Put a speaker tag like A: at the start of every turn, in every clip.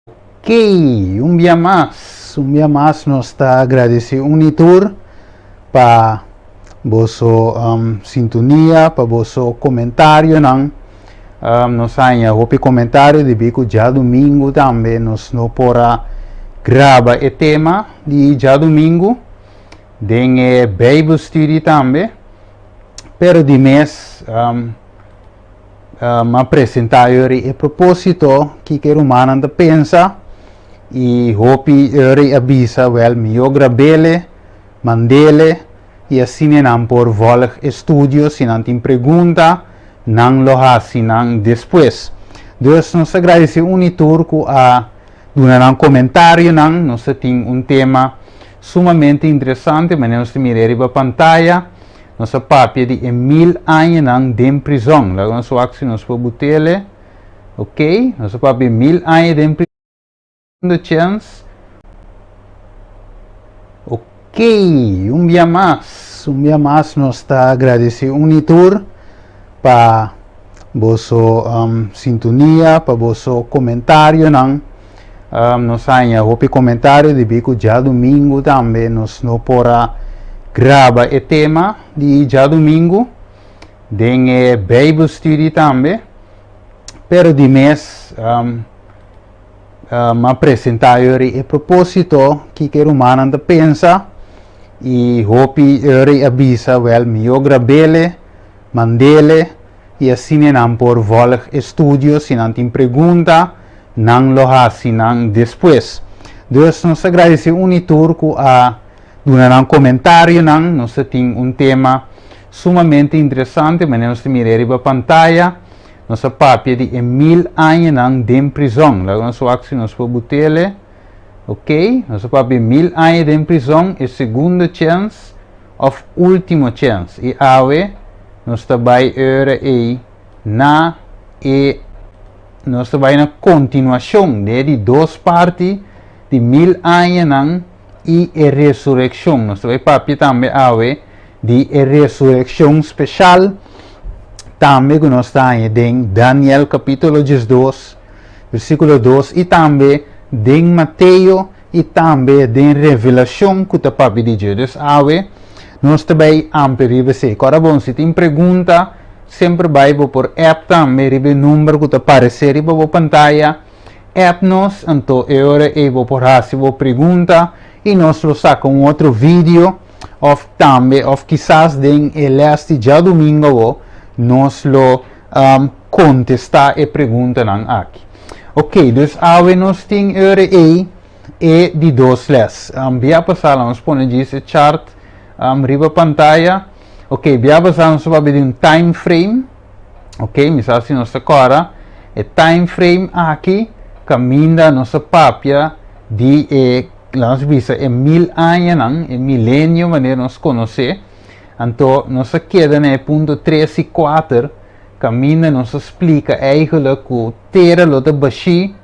A: Ok, un bia mas, un bia mas nos ta agradeci un y tur pa boso sintonia, pa boso comentarionan. Nos haña hopi comentario debí cu djadumingu tambe nos no por a graba e tema di djadumingu den e Bijbelstudie tambe, pero di mes M'a presentá yori e propósito kiko e rumannan ta pensa i hopi yori a bisa, wèl, mihó grab'ele, mand'ele i asina nan por vòlg e studio, si nan tin pregunta nan lo hasi nan despues. Dus nos ta gradisí un i tur ku a duna nan komentarionan. Nos ta tin un tema sumamente interesante manera nos ta mira riba pantaya. Nos a papia di e mil añanan den prizòn. Laga nos wak si nos por butele. Ok, nos a papia 1000 aña den prizòn. De chens. Ok, un bia mas, un bia mas nos ta agradeci un y tur pa boso sintonia, pa boso comentarionan. Nos haña hopi comentario debí cu djadumingu tambe nos no por a graba e tema di djadumingu den e Bijbelstudie tambe, pero di mes m'a presenta yori e proposito kiko e rumannan ta pensa y hopi yori a bisa wel mihó grabele, mandele. I asina nan por vòlg e studio, si nan tin pregunta, nan lo hasi nan despues. Dus nos ta gradisí un i tur ku a duna nan komentarionan. Nos ta tin un tema sumamente interesante, manera nos ta mira riba pantaya. Nos a papia di e 1000 añanan den prizòn. Laga nos wak si nos por butele. Ok, nos a papia 1000 aña den prizòn, e segundo chèns. Of ultimo chens. I awe nos ta bai ora ei na e nos ta bai na kontinuashon de di dos parti di 1000 añanan i e resurekshon. Nos ta bai papia tambe awe di e resurekshon speshal tambe ku nos ta haña den Daniel kapítulo 12 versíkulo 2 i tambe den Mateo i tambe den Revelashon ku ta papia di dje. Dus awe nos ta bai amplia riba esei. Kòrda bon, si tin pregunta, semper bai bo por app tambe riba e number ku ta paresé riba bo pantaya. App nos, anto e ora ei bo por hasi bo pregunta i nos lo saka un otro video òf tambe òf kisas den e lès di djadumingu awo nos lo kontestá e preguntanan aki. Ok, dus awe nos tin ora ei e di dos les. Bia pasá la nos pone djis e chart riba pantaya. Ok, bia pasá nos a papia di un time frame. Ok, mi sa si nos ta kòrda. E time frame aki kaminda nos a papia di e, la nos bisa e 1000 añanan, e milenio manera nos konosé. Anto nos a keda na e punto tres i kuater. Kaminda nos a splika eigenlijk ku tera lo ta bashí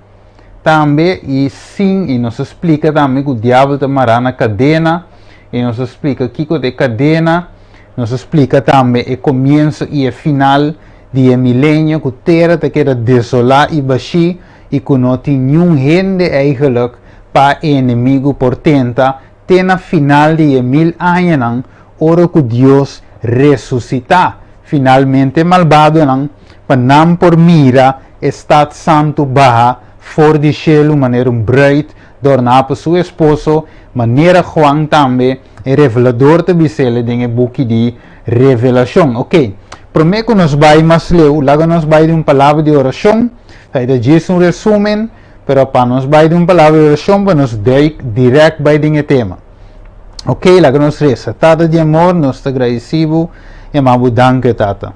A: tambe i sin i nos a splika tambe ku diabel ta mará na kadena i nos a splika kiko ta e kadena, nos a splika tambe e komienso i e final di e milenio ku tera ta keda desolá i bashí i ku no tin niun hende eigenlijk pa e enemigu por tenta te na final di e 1000 añanan ora ku Dios resusitá finalmente malbadonan pa nan por mira e stat santu baha for di shelu manera un bruid dorná pa su esposo, manera Juan tambe, e revelador ta bis'el den e buki di Revelashon. Oke, promé ku nos bai mas leu, laga nos bai den un palabra di orashon. Ta e ta djis un resúmen, pero pa nos bai den un palabra di orashon pa nos duik dirèkt bai den e tema. Ok, laga nos resa. Tata di amor, nos ta gradisí bo i ama bo danki, Tata.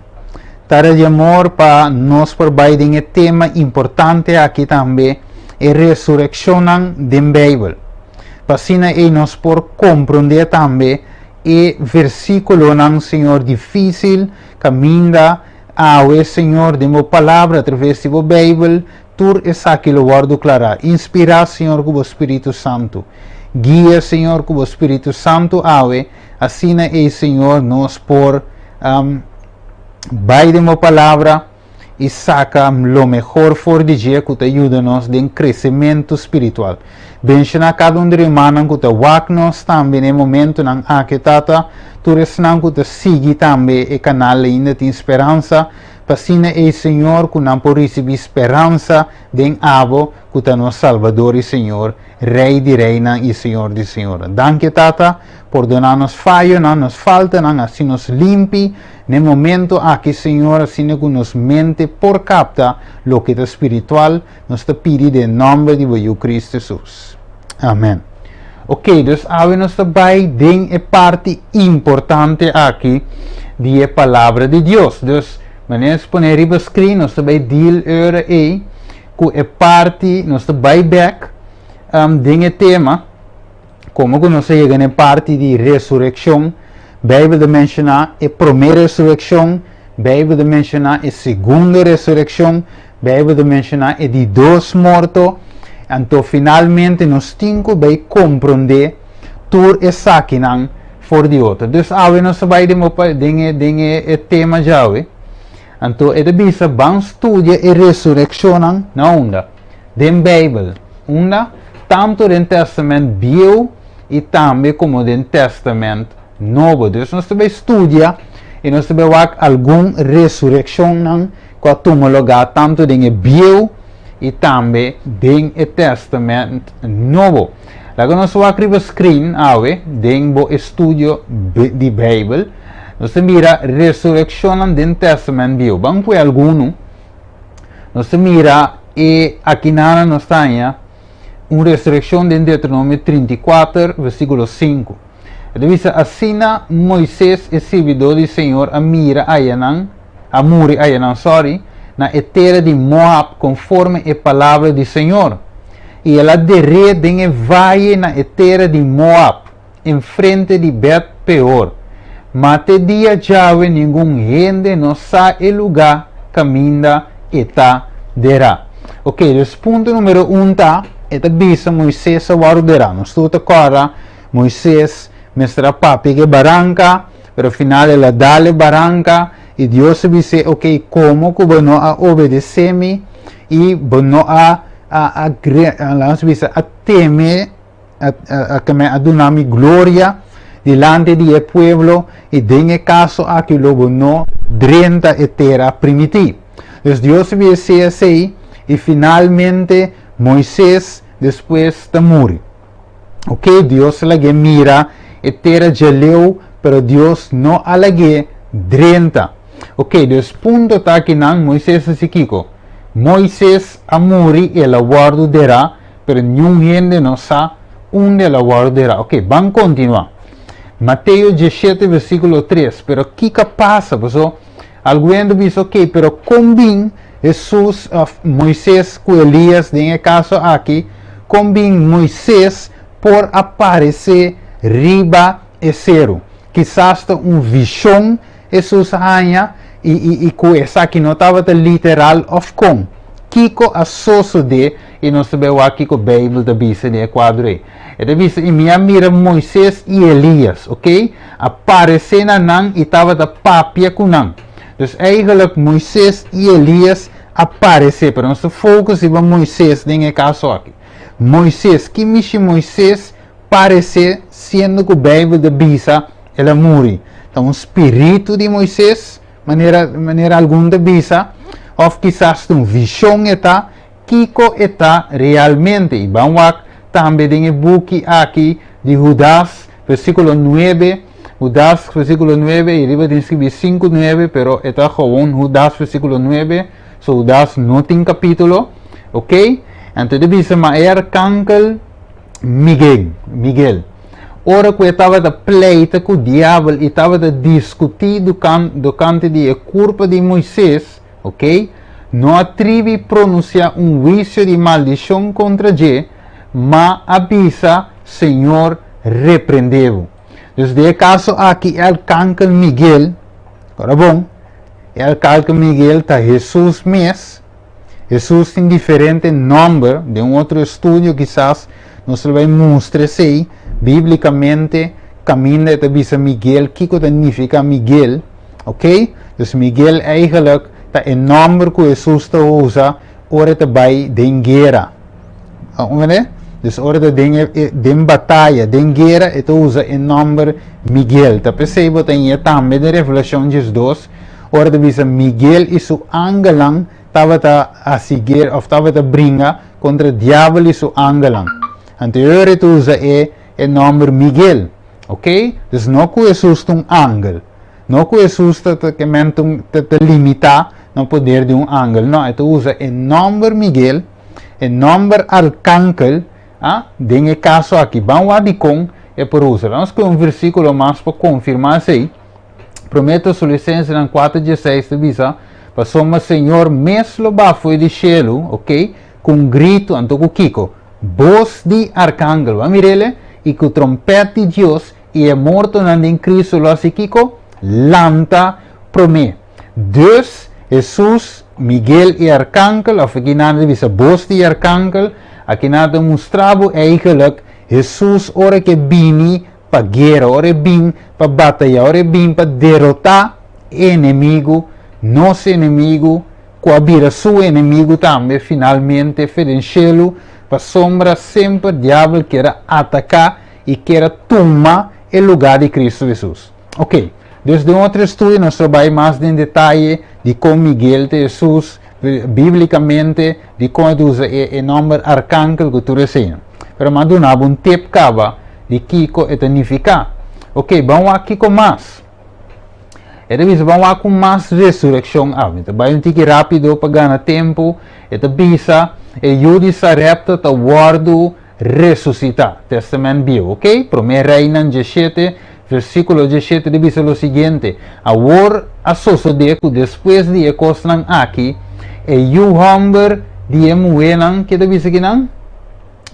A: Tata di amor, pa nos por bai den e tema importante aki tambe, e resurekshonnan den Beibel. Pa asina ei nos por komprondé tambe e versíkulonan, Señor, difísil kaminda awe, Señor, den bo Palabra, atraves di bo Beibel, Tur esaki lo wòrdu klará. Inspirá, Señor, ku bo Spiritu Santu. Guia, Señor, ku bo Spiritu Santu awe, asina ei, Señor, nos por bai den bo Palabra i saka lo mehor for di dje ku ta yuda nos den kresementu spiritual. Benshoná kada un di rumannan ku ta wak nos tambe na e momentunan aki, Tata. Tur esnan ku ta sigui tambe e kanal Ainda Tin Speransa, pa asina ei, Señor, ku nan por risibí speransa den Abo ku ta nos Salbador i Señor, Rei di reinan i Señor di señornan. Danki, Tata, pordoná nos fayonan, nos faltanan, hasi nos limpi n'e momento aki, Señor, asina ku nos mente por kapta loke ta spiritual. Nos ta pidi den nòmber di bo Yu Kristu Hesus. Amèn. Ok, dus awe nos ta bai den e parti importante aki di e Palabra di Dios. Dus, manera nos pone riba screen, nos ta bai deal ora ei ku e parti, nos ta bai bèk den e tema. Komo ku nos a yega na e parti di resurekshon, Beibel ta menshoná e promé resurekshon, Beibel ta menshoná e segundo resurekshon, Beibel ta menshoná e di dos morto. Anto finalmente nos tin ku bai komprondé tur esakinan for di otro. Dus awe nos ta bai den den e den e tema djawe. Anto e ta bisa ban studia e resurekshonnan na unda? Den Beibel, unda? Tantu den Tèstamènt Bieu i tambe komo den Tèstamènt Nobo. Dus nos ta bai studia i nos ta bai wak algun resurekshonnan ku a tuma lugá tantu den e Bieu i tambe den e Tèstamènt Nobo. Laga nos wak riba screen awe den bo estudio di Beibel. Nos ta mira resurekshonnan den Tèstamènt Bieu. Ban pue algun. Nos ta mira e akinana nos ta haña un resurekshon den Deuteronomio 34, versíkulo 5. E ta bisa, Asina Moises, e sirbidó di señor, a mira ayanan, a muri ayanan, sòri, na e tera di Moab konforme e palabra di señor. I el a der'é den e vaye na e tera di Moab, enfrente di Bet Peor. Ma te dia djawe ningun hende no sa e lugá kaminda e ta derá. Ok, dus punto numero un ta, e ta bisa Moises a wòrdu derá. Nos tur ta kòrda Moises mester a papia ku e baranka, pero final el a dal e baranka i Dios a bis'é, ok, komo ku bo no a obedesé mi i bo no a a a laga nos bisa a teme a a a duna mi gloria dilanti di e pueblo i den e kaso aki lo bo no drenta e tera primití. Dus Dios a bisa esei i finalmente Moises despues ta muri. Ok, Dios a lag'é mira e tera djaleu, pero Dios no a lag'é drenta. Ok, dus punto ta akinan Moises a hasi kiko? Moises a muri i el a wòrdu derá Pero niun hende no sa unda el a wòrdu derá. Ok, ban kontinuá. Mateo 17 versíkulo 3. Pero kiko a pasa? Paso algun hende a bisa, ok, pero kon bin Hesus òf Moises ku Elias den e kaso aki, kon bin Moises por a paresé riba e seru? Kisas ta un vishon Hesus a haña i i i ku esaki no tabata literal òf kon? Kiko a sosodé? I nos ta bai wak kiko Beibel ta bisa den e kuadro ei. E ta bisa, I mi a mira Moises i Elias, oké, a paresé na nan i tabata papia ku nan. Dus eigenlijk Moises i Elias a paresé, pero nos ta focus riba Moises den e kaso aki. Moises, ki mishi Moises paresé siendo ku Beibel ta bisa el a muri? Ta un spiritu di Moises, manera manera algun ta bisa, òf kisas ta un vishon e ta? Kiko e ta realmente? I ban wak tambe den e buki aki di Hudas, versíkulo nuebe, Hudas, versíkulo nuebe, i riba tin skibí sinku nuebe, pero e ta gewoon Hudas, versíkulo nuebe, so Hudas no tin kapítulo, ok? Anto e ta bisa, Ma e arkankel Miguel, Miguel, ora ku e tabata pleita ku diabel i tabata diskutí dokante di e kurpa di Moises, Ok, no a tribi pronuncia un huicio di maldicion contra dje, ma a bisa, Señor reprende bo. Dus den e caso aki e alkankel Miguel, ora bon, e alkalkel Miguel ta Jesus mes. Jesus tin diferente nomber, den un otro estudio kisas nos lo bay mustra esey biblicamente caminda e ta bisa Miguel, kico ta nifica Miguel. Ok, dus Miguel eigenlijk. ta e nòmber ku Hesus ta usa ora e ta bai den guera. Comprende? Dus ora ta den e, den bataya, den guera, e ta usa e nòmber Miguel. Ta p'esei bo ta haña tambe den Revelashon 12, ora ta bisa Miguel i su angelnan tabata hasi guera òf tabata bringa kontra diabel i su angelnan. Anto e ora e ta usa e e nòmber Miguel. Ok? Dus no ku Hesus ta un angel. No ku Hesus ta ta ke men ta ta limitá na poder di un angel. No, e ta usa e nòmber Miguel, e nòmber arkankel, a, den e kaso aki. Ban wak dikon e por usa. Laga nos kohe un versíkulo mas pa konfirmá esei. Promé Tesalisensenan kuater dieseis ta bisa, Pasobra Señor mes lo baha fo'i di shelu, ok, ku un gritu, anto ku kiko? Bos di arkangel, bo a mir'el? I ku trompèt di Dios, i e mortonan den Cristo lo hasi kiko? Lanta promé. Dus, Hesus, Miguel i arkangel, òf aki nan ta bisa bos di arkangel, aki nan ta mustra bo eigenlijk Hesus ora ke bini pa guera, ora e bin pa bataya, ora e bin pa derotá e enemigu, nos enemigu, ku a bira su enemigu tambe finalmente fe den shelu, pasobra semper diabel kier a ataká i kier a tuma e lugá di Kristu Hesus. Ok, dus den otro estudio nos lo bai mas den detaye di kon Miguel ta Hesus bíblikamente, di kon e ta usa e e nòmber arkangel ku tur esei. Pero mi a duna bo un tip kaba di kiko e ta nifiká. Ok, ban wak kiko mas. E ta bisa ban wak ku mas resurekshon a. Mi ta bai un tiki rápido pa gana tempu. E ta bisa e yu di Sarepta ta wòrdu resusitá. Tèstamènt Bieu, ok? Promé Reinan 17, versíkulo 17 ta bisa lo siguiente, Awor a sosodé ku despues di e kosnan aki, e yu hòmber di e muhénan, ke ta bisa kinan?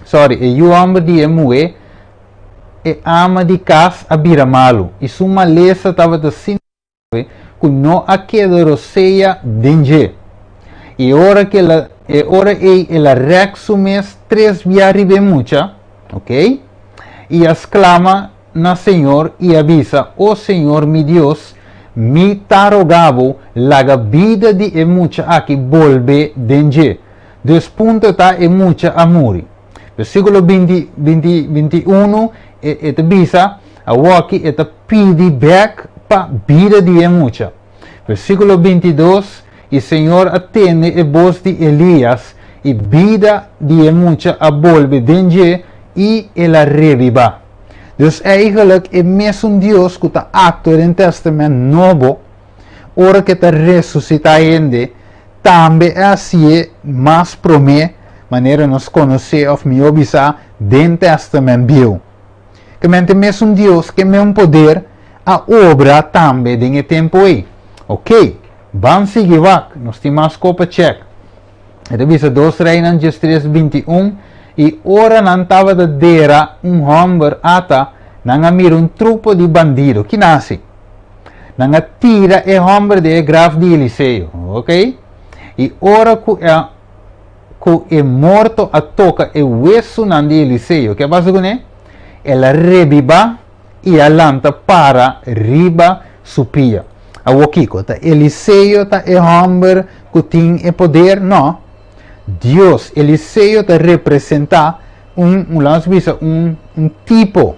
A: Sorry, e yu hòmber di e muhé, e ama di kas a bira malu, i su malesa tabata asina grave ku no a keda rosea den dje. I ora ku el a, e ora ei el a rèk su mes tres bia riba e mucha, ok, i a sklama na Señor i a bisa, O Señor mi Dios, mi ta roga bo, laga bida di e mucha aki bolbe den dje. Dus punto ta e mucha a muri. Versíkulo 20, 20, 21, e, e ta bisa, awoki e ta pidi bèk pa bida di e mucha. Versíkulo 22, I Señor a tende e bos di Elías, i bida di e mucha a bolbe den dje, i el a rebibá. Dus eigenlijk e mesun Dios ku ta aktua den Tèstamènt Nobo, ora ku e ta resusitá hende, Tambe e hasié mas promé, manera nos konosé òf mihó bisá, den Tèstamènt Bieu. Ke men te mesun Dios, ke meun poder a obra tambe den e tempu ei. Oké, ban sigui wak, nos tin mas ko pa chèk. E ta bisa Dos Reinan 13, 21, I ora nan tabata dera un hòmber ata, nan a mira un trupo di bandido. Ki nan hasi? Nan a tira e hòmber den e graf di Eliseo, ok? I ora ku e ku e morto a toka e wesunan di Eliseo, ke a pasa kuné? El a rebibá i a lanta para riba su pia. Awor kiko? Ta Eliseo ta e hòmber ku tin e poder? No. Dios, Eliseo ta representá un, un laga nos bisa, un, un tipo.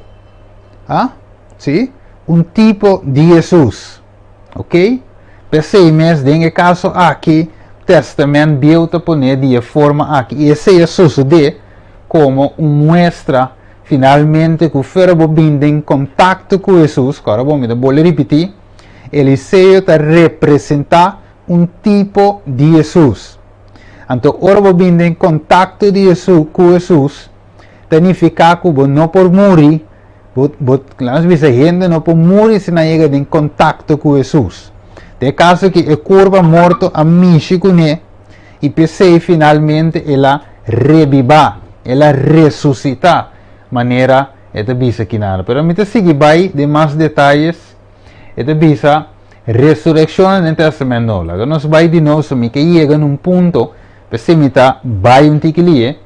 A: Ah? Sí, un tipo di Hesus. Ok? P'esei mes den e kaso aki Tèstamènt Bieu ta pon'é di e forma aki i esei a sosodé komo un muestra finalmente ku fuera bo bin den kontakto ku Hesus, ku ora bo mi ta bolbe ripití, Eliseo ta representá un tipo di Hesus. Anto ora bo bin den kontakto di Hesus ku Hesus ta nifiká ku bo no por muri. Bo, bo, laat nos bisa, hende no por muri si nan yega den kontakto ku Hesus. Den e kaso aki, e kurpa morto a mishi kuné i p'esei finalmente el a rebibá, el a resusitá, manera e ta bisa kinan. Pero mi ta sigui bai den mas detayes. E ta bisa resurekshonnan den Tèstamènt Nobo. Laga nos bai di nobo, so mi ke yega na un punto, p'esei mi ta bai un tiki lihe.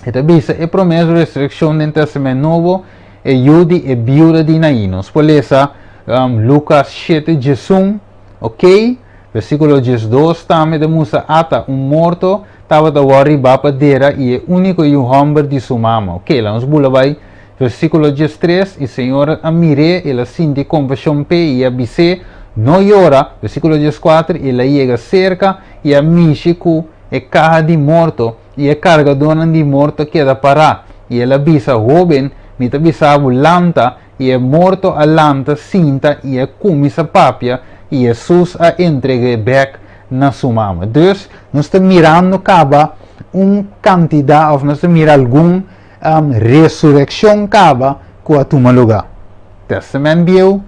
A: E ta bisa e promé resurekshon den Tèstamènt Nobo, e yu di e biuda di Nain. Nos por lesa Lukas 7:11, ok? Versíkulo 12 tambe ta mustra ata un morto tabata wòrdu hibá pa dera i e úniko yu hòmber di su mama. Ok, laga nos bula bai versíkulo 13, I Señor a mir'é, el a sinti kompashon p'e i a bis'é, No yora. Versíkulo 14, El a yega serka i a mishi ku e kaha di morto, i e kargadónan di morto a keda pará. I el a bisa, Hóben, mi ta bisa bo, lanta. I e morto a lanta sinta i a kuminsá papia, i Hesus a entreg'é bèk na su mama. Dus, nos ta mirando kaba un kantidat, òf nos ta mira algun resurekshon kaba ku a tuma lugá. Tèstamènt Bieu,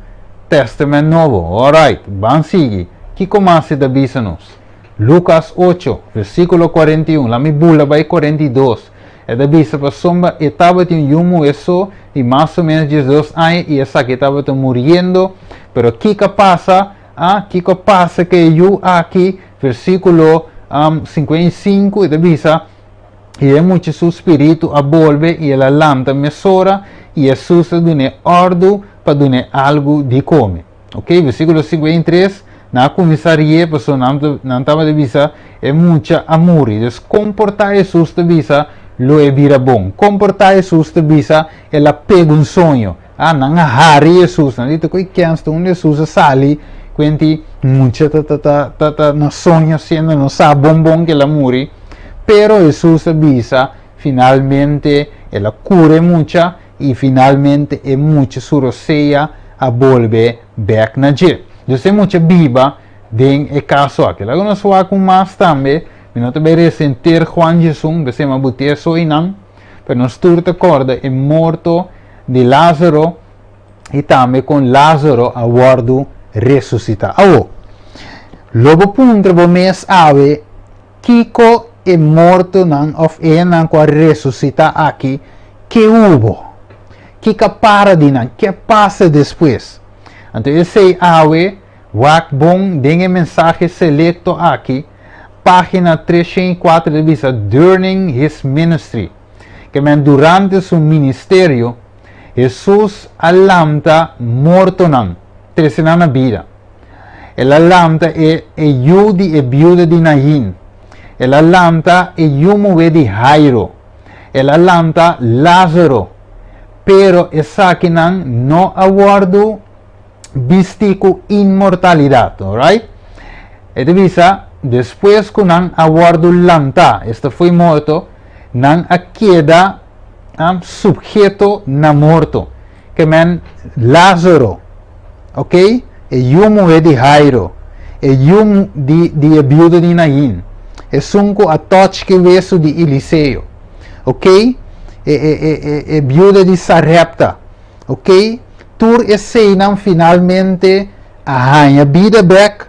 A: Tèstamènt Nobo. Alright, ban sigui. Kiko mas e ta bisa nos? Lukas ocho, versíkulo 41, laat mi bula bai 42. E ta bisa pasobra e tabatin un yu muhé so di mas o ménos 12 aña i esaki tabata muriendo. Pero kiko a pasa? Ah, kiko a pasa ku e yu aki? Versíkulo 55, e ta bisa, I e mucha su spiritu a bolbe i el a lanta mesora, i Hesus a dun'é òrdu pa dun'é algu di kome. Ok, versíkulo 53, nan a kuminsá rie pasobra nan nan tabata bisa e mucha a muri. Dus kon por ta Hesus ta bisa lo e bira bon? Kon por ta Hesus ta bisa el a pega un soño? Ah, nan a hari Hesus. Nan di ta koe kens ta unda Hesus a sali kuenti mucha ta ta ta ta ta na soño siendo no sa bon bon ku el a muri. Pero Hesus a bisa finalmente el a kura e mucha i finalmente e mucha su rosea a bolbe bek na dje. Dus e mucha biba den e kaso aki. Laga nos wak un mas tambe, mi no ta bai resa henter Juan 11, p'esei mi a buti eso einan, pero nos tur ta kòrda e morto di Lázaro i tambe kon Lázaro a wòrdu resusitá. Awor, lo bo puntra bo mes awe, Kiko e mortonan òf e hendenan ku a resusitá aki ke hubo? Kiko a para di nan? Ke a pasa despues? Anto esei awe wak bon den e mensahe selekto aki, página 304 ta bisa Durning His Ministry. Ke men durante su ministerio, Hesus a lanta mortonan, trese nan na bida. El a lanta e e yu di e biuda di Nain. El a lanta e yu muhé di Jairo. El a lanta Lázaro. Pero esakinan no a wòrdu bistí ku inmortalidat. Alright? E ta bisa, despues ku nan a wòrdu lantá, esta fo'i morto, nan a keda supheto na morto. Ke men Lázaro, ok, e yu muhé di Jairo, e yu di di e biuda di Nain, esun ku a tòch ke wesu di Eliseo, ok, e e e e e biuda di Sarepta, ok, tur eseinan finalmente a haña bida bèk,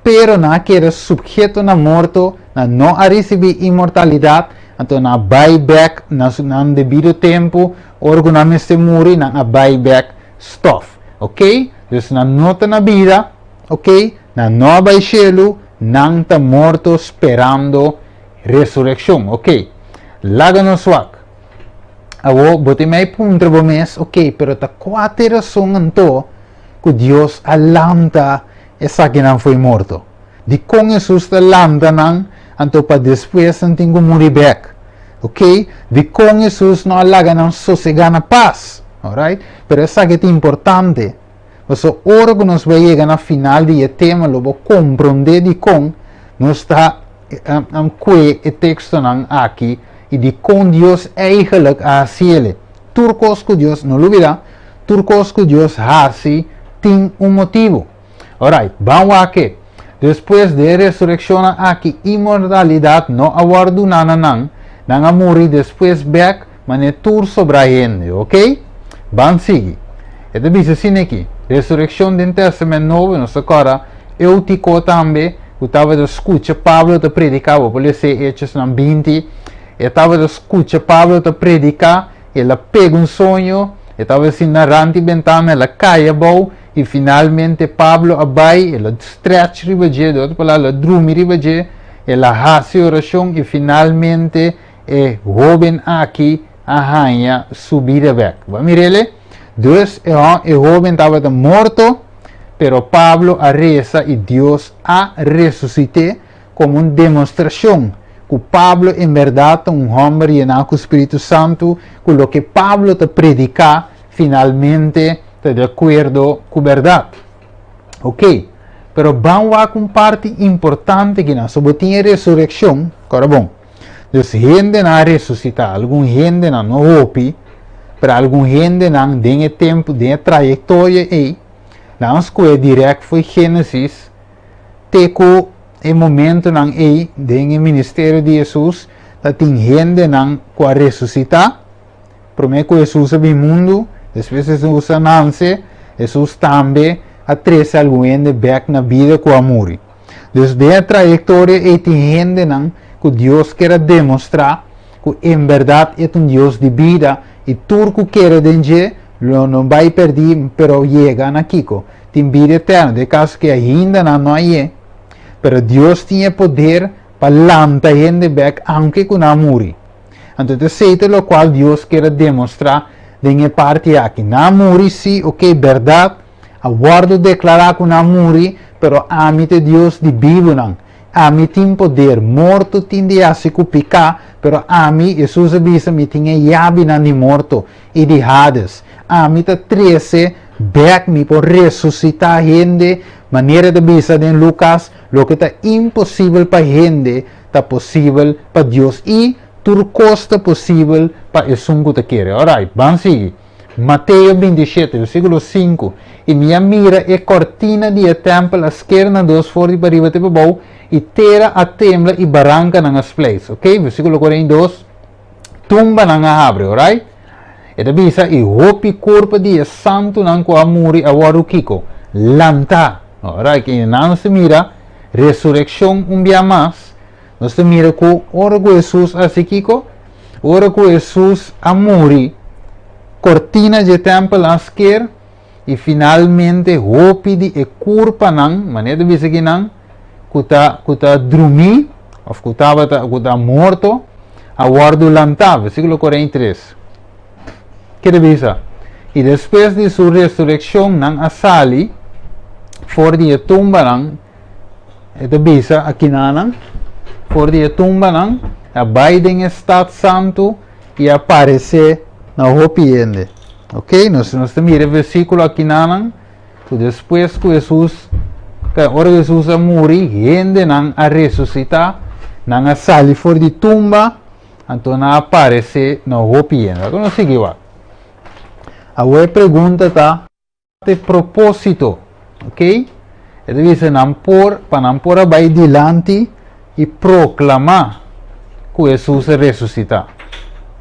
A: pero nan a keda supheto na morto, nan no a risibí inmortalidat, anto nan a bai bèk na su nan debido tempu, ora ku nan mester muri, nan a bai bèk stòf. Oke? Dus nan no ta na bida, oke, nan no a bai shelu, nan ta morto sperando resurekshon. Oke, laga nos wak. Awor, bo tin mei puntra bo mes, oke, pero ta kua ta e rason anto ku Dios a lanta Esakinan fo'i morto. Dikon Hesus ta lanta nan anto pa despues nan tin ku muri bèk? Ok, dikon Hesus no a laga nan sosegá na pas? Alright, pero esaki ta importante, pasobra ora ku nos bai yega na final di e tema lo bo komprondé dikon nos ta kue e tekstonan aki i dikon Dios eigenlijk a hasiel. Tur kos ku Dios, no lubidá, tur kos ku Dios hasi tin un motibu. Orait, ban wak e. Despues di e resurekshonnan aki inmortalidat no a wòrdu duná na nan, nan a muri despues bèk manera tur sobrá hende. Oke? Ban sigui. E ta bisa asina aki, Resurekshon den Tèstamènt Nobo, nos ta kòrda Eutiko tambe, ku tabata skucha Pablo ta prediká, bo por lesa e Hechosnan 20, E tabata skucha Pablo ta prediká, el a pega un soño, e tabata sinta rant di bentana, el a kai abou, i finalmente Pablo a bai, el a stretch riba dje, di otro palabra, el a drumi riba dje, el a hasi orashon i finalmente e hóben aki a haña su bida bèk. Bo a mir'el? Dus e hóben tabata morto, Pero Pablo a resa i Dios a resusit'é komo un demostrashon ku Pablo en bèrdat ta un hòmber yená ku spiritu santu, ku loke Pablo ta prediká finalmente ta di akuerdo ku bèrdat. Oké, pero ban wak un parti importante kinan. So bo tin e resurekshon, kòrda bon. Dus hendenan a resusitá, algun hendenan, no hopi, pero algun hendenan den e tempu, den e trayektoria ei, nan a skohe dirèkt fo'i Génesis te ku e momentunan ei den e ministerio di Hesus, ta tin hendenan ku a resusitá promé ku Hesus a bin mundu, despues Hesus a nanse, Hesus tambe a trese algun hende bèk na bida ku a muri. Dus den e trayektoria ei tin hendenan ku Dios ker a demostrá ku en bèrdat e ta un Dios di bida i tur ku kere den dje lo no bai pèrdí pero yega na kiko? Tin bida eterno. Den e kaso ku ainda nan no a yé, pero Dios tin e poder pa lanta hende bèk aunke ku nan a muri. Anto ta esei ta lokual Dios ker a demostrá den e parti aki. Nan a muri, sí, oke, bèrdat, A wòrdu deklará ku nan a muri, pero ami ta e Dios di bibunan. Ami tin poder. Morto tin di hasi ku piká, pero ami, Hesus a bisa, mi tin e yabinan di morto i di Hades. Ami ta trese bèk, mi por resusitá hende, manera e ta bisa den Lukas, loke ta imposibel pa hende ta posibel pa Dios i tur kos ta posibel pa esun ku ta kere. Orait, ban sigui. Mateo 27, versíkulo 5, I mi a mira e kòrtina di e tèmpel a sker na dos for di pariba te pabou, i tera a tembla i barankanan a spleis. Ok, versíkulo 42, Tumbanan a habri, orait? E ta bisa, I hopi kurpa di e santunan ku a muri a wòrdu kiko? Lantá. Orait, i nan nos ta mira resurekshon un bia mas. Nos ta mira ku ora ku Hesus a hasi kiko? Ora ku Hesus a muri, kortina dje tèmpel a sker i finalmente hopi di e kurpanan, manera ta bisa kinan, ku ta ku ta drumí òf ku tabata ku ta morto a wòrdu lantá. Versíkulo 43. Ke ta bisa? I despues di su resurekshon nan a sali for di e tumbanan. E ta bisa akinanan, for di e tumbanan, a bai den e stat santu i a paresé na hopi hende. Ok, nos, nos ta mira e versíkulo akinanan, ku despues ku Hesus, ora ku Hesus a muri, hendenan a resusitá, nan a sali for di tumba, anto nan a paresé na hopi hende. Laga nos sigui wak. Awor e pregunta ta. E propósito, ok? E ta bisa nan por, pa nan por a bai dilanti i proklamá ku Hesus a resusitá.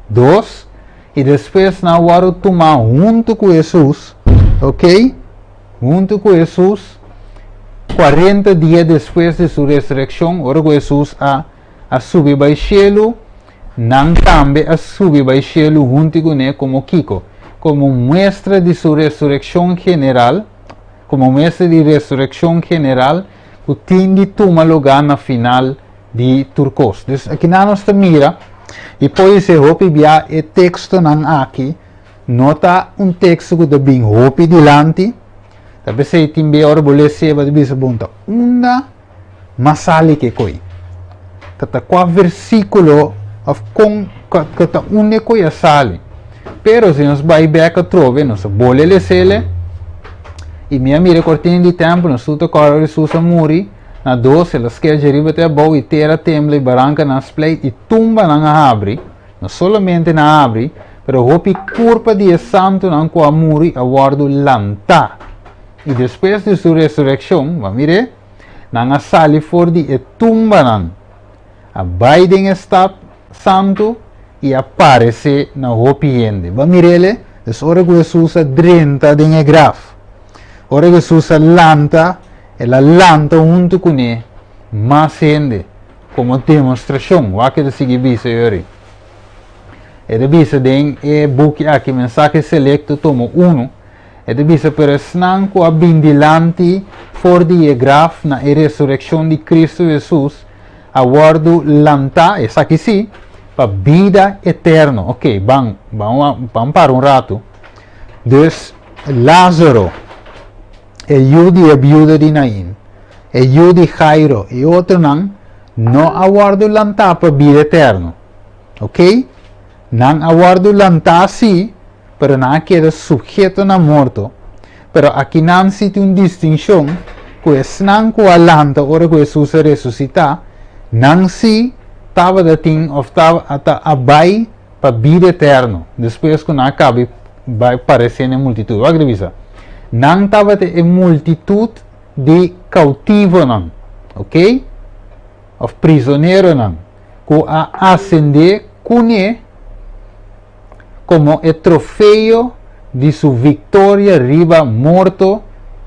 A: Dos, i despues nan a wòrdu tumá huntu ku Hesus, ok? Huntu ku Hesus, 40 dia despues di su resurekshon, ora ku Hesus a a subi bai shelu, Nan tambe a subi bai shelu hunti kuné komo kiko? Komo muestra di su resurekshon general, komo muestra di resurekshon general ku tin di tuma lugá na final di tur kos. Dus akinan nos ta mira, i podisé hopi bia e tekstonan aki no ta un teksto ku ta bin hopi dilanti, ta p'esei tin bia ora bo les'é bo ta bisa bon ta unda Mas sali ke koi. Ta ta kua versíkulo òf kon ku ta unda e koi a sali. Pero si nos bai bèk atrobe, nos a bole lesele, i mi a mira e kortina di tèmpel, nos tur ta kòrda ora Hesus a muri, na dos el a sker djariba te abou, i tera a tembla, i barankanan a spleit, i tumbanan a habri, no solamente nan a habri, pero hopi kurpa di e santunan ku a muri a wòrdu lantá. I despues di su resurekshon, bo a mir'é, nan a sali for di e tumbanan, a bai den e stat santu i a paresé na hopi hende. Bo a mir'é? Dus ora ku Hesus a drenta den e graf, ora ku Hesus a lanta, el a lanta huntu kuné mas hende komo demostrashon. Wak e ta sigui bisa yori. E ta bisa den e buki aki, Mensahe Selekto, tomo unu, E ta bisa, Pero esnan ku a bin dilanti for di e graf na e resurekshon di Kristu Hesus a wòrdu lantá, esaki sí, pa bida eterno. Oke, ban, ban, ban para un ratu. Dus, Lázaro. E yu di e biuda di Nain, e yu di Jairo i otronan no a wòrdu lantá pa bida eterno. Ok? Nan a wòrdu lantá sí, pero nan a keda suheto na morto. Pero akinan sí tin un distinshon ku esnan ku a lanta ora ku Hesus a resusitá, nan sí tabata tin òf tabata a bai pa bida eterno despues ku nan a kaba bai paresé na e multitut. Wak di bisa, nan tabata e multitut di kautivonan, ok, òf prizoneronan ku a asendé kuné komo e trofeo di su viktoria riba morto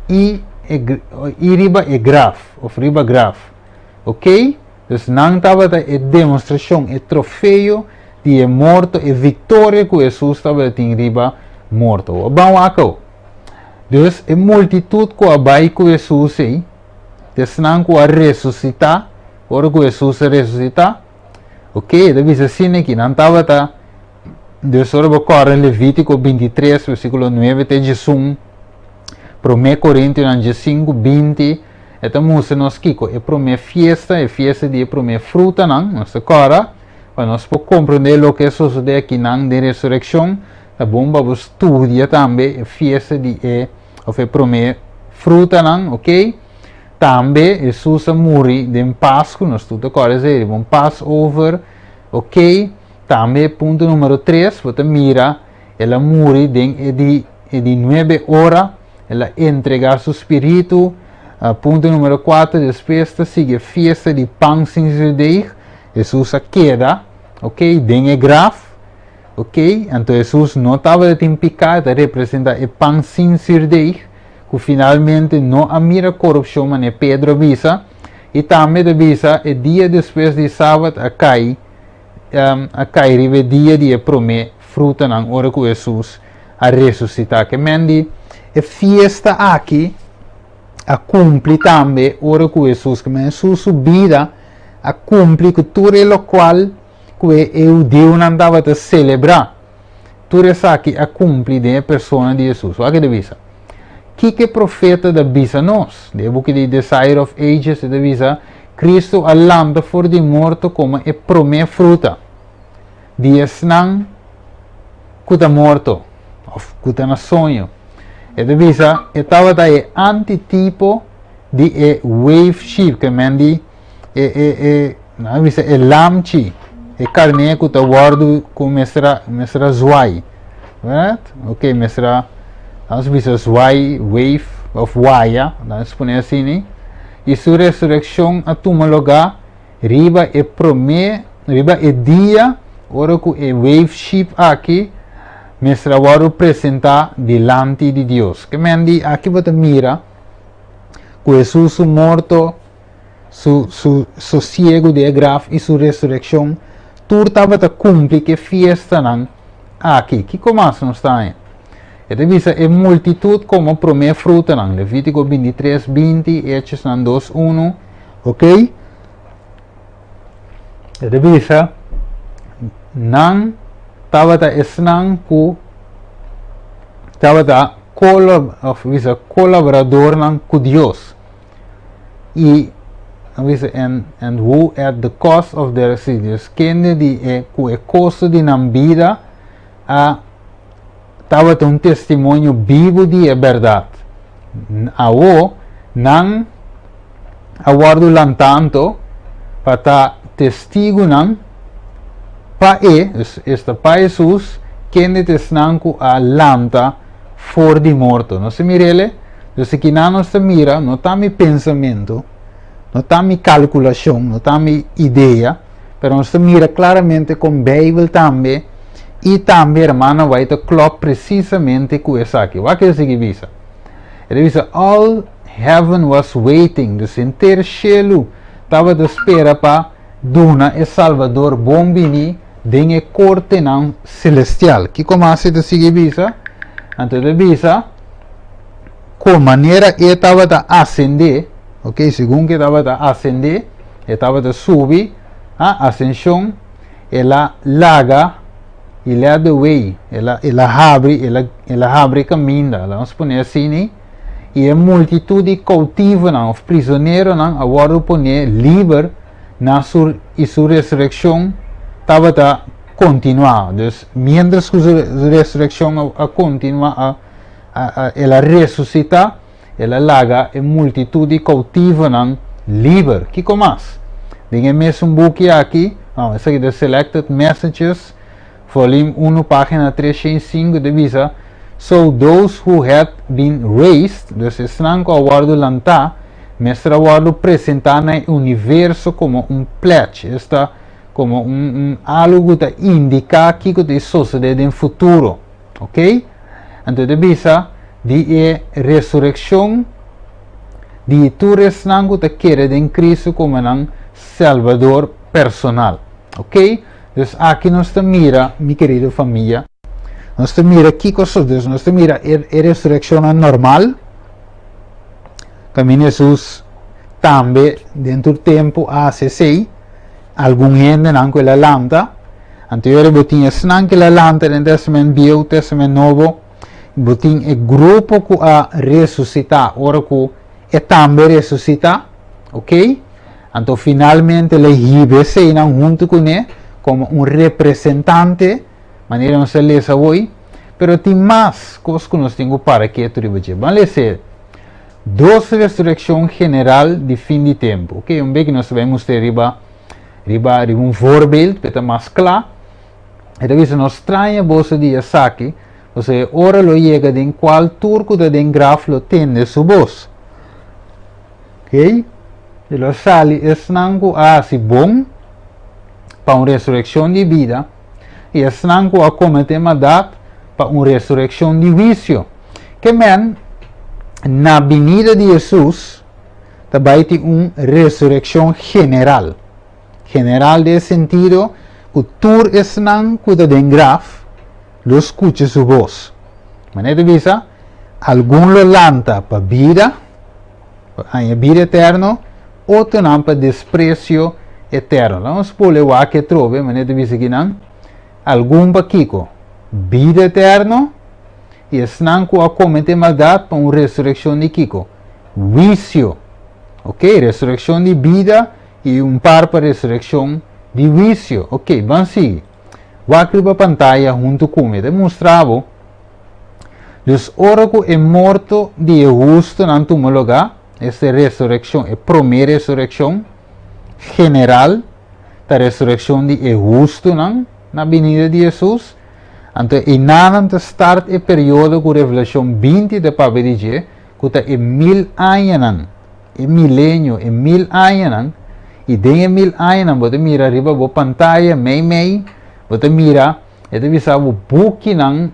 A: i i riba e graf, òf riba graf. Ok? Dus nan tabata e demostrashon, e trofeo di e morto, e viktoria ku Hesus tabatin riba morto. Ban wak awo. Dus e multitut ku a bai ku Hesus ei, esnan ku a resusitá, ora ku Hesus a resusitá, ok, e ta bisa asina aki, nan tabata, dus ora bo kòrda Levítiko 23, versíkulo 9 te 11, Promé Korintionan 15, 20, e ta mustra nos kiko e promé fiesta, e fiesta di e promé frutanan, nos ta kòrda, pa nos por komprondé loke a sosodé akinan den resurekshon, ta bon pa bo studia tambe e fiesta di e òf e promé frutanan, ok. Tambe Hesus a muri den Pasku, nos tur ta kòrda esei, riba un Passover, ok. Tambe punto numero tres, bo ta mira el a muri den e di e di nuebe ora, el a entregá su spiritu. Punto numero kuater, despues ta sigui e fiesta di pan sin zuurdeeg. Hesus a keda, ok, den e graf, ok. Anto Hesus no tabatin piká, e ta representá e pan sin zuurdeeg, ku finalmente no a mira korupshon manera Pedro a bisa. I tambe ta bisa e dia despues di sabat a kai, a kai riba e dia di e promé frutanan ora ku Hesus a resusitá. Ke men di e fiesta aki a kumpli tambe ora ku Hesus, ke men Hesus su bida a kumpli ku tur e lokual ku e hudiunan tabata selebrá. Tur esaki a kumpli den e persona di Hesus. Wak e ta bisa. Kiko e profeta ta bisa nos? Den e buki di Desire of Ages e ta bisa, Kristu a lanta for di morto komo e promé fruta di esnan ku ta morto òf ku ta na soño. E ta bisa e tabata e antitipo di e wave sheep, ke men di e e e nan a bisa e lamchi, e karné ku ta wòrdu ku mester a mester a zwai. Right? Ok, mester a nan bisa zwai, wave òf waya, nan a pone asina. I su resurekshon a tuma lugá riba e promé, riba e dia ora ku e wave sheep aki mester a wòrdu presentá dilanti di Dios. Ke men di aki bo ta mira ku Hesus su morto, su su sosiegu di e graf i su resurekshon tur tabata kumpli ku e fiestanan aki. Kiko mas nos ta haña? E ta bisa e multitut komo promé frutanan, Levítiko 23, 20, Hechosnan 2, 1, ok? E ta bisa nan tabata esnan ku tabata of bisa kolaboradornan ku Dios. I a bisa and, and who at the cost of their cities, kende di e ku e kosto di nan bida a tabata un testimonio bibu di e bèrdat. Awo nan a wòrdu lantanto pa ta testigunan pa e, esta pa Hesus, kende ta esnan ku a lanta for di morto. Nos ta mir'el? Dus kinan nos ta mira, no ta mi pensamentu, no ta mi kalkulashon, no ta mi idea, pero nos ta mira klaramente kon Beibel tambe i tambe hermana White ta klòp presisamente ku esaki. Wak e sigui bisa. E ta bisa, All heaven was waiting, dus henter shelu tabata spera pa duna e Salbador bon bini den e kortenan selestial. Kiko mas e ta sigui bisa? Anto e ta bisa, Kon manera e tabata asendé, ok, segun ku e tabata asendé, E tabata subi, ha, asenshon, el a laga, he led the way, el a, el a habri, el a, el a habri kaminda, laga nos pone asini, I e multitut di koutivonan òf prizoneronan a wòrdu poné liber na su i su resurekshon tabata kontinuá. Dus, miéntras ku su resurekshon a kontinuá, a a el a resusitá, el a laga e multitut di koutivonan liber. Kiko mas? Den e mesun buki aki, no, esaki ta Selected Messages, Volume unu, página 305, ta bisa, So those who had been raised, dus esnan ku a wòrdu lantá, mester a wòrdu presentá na e universo komo un pledge, esta, komo un, un algu ku ta indiká kiko ta sosodé den futuro. Ok? Anto e ta bisa di e resurekshon di tur esnan ku ta kere den Kristu komo nan Salbador personal. Ok? Dus aki nos ta mira, mi kerido famia, nos ta mira kiko so, dus nos ta mira e, e resurekshonnan normal, kaminda Hesus tambe den tur tempu a hasi esei, algun hendenan ku el a lanta, anto yora bo tin esnan ku el a lanta den Testament Bieu, Testament Nobo, bo tin e grupo ku a resusitá ora ku e tambe resusitá, ok? Anto finalmente lo hiba eseinan huntu kuné komo un representante, manera nos a lesa awoi, pero tin mas kos ku nos tin ku para ketu riba dje. Ban lesa e dos resurekshon general di fin di tempu. Ok, un beki nos ta bai mustra riba riba riba un voorbeeld pa e ta mas kla. E ta bisa, No straña boso di esaki, pasobra e ora lo yega den kual tur ku ta den graf lo tende su bos. Ok, i lo sali esnan ku a hasi bon pa un resurekshon di bida, i esnan ku a kometé maldat pa un resurekshon di huisio. Ke men, na binida di Hesus ta bai tin un resurekshon general. General den e sentido ku tur esnan ku ta den graf lo skucha su bos. Manera ta bisa, algun lo lanta pa bida, pa haña bida eterno, otronan pa despresio eterno. Laga nos pone wak atrobe, manera ta bisa kinan, algun pa kiko? Bida eterno, i esnan ku a kometé maldat pa un resurekshon di kiko? Huisio. Ok, resurekshon di bida i un par pa resurekshon di huisio. Ok, ban sigui. Wak riba pantaya huntu ku mi. Ta mustra bo. Dus ora ku e morto di e hustunan tuma lugá, esta e resurekshon, e promé resurekshon general, ta resurekshon di e hustunan na binida di Hesus, anto einanan ta start e periodo ku Revelashon 20 ta papia di dje, ku ta e mil añanan, e milenio, e mil añanan, i den e mil añanan bo ta mira riba bo pantaya meimei, bo ta mira E ta bisa bo bukinan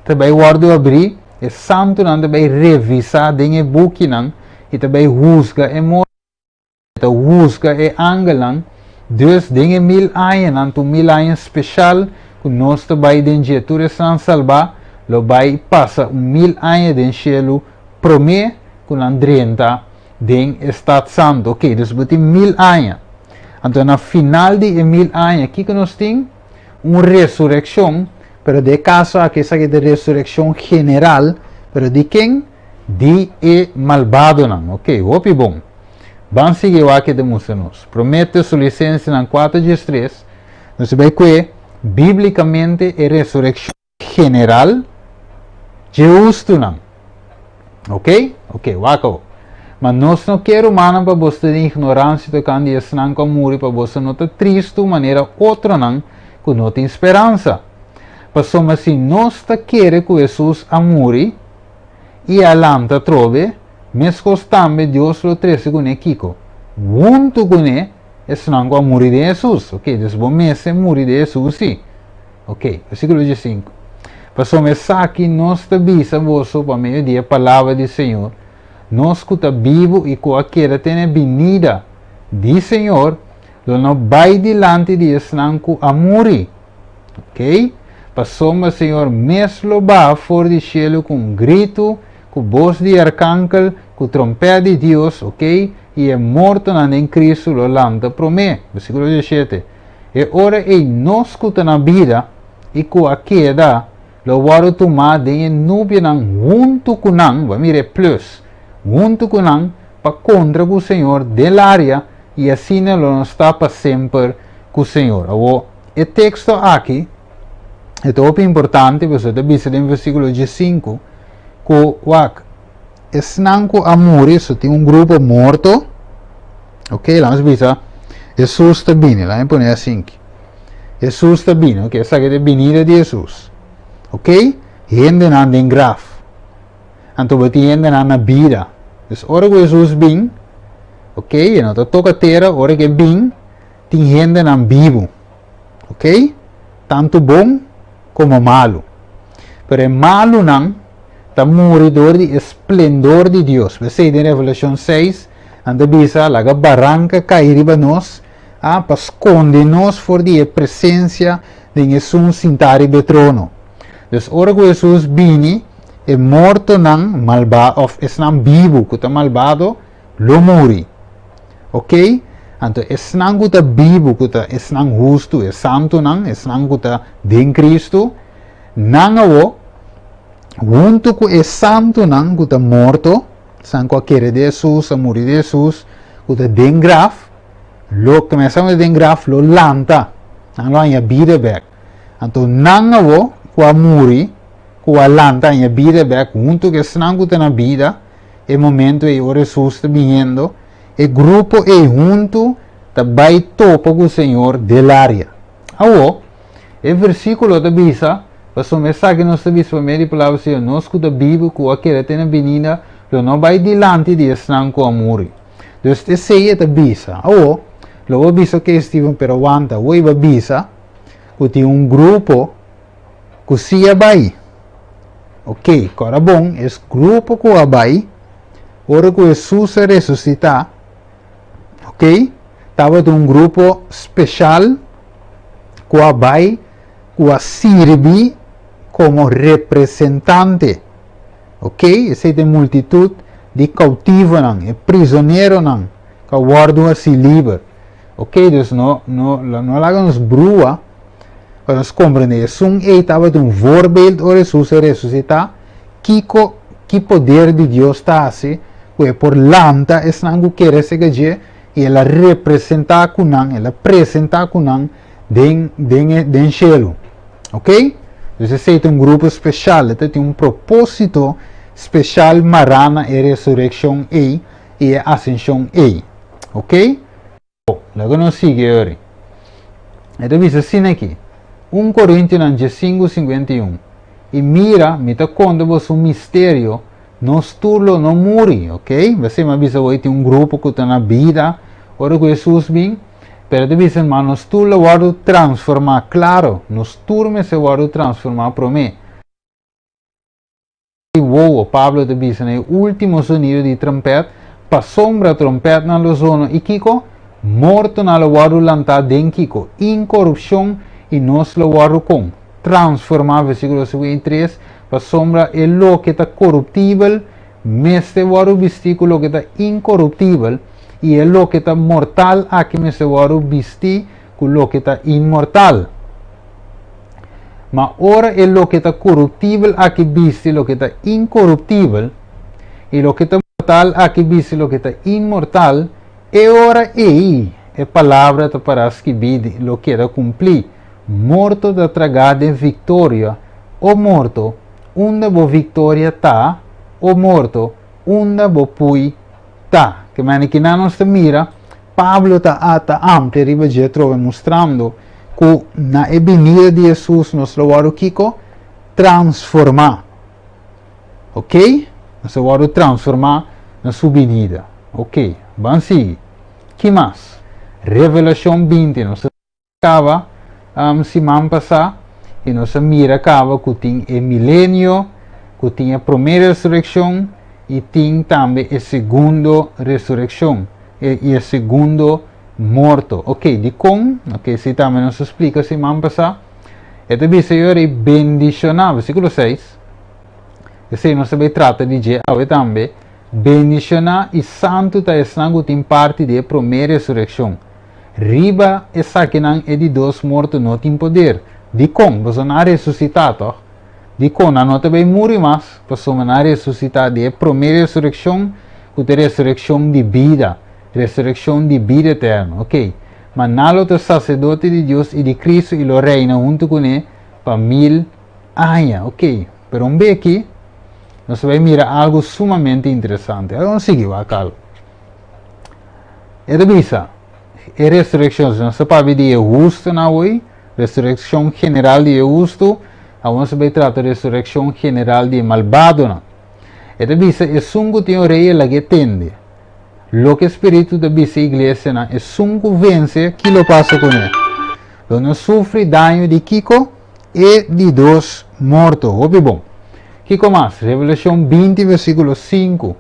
A: ta bai wòrdu abrí, e santunan ta bai revisá den e bukinan i ta bai husga e mortonan, e ta husga e angelnan. Dus den e mil añanan ta un mil aña speshal ku nos ta bai den dje. Tur esnan salbá lo bai pasa un mil aña den shelu promé ku nan drenta den e stat santu. Oke, dus bo tin mil aña. Anto na final di e mil aña kiko nos tin? Un resurekshon, pero den e kaso aki esaki ta resurekshon general, pero di ken? Di e malbadonan. Ok, hopi bon. Ban sigui wak e ta mustra nos. Promé Tesalonicensenan 4 diestres, nos ta bai kue biblikamente e resurekshon general dje hustunan. Ok? Ok, wak awo. Ma nos no ke, rumannan, pa boso ta den ignoransia tokante di esnan ku a muri, pa boso no ta tristu manera otronan ku no tin speransa. Pasobra si nos ta kere ku Hesus a muri i a lanta atrobe, meskos tambe Dios lo trese kuné kiko? Huntu kuné esnan ku a muri den Hesus. Ok, dus bo mester muri den Hesus sí. Ok, versíkulo 15. Pasobra esaki nos ta bisa boso pa medio di e palabra di Señor, nos ku ta bibu i ku a keda te na e binida di Señor, lo no bai dilanti di esnan ku a muri. Ok, pasobra Señor mes lo baha for di shelu ku un gritu, ku bos di arkankel, ku trompèt di Dios, ok, i e mortonan den Kristu lo lanta promé. Versíkulo 17. E ora ei nos ku ta na bida i ku a keda lo wòrdu tumá den e nubianan huntu ku nan, bo a mira e plus, huntu ku nan pa kontra ku Señor den laria i asina lo nos ta pa semper ku Señor. Awor, e teksto aki e ta hopi importante pasobra e ta bisa den versíkulo diesinku ku wak esnan ku a muri, so tin un grupo morto, ok, lanos bisa Hesus ta bini, lanos pone asinki, Hesus ta bini, ok, esaki ta e binida di Hesus, ok, hendenan den graf. Anto bo tin hendenan na bida. Dus ora ku Hesus bin, ok, e no ta toka tera, ora ku e bin, tin hendenan bibu. Ok? Tantu bon komo malu. Pero e malunan ta muri dor di e splendor di Dios. P'esei den Revelashon seis, nan ta bisa, Laga baranka kai riba nos, a pa skonde nos for di e presensia den esun sintá riba e trono. Dus ora ku Hesus bini, e mortonan malba òf esnan bibu ku ta malbado lo muri. Oke? Anto esnan ku ta bibu, ku ta esnan hustu, e santunan, esnan ku ta den Kristu, nan awor, huntu ku e santunan ku ta morto, esnan ku a kere den Hesus, a muri den Hesus, ku ta den graf, lo kumesa den graf lo lanta, nan lo haña bida bèk. Anto nan awor ku a muri, ku a lanta haña bida bèk huntu ku esnan ku ta na bida, e momento ei ora Hesus ta biniendo, e grupo ei huntu ta bai topa ku Señor den laria. Awor, e versíkulo ta bisa, Pasobra esaki nos ta bisa pa medio di palabra di Señor, nos ku ta bibu, ku a keda te na binida, lo no bai dilanti di esnan ku a muri. Dus esei e ta bisa. Awor, lo bo bisa, Oké, Steven, pero wanta, awor i bo a bisa ku tin un grupo ku si a bai. Oké, kòrda bon, es grupo ku a bai ora ku Hesus a resusitá, oké, tabata un grupo speshal ku a bai, ku a sirbi komo representante. Oké, esei ta e multitut di koutivonan, e prizoneronan ku a wòrdu hasi liber. Oké, dus no, no, no laga nos brua pa nos komprendé. Esun ei tabata un voorbeeld ora Hesus a resusitá, kiko, ki poder di Dios ta hasi ku e por lanta esnan ku kere sega dje i el a representá ku nan, el a presentá ku nan den, den e, den shelu. Oké? Dus esei ta un grupo speshal, e ta tin un propósito speshal mará na e resurekshon ei i e asenshon ei. Oké? Bo, laga nos sigui ori. E ta bisa asina aki, Un Korintionan diesinku 51, I mira, mi ta konta boso un misterio, nos tur lo no muri, oké? P'esei mi a bisa bo ei tin un grupo ku ta na bida ora ku Hesus bin, pero e ta bisa, ma nos tur lo wòrdu transformá. Klaro, nos tur mester wòrdu transformá promé. Wowo, Pablo ta bisa na e último zonido di trompèt, pasobra trompètnan lo zona i kiko? Mortonan lo wòrdu lantá den kiko? Inkorupshon, i nos lo wòrdu kon? Transformá, versíkulo 53, pasobra e loke ta koruptibel mester wòrdu bistí ku loke ta inkoruptibel, i e loke ta mortal aki mester wòrdu bistí ku loke ta inmortal. Ma ora e loke ta koruptibel aki bisti loke ta inkoruptibel, i loke ta mortal aki bisti loke ta inmortal, e ora ei e palabra ta pará skibí lo keda kumplí, Morto ta tragá den viktoria, o morto, unda bo viktoria ta? O morto, unda bo pui ta? Ke manera kinan nos ta mira Pablo ta ta amplia riba dje atrobe mustrando ku na e binida di Hesus nos lo wòrdu kiko? Transformá. Ok? Nos lo wòrdu transformá na su binida. Ok, ban sigui. Ki mas? Revelashon 20, nos a kaba siman pasá i nos a mira kaba ku tin e milenio, ku tin e promé resurekshon i tin tambe e segundo resurekshon i e segundo morto. Ok, dikon? Ok, esei tambe nos a splika siman pasá. E ta bisa e ora ei bendishoná, versíkulo 6, esei nos ta bai trata di dje awe tambe, bendishoná i santu ta esnan ku tin parti di e promé resurekshon. Riba esakinan e di dos morto no tin poder. Dikon? Pasobra nan a resusitá, tòg? Dikon nan no ta bai muri mas? Pasobra nan a resusitá di e promé resurekshon. Ku ta resurekshon di bida, resurekshon di bida eterno. Ok. Ma nan lo ta saserdote di Dios i di Kristu i lo reina huntu kuné pa mil aña. Ok. Pero un beki nos ta bai mira algu sumamente interesante. Awor nos sigui wak algu. E ta bisa, e resurekshon, si nos ta papia di e hustunan awor, resurekshon general di e hustu, awor nos ta bai trata resurekshon general di e malbadonan. E ta bisa, Esun ku tin orea lag'é tende. Loke Spiritu ta bisa e iglesianan, esun ku vense, ki lo pasa kuné? Lo no sufri daño di kiko? E di dos morto. Hopi bon. Kiko mas? Revelashon 20, versíkulo 5.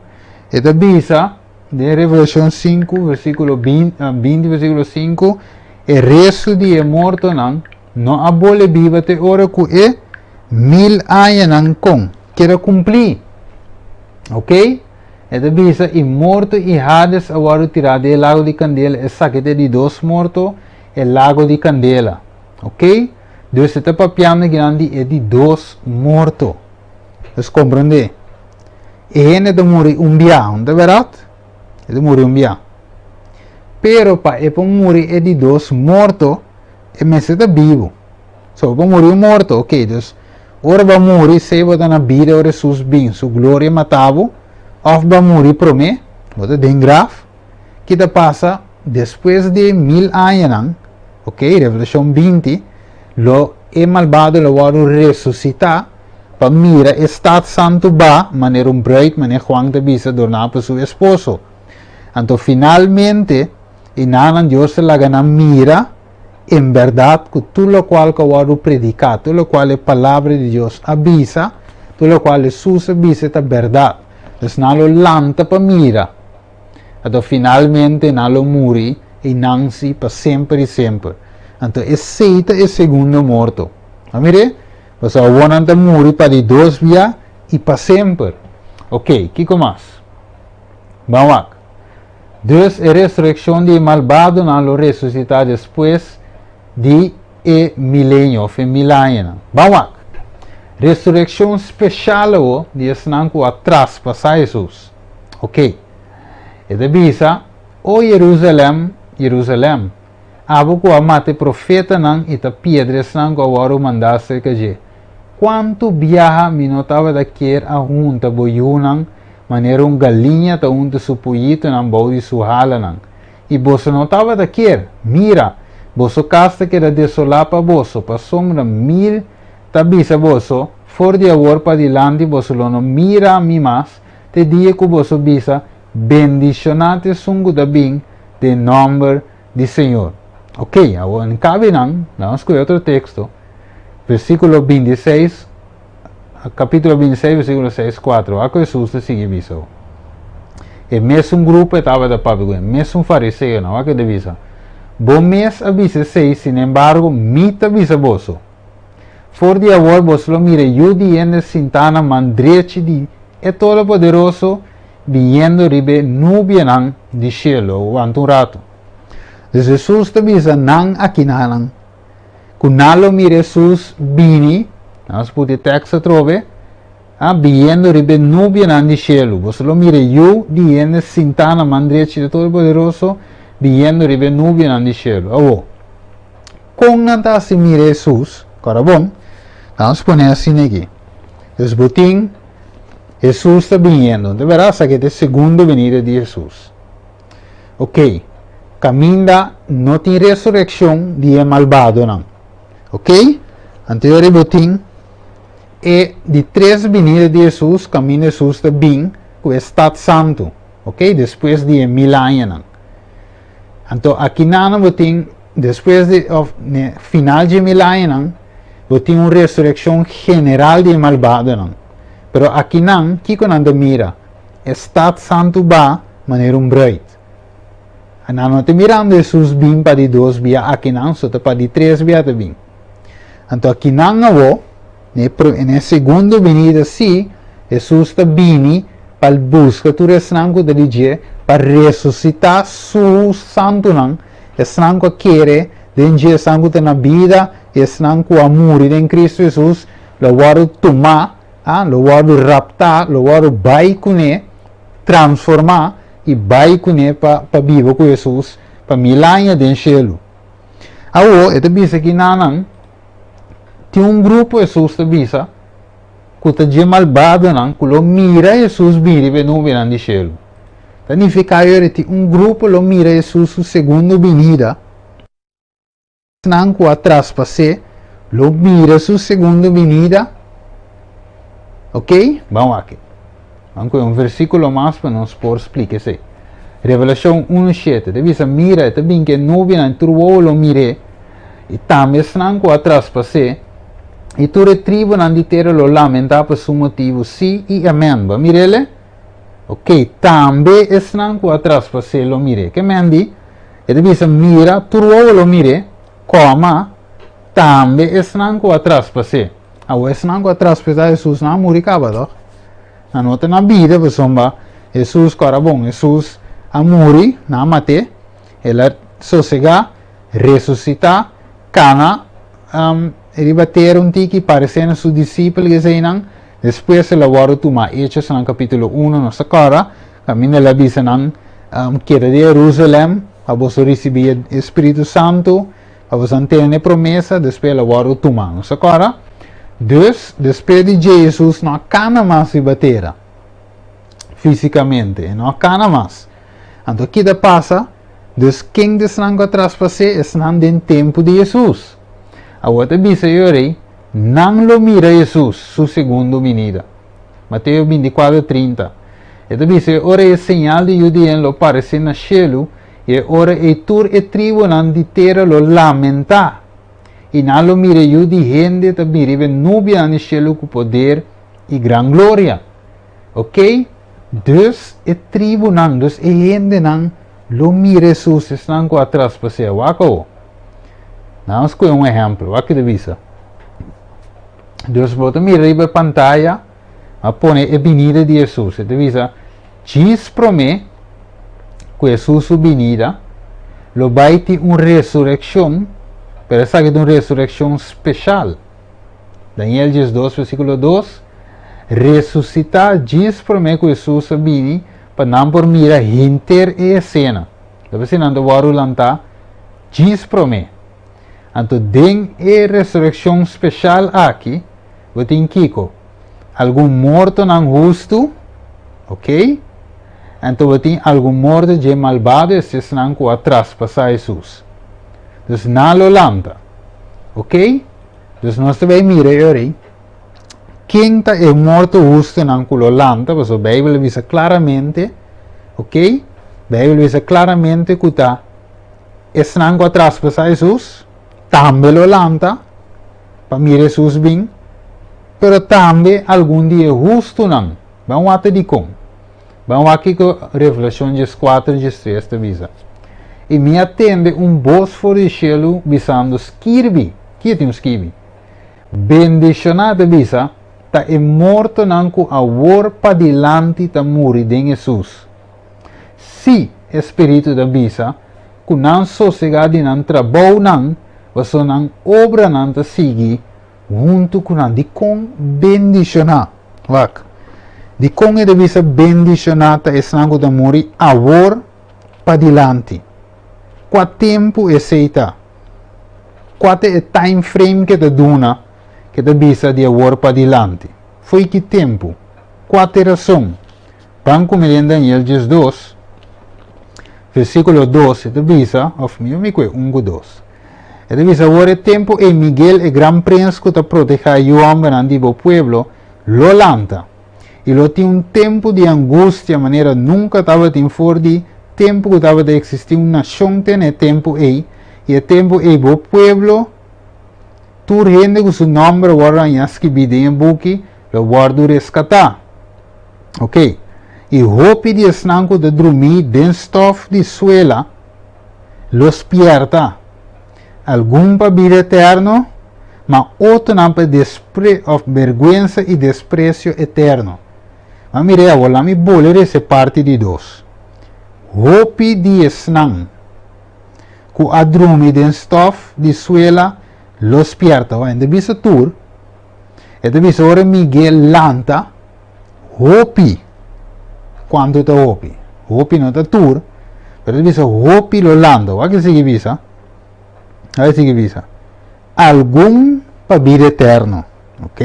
A: E ta bisa, den Revelashon 5, versíkulo 20, versíkulo 5, e restu di e mortonan no a bole biba te ora ku e mil añanan kon keda kumplí. Ok? E ta bisa, i morto i Hades a wòrdu tirá den e lago di kandela, esaki ta e di dos morto, e lago di kandela. Ok? Dus e ta papiando akinan di e di dos morto. Dus komprendé. E hende ta muri un bia, no ta bèrdat? E ta muri un bia. Pero pa e por muri e di dos morto, e mester ta bibu. So, bo muri un morto, ok, dus ora bo muri, sea bo ta na bida ora Hesus bin, su gloria mata bo, of bo muri prome, bo ta den graf, ki ta pasa despues di mil añanan, ok, Revelashon 20, lo e malbado lo wòrdu resusitá pa mira e stat santu ba manera un bruid, manera Juan ta bisa, dorná pa su esposo. Anto finalmente, i nanan Dios ta laga nan mira en bèrdat ku tur lokual ku a wòrdu prediká, tur lokual e Palabra di Dios a bisa, tur lokual Hesus a bisa ta bèrdat. Dus nan lo lanta pa mira. Anto finalmente nan lo muri i nan si pa semper i semper. Anto esei ta e segundo morto. A mir'é? Pasobra awor nan ta muri pa di dos bia i pa semper. Oké, kiko mas? Ban wak. Dus e resurekshon di e malbadonan lo resusitá despues di e milenio òf e mil añanan. Ban wak! Resurekshon speshal awo di esnan ku a traspasá Hesus. Oké. E ta bisa, O Yerusalèm, Yerusalèm, abo ku a mata e profetanan i ta piedra esnan ku a wòrdu mandá serka dje! Kuantu biaha mi no tabata kier a hunta bo yunan manera un galiña ta hunta su puyitonan bou di su halanan, i boso no tabata kier! Mira, boso kas ta keda desolá pa boso, pasobra mi ta bisa boso, For di awor padilanti boso lo no mira mi mas, te dia ku boso bisa, Bendishoná ta esun ku ta bin den nòmber di Señor. Ok, awor en kabe nan, laga nos skohe otro teksto, versíkulo 26, kapítulo 26, versíkulo 6, 4. Wak ku Hesus ta sigui bisa awo. E mesun grupo e tabata papia ku e mesun fariseonan. Wak ku e ta bisa, Bo mes a bisa esei, sinembargo, mi ta bisa boso, For di awor boso lo mira Yu di hende sintá na man drechi di e Todopoderoso biniendo riba e nubianan di shelu. Wanta un ratu. Dus Hesus ta bisa nan akinanan ku nan lo mira Hesus bini, nos pudi e tekst atrobe, a biniendo riba e nubianan di shelu. Boso lo mira Yu di hende sintá na man drechi di Todopoderoso biniendo riba e nubianan di shelu. Awor, kon nan ta hasi mira Hesus? Kòrda bon, nos pone asina aki. Dus bo tin Hesus ta biniendo. Ta bèrdat? Esaki ta e segundo benida di Hesus. Ok, kaminda no tin resurekshon di e malbadonan. Ok, anto yori bo tin e di tres binida di Hesus, kaminda Hesus ta bin ku e stat santu. Ok, despues di e mil añanan. Anto akinan bo tin despues di of ne final dje mil añanan bo tin un resurekshon general di e malbadonan. Pero akinan kiko nan ta mira? E stat santu ba manera un bruid. Nan no ta mirando Hesus bin pa di dos bia akinan, so ta pa di tres bia ta bin. Anto akinan awo, ne e segundo binida si, Hesus ta bini pa buska tur esnan ku ta di dje pa resusitá su santunan, esnan ku a kere den dje, esnan ku ta na bida i esnan ku a muri den Kristu Hesus lo wòrdu tumá, lo wòrdu raptá, lo wòrdu bai kuné. transformá i bai kuné pa pa biba ku Hesus pa mil aña den shelu. Awor, e ta bisa kinanan, tin un grupo Hesus ta bisa ku ta dje malbadonan ku lo mira Hesus bini riba e nubenan di shelu. Ta nifiká yori tin un grupo lo mira Hesus su segundo binida. Esnan ku a traspas'é lo mira su segundo binida. Ok, ban wak. Ban kohe un versíkulo mas pa nos por splika esei. Revelashon 1:7 ta bisa, Mira, e ta bin ku e nubianan, i tur wowo lo mir'é, i tambe esnan ku a traspas'é, i tur e tribunan di tera lo lamentá pa su motibu. Sí i amèn. Bo a mir'é? Ok, tambe esnan ku a traspas'é lo mir'é. Ke men di? E ta bisa, Mira, tur wowo lo mir'é, kòma, tambe esnan ku a traspas'é. Awor esnan ku a traspasá Hesus nan a muri kaba, tòg? Nan no ta na bida pasobra Hesus kòrda bon, Hesus a muri, nan a mat'é, el a sosegá, resusitá, kana riba tera un tiki, paresé na su disipel eseinan, despues el a wòrdu tumá. Hechosnan kapítulo uno nos ta kòrda. Kaminda el a bisa nan, Keda di Herusalèm pa boso risibí e Spiritu Santu, pa boso a tene e promesa, despues el a wòrdu tumá. Nos ta kòrda? Dus, despues di dje Hesus no a kana mas riba tera, físikamente, e no a kana mas. Anto ki ta pasa? Dus, ken di esnan ku a traspas'é? Esnan den tempu di Hesus. Awor ta bisa e ora ei, nan lo mira Hesus, su segundo binida. Mateo 24, 30. E ta bisa e ora ei e señal di Yu di Hende lo paresé na shelu, i e ora ei tur e tribunan di tera lo lamentá, i nan lo mira e Yu di Hende ta bin riba e nubianan di shelu ku poder i gran gloria. Oké? Dus e tribunan, dus e hendenan lo mira Hesus, esnan ku a traspas'é. Wak awo. Nan a skohe un ehèmpel. Wak ki ta bisa. Dus bo ta mira riba e pantaya, a pone e binida di Hesus. E ta bisa, djis promé ku Hesus su binida, lo bai tin un resurekshon, pero esaki ta un resurekshon speshal. Daniel 12 versíkulo 2, Resusitá djis promé ku Hesus a bini pa nan por mira henter e esena. Ta p'esei nan ta wòrdu lantá djis promé. Anto den e resurekshon speshal aki, bo tin kiko? Algun mortonan hustu, ok? Anto bo tin algun morto dje malbado, esta esnan ku a traspasá Hesus. Dus nan lo lanta, ok? Dus nos ta bai mira e ora ei, ken ta e morto hustunan ku lo lanta, pasobra Beibel a bisa klaramente, ok? Beibel a bisa klaramente ku ta Esnan ku a traspasá Hesus tambe lo lanta pa mira Hesus bin, pero tambe algun di e hustunan. Ban wak ta dikon. Ban wak kiko Revelashon 14 13 ta bisa. I mi a tende un bos for di shelu bisando, Skirbi! Ki e tin skibi? Bendishoná, ta bisa, ta e mortonan ku awor padilanti ta muri den Hesus. Sí, e Spiritu ta bisa ku nan sosegá di nan trabounan, pasobra nan obranan ta sigui huntu ku nan. Dikon bendishoná? Wak. Dikon e ta bisa bendishoná ta esnan ku ta muri awor padilanti? Kua tempu esei ta? Kua ta e time frame ke ta duna ke ta bisa di awor padilanti? Fo'i ki tempu? Kua ta e rason? Ban ku mi den Daniel 12, versíkulo 2, e ta bisa, òf mihó mi ku e un ku dos. E ta bisa, Awor e tempu ei Miguel, e gran prens ku ta protehá e yu hòmbernan di bo pueblo, lo lanta, i lo tin un tempu di angustia manera nunka tabatin for di tempu ku tabata eksistí un nashon te na e tempu ei, i e tempu ei bo pueblo, tur hende ku su nòmber a wòrdu hañá skibí den e buki, lo wòrdu reskatá. Ok. I hopi di esnan ku ta drumí den stòf di suela lo spièrta, algun pa bida eterno, ma otronan pa despre òf bèrgwensa i despresio eterno. Ma mir'é awor, laat mi bole resa e parti di dos. Hopi di esnan ku a drumi den stòf di suela lo spièrta. Wak, e ta bisa tur. E ta bisa ora Miguel lanta, hopi. Kuantu ta hopi? Hopi no ta tur, pero e ta bisa hopi lo lanta. Wak e sigui bisa. Wak e sigui bisa. Algun pa bida eterno, ok?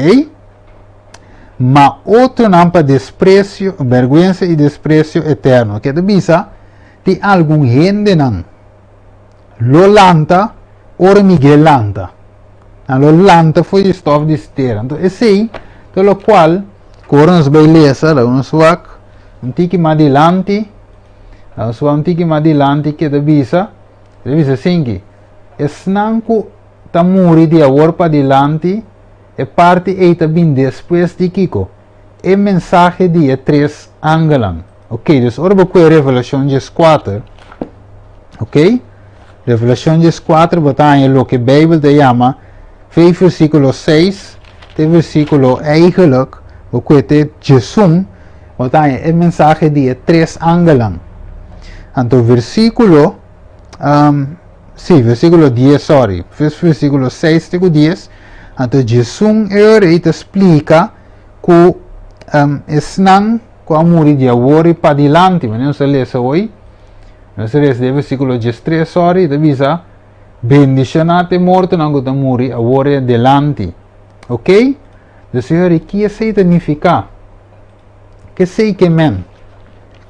A: Ma otronan pa despresio, bèrgwensa i despresio eterno. Ke ta bisa, tin algun hendenan lo lanta ora Miguel lanta. Nan lo lanta for di stof di stera. Anto esei ta lokual ku ora nos bai lesa, laga nos wak un tiki mas dilanti, laga nos wak un tiki mas dilanti ke ta bisa, e ta bisa asinki, Esnan ku ta muri di awor padilanti, e parti ei ta bin despues di kiko? E mensahe di e tres angelnan. Ok, dus ora bo kue Revelashon 14, ok, Revelashon 14 bo ta haña loke Beibel ta yama vei versíkulo 6 te versíkulo eigenlijk bo kue te 11, bo ta haña e mensahe di e tres angelnan. Anto versíkulo, um, sí, versíkulo 10, sorry, versíkulo 6 te ku 10, anto 11 e ora ei ta splika ku um, esnan ku a muri di awor i padilanti, manera nos a lesa hoy, nos a lesa den versíkulo 13, sorry, ta bisa, bendishoná ta e mortonan ku ta muri awor i adelanti. Ok? Dus e ora ei, ki esei ta nifiká? Ke esei ke men?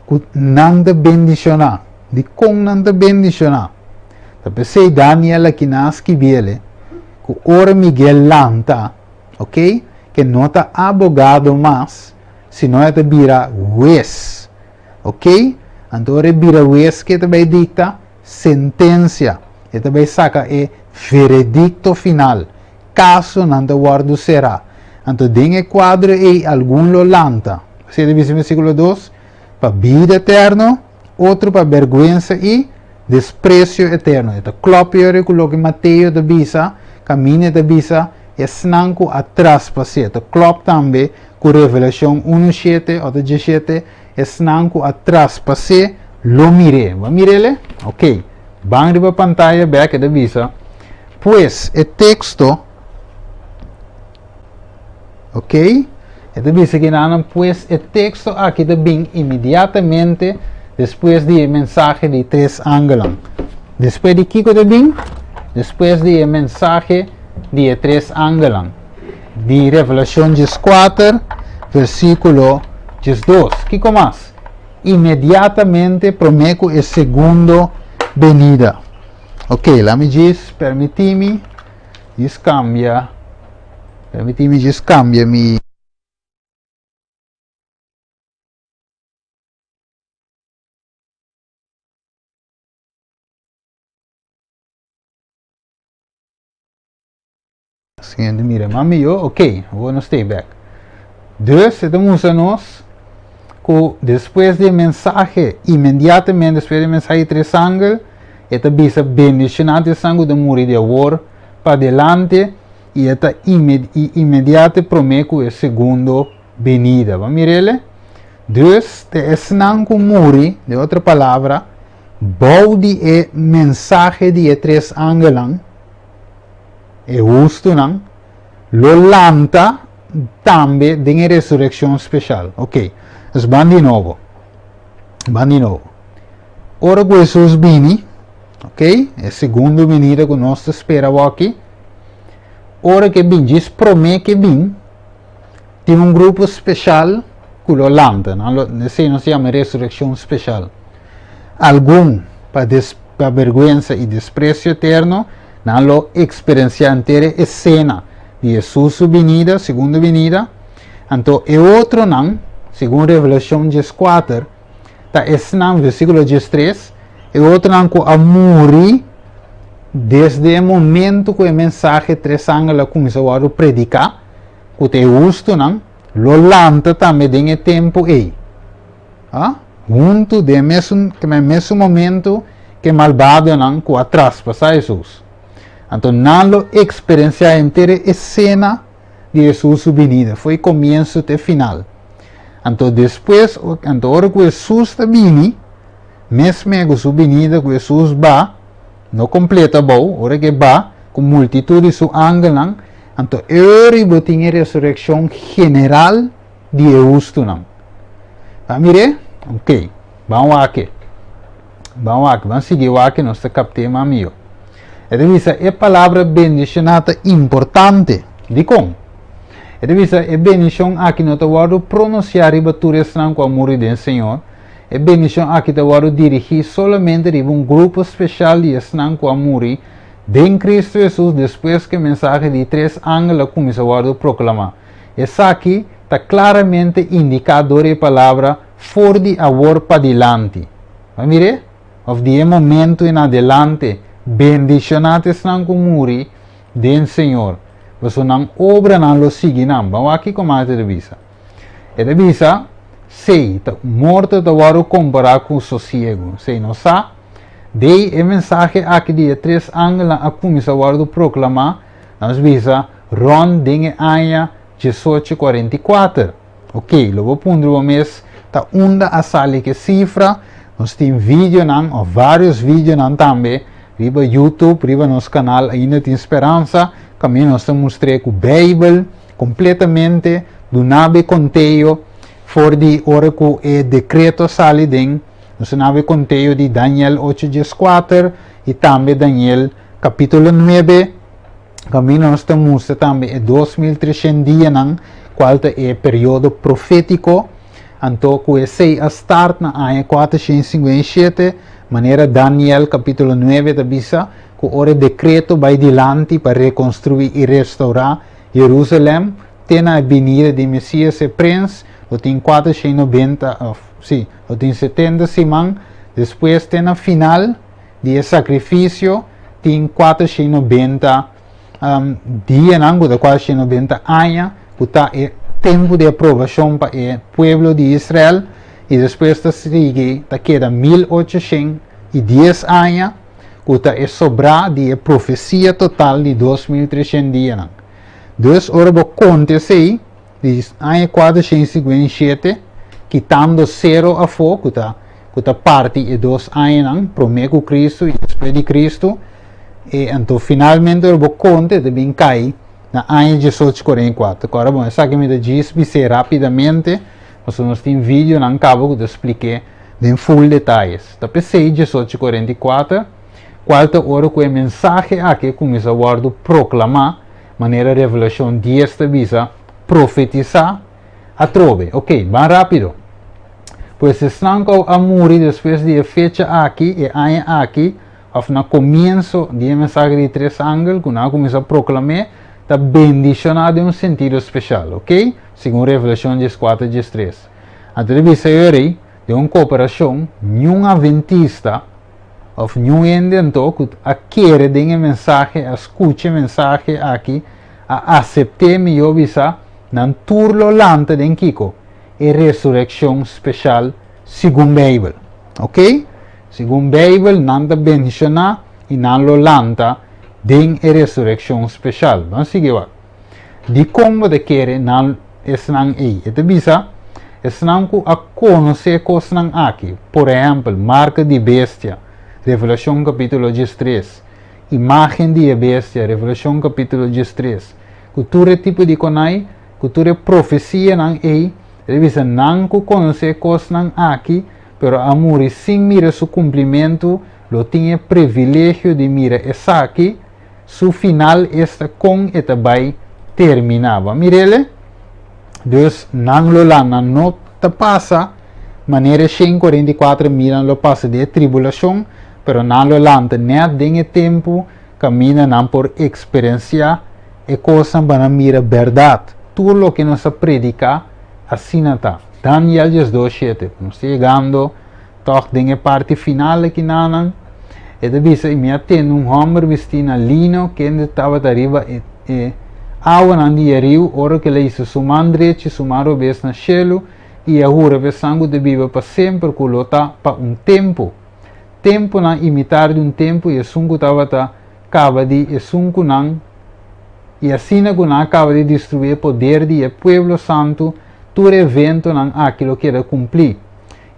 A: Ku nan ta bendishoná. Dikon nan ta bendishoná? Ta p'esei Daniel aki nan a skibiel ku ora Miguel lanta, ok, ke no ta abogado mas, sino e ta bira hues. Ok? Anto ora e bira hues ke e ta bai dikta? Sentensia. E ta bai saka e veredikto final. Kasonan ta wòrdu será. Anto den e kuadro ei algun lo lanta. Así e ta bisa den versíkulo dos, Pa bida eterno, otro pa bèrgwensa i despresio eterno. E ta klòp yori ku loke Mateo ta bisa, kaminda e ta bisa esnan ku a traspas'é. Ta klòp tambe ku Revelashon unu shete òf ta diesshete, esnan ku a traspas'é lo mir'é. Bo a mir'é le? Oké. Ban riba pantaya bèk e ta bisa, Pues e teksto, oké, e ta bisa kinanan, pues e teksto aki ta bin inmediatamente despues di e mensahe di tres angelnan. Despues di kiko ta bin? Despues di e mensahe di e tres angelnan. Di Revelashon 14, versíkulo 12. Kiko mas? Inmediatamente promé ku e segundo benida. Ok, laat mi djis permití mi djis kambia, permití mi djis kambia mi. Siguiente mira mas mihó, ok, awor nos stay back. Dus e ta mustra nos ku despues di e mensahe, inmediatamente despues di e mensahe di tres angel, e ta bisa bendishoná ta esnan ku ta muri di awor pa adelante i e ta i inmediate promé ku e segundo benida. Bo mir'el? Dus ta esnan ku muri, den otro palabra, bou di e mensahe di e tres angelnan, E hustunan lo lanta tambe den e resurekshon speshal. Ok, nos ban di nobo. Ban di nobo. Ora ku Hesus bini, ok, e segundo binida ku nos ta spera awaki, ora ku e bin, djis promé ku e bin, tin un grupo speshal ku lo lanta. Nan lo, esei nos yama resurekshon speshal. Algun pa des, pa bergwensa i despresio eterno, Nan lo eksperensiá henter e esena di Hesus su binida, segundo binida. Anto e otronan, segun Revelashon 14, ta esnan, versíkulo 13, e otronan ku a muri desde e momento ku e mensahe tres angel a kuminsá wòrdu prediká, ku ta e hustunan, lo lanta tambe den e tempu ei. Ah, huntu den e mesun, ke e mesun momento ke malbadonan ku a traspasá Hesus. Anto nan lo eksperensiá henter e esena di Hesus su binida, for e komienso te final. Anto despues, anto ora ku Hesus ta bini, mesme ku su binida ku Hesus ba, no kompleto abou, ora ku e ba ku multitut di su angelnan, anto e ora ei bo tin e resurekshon general di e hustunan. Ta mir'é? Ok, ban wak. Ban wak, ban sigui wak, nos ta kapt'é mas mihó. E ta bisa e palabra bendishoná ta importante. Dikon? E ta bisa e bendishon aki no ta wòrdu pronunsiá riba tur esnan ku a muri den Señor. E bendishon aki ta wòrdu dirigí solamente riba un grupo speshal di esnan ku a muri den Kristu Hesus despues ku e mensahe di tres angel a kuminsá wòrdu proklamá. Esaki ta klaramente indiká dor e palabra for di awor padilanti. Bo a mir'é? Òf di e momentu en adelante, bendishoná ta esnan ku muri den Señor, pasobra nan obranan lo sigui nan. Ban wak kiko mas e ta bisa. E ta bisa, Sí, ta morto ta wòrdu kompará ku sosiegu. Sí, nos sa, dei e mensahe aki di e tres angelnan a kuminsá wòrdu proklamá, nos bisa, rònt den e aña 1844. Ok, lo bo puntra bo mes ta unda a sali ke sifra. Nos tin videonan of varios videonan tambe riba YouTube, riba nos kanal Ainda Tin Speransa, kaminda nos ta mustr'é ku Beibel kompletamente duna bo e konteo for di ora ku e dekreto a sali den, nos ta duna bo e konteo di Daniel ocho dieskuater i tambe Daniel kapítulo nuebe. Kaminda nos ta mustra tambe e 2300 dianan, kual ta e periodo profétiko, anto ku esei a start na aña 457, manera Daniel kapítulo 9 ta bisa, ku ora e dekreto bai dilanti pa rekonstruí i restourá Jerusalèm te na e binida di Mesias e Prens, lo tin 490, òf sí, lo tin 70 siman, despues te na final di e sakrifisio tin 490 dianan, ku ta 490 aña, ku ta e tempu di aprobashon pa e pueblo di Israel, i despues ta sigui ta keda 1810 aña, ku ta e sobrá di e profesia total di 2300 dianan. Dus ora bo konta esei, di aña 457, kitando sero afó, ku ta ku ta parti e dos añanan, promé ku Kristu i despues di Kristu, e anto finalmente ora bo konta e ta bin kai na aña 1844. Kòrda bon, esaki mi ta djis bis'é rápidamente, pasobra nos tin videonan kaba ku ta splik'é den full detayes. Ta p'esei 1844, kual ta ora ku e mensahe aki a kuminsá wòrdu proklamá, manera Revelashon dies ta bisa, profetisá atrobe. Ok, ban rápido. Pues esnan ku a muri despues di e fecha aki, e aña aki, òf na komienso di e mensahe di tres angel ku nan a kuminsá proklam'é, ta bendishoná den un sentido speshal, ok? Segun Revelashon 14, 13. Anto ta bisa e rei, den un kooperashon, niun aventista òf niun hende anto ku a kere den e mensahe, a skucha e mensahe aki, a asept'é, mihó bisa, nan tur lo lanta den kiko? E resurekshon speshal segun Beibel. Ok? Segun Beibel nan ta bendishoná i nan lo lanta den e resurekshon speshal. Ban sigui wak. Dikon bo ta kere nan esnan ei? E ta bisa, Esnan ku a konosé kosnan aki, por ehèmpel, marka di bestia, Revelashon kapítulo 13, imágen di e bestia, Revelashon kapítulo 13, ku tur e tipo di konai, ku tur e profesianan ei, e ta bisa nan ku konosé kosnan aki, pero a muri sin mira su kumplimentu, lo tin e privilegio di mira esaki, su final esta kon e ta bai terminá. Bo a mir'el? Dus nan lo la nan no ta pasa manera e 144.000 nan lo pasa di e tribulashon, pero nan lo lanta nèt den e tempu kaminda nan por eksperensiá e kosnan pa nan mira bèrdat. Tur loke nos a prediká asina ta. Daniel 12:7. Nos ta yegando Tòg den e parti final aki nanan, e ta bisa, I mi a tende un hòmber bistí na lino kende tabata riba e e awanan di e riu ora ku el a hisa su man drechi i su man robes na shelu i a hura pa esnan ku ta biba pa semper ku lo ta pa un tempu, tempunan i mitar di un tempu i esun ku tabata kaba di esun ku nan i asina ku nan a kaba di destruí e poder di e pueblo santu tur e eventonan aki lo keda kumplí.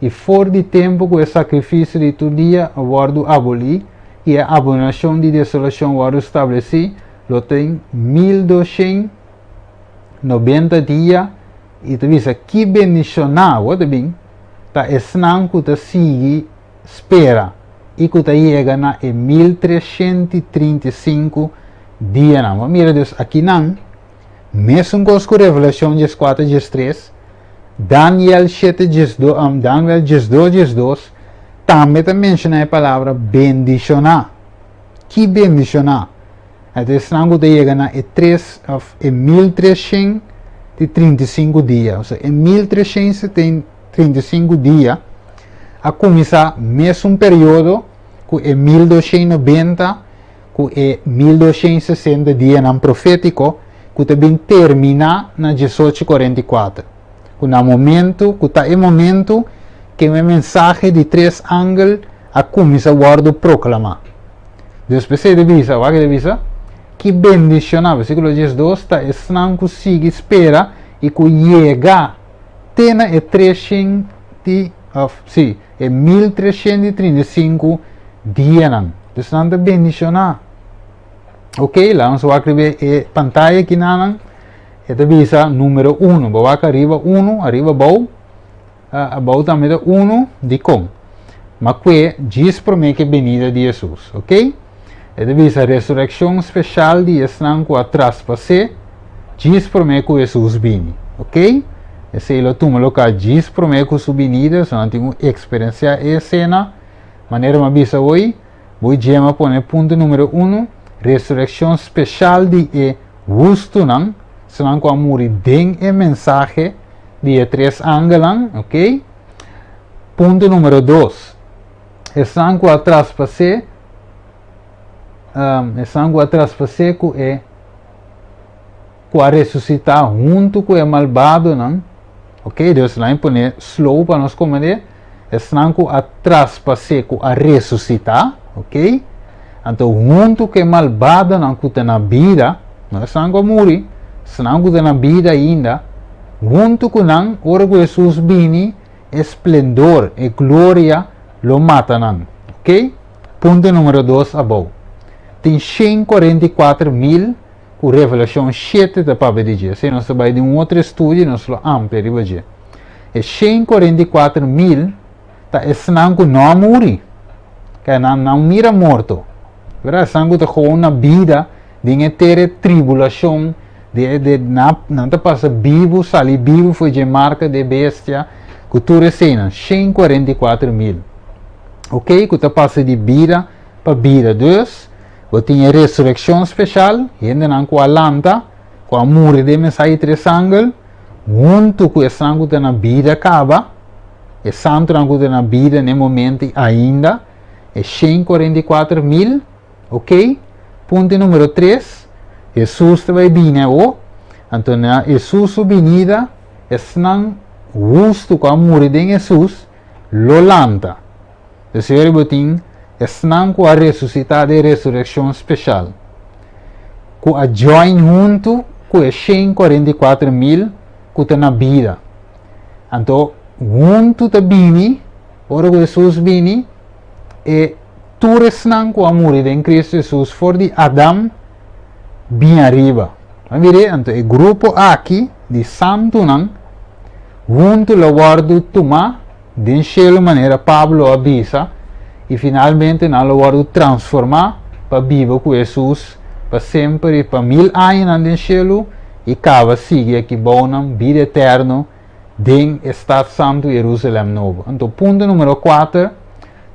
A: I for di tempu ku e sakrifisio di tur dia a wòrdu abolí i e abominashon di desolashon wòrdu stablesí, lo tin 1290 dia, i ta bisa, Ki bendishoná, wou ta bin? Ta esnan ku ta sigui spera i ku ta yega na e 1335 dianan. Bo mira dus akinan, mesun kos ku Revelashon 14 13, Daniel 7 12, Daniel 12 12, tambe ta menshoná e palabra bendishoná. Ki bendishoná? E esnan ku ta yega na e tres òf e 1335 dia. Osea, e 1335 dia a kuminsá mesun periodo ku e 1290 ku e 1260 dianan profétiko ku ta bin terminá na 1844. Ku na momentu, ku ta e momentu ku e mensahe di tres angel a kuminsá wòrdu proklamá. Dios p'esei ta bisa, wak e ta bisa? Ki bendishoná, versíkulo 12, ta esnan ku sigui spera i ku yega te na e treshenti, òf sí, e 1335 dianan. Dus nan ta bendishoná. Ok, laga nos wak riba e pantaya akinanan. E ta bisa número uno. Bo wak ariba uno, ariba abou. Abou tambe ta uno. Dikon? Ma kue djis promé ku e benida di Hesus. Ok? E ta bisa resurekshon speshal di esnan ku a traspas'é djis promé ku Hesus bini. Ok? Esei lo tuma loka djis promé ku su binida, so nan tin ku eksperensiá e esena. Manera mi a bisa hoy, bo dje mi a pone punto numero uno, resurekshon speshal di e hustunan, esnan ku a muri den e mensahe di e tres angelnan, ok. Punto numero dos, esnan ku a traspas'é, esnan ku a traspas'é ku e ku a resusitá huntu ku e malbadonan, ok, Dios lain pone slow pa nos komprendé, esnan ku a traspas'é ku a resusitá, ok, anto huntu ku e malbadonan ku ta na bida, no esnan ku a muri, esnan ku ta na bida ainda, huntu ku nan, ora ku Hesus bini, e splendor, e gloria lo mata nan. Ok? Punto numero dos abou. Tin 144.000 ku Revelashon 7 ta papia di dje. Esei nos ta bai den un otro estudio i nos lo amplia riba dje. E 144.000 ta esnan ku no a muri, ke nan no mira morto. Berdad? Esnan ku ta gewoon na bida den e tera e tribulashon, de, de, na, nan ta pasa bibu, sali bibu for dje marka de bestia, ku tur eseinan, 144.000. Ok, ku ta pasa di bida pa bida. Dus, Bo tin e resurekshon speshal, hendenan ku a lanta, ku a muri den mensahe di tres angel, huntu ku esnan ku ta na bida kaba, e santunan ku ta na bida na e momento ainda, e 144.000, ok? Punto numero tres, Hesus ta bai bini awo, anto na Hesus su binida, esnan hustu ku a muri den Hesus lo lanta. Esei bo tin esnan ku a resusitá den resurekshon speshal, ku a join huntu ku e 144.000 ku ta na bida. Anto huntu ta bini, ora ku Hesus bini, e tur esnan ku a muri den Kristu Hesus for di Adam bin ariba. A mir'é? Anto e grupo aki di santunan huntu lo wòrdu tumá den shelu manera Pablo a bisa, i finalmente nan lo wòrdu transformá pa biba ku Hesus pa semper i pa mil añanan den shelu i kaba sigui aki bou nan bida eterno den e stat santu Yerusalèm nobo. Anto punto numero kuater,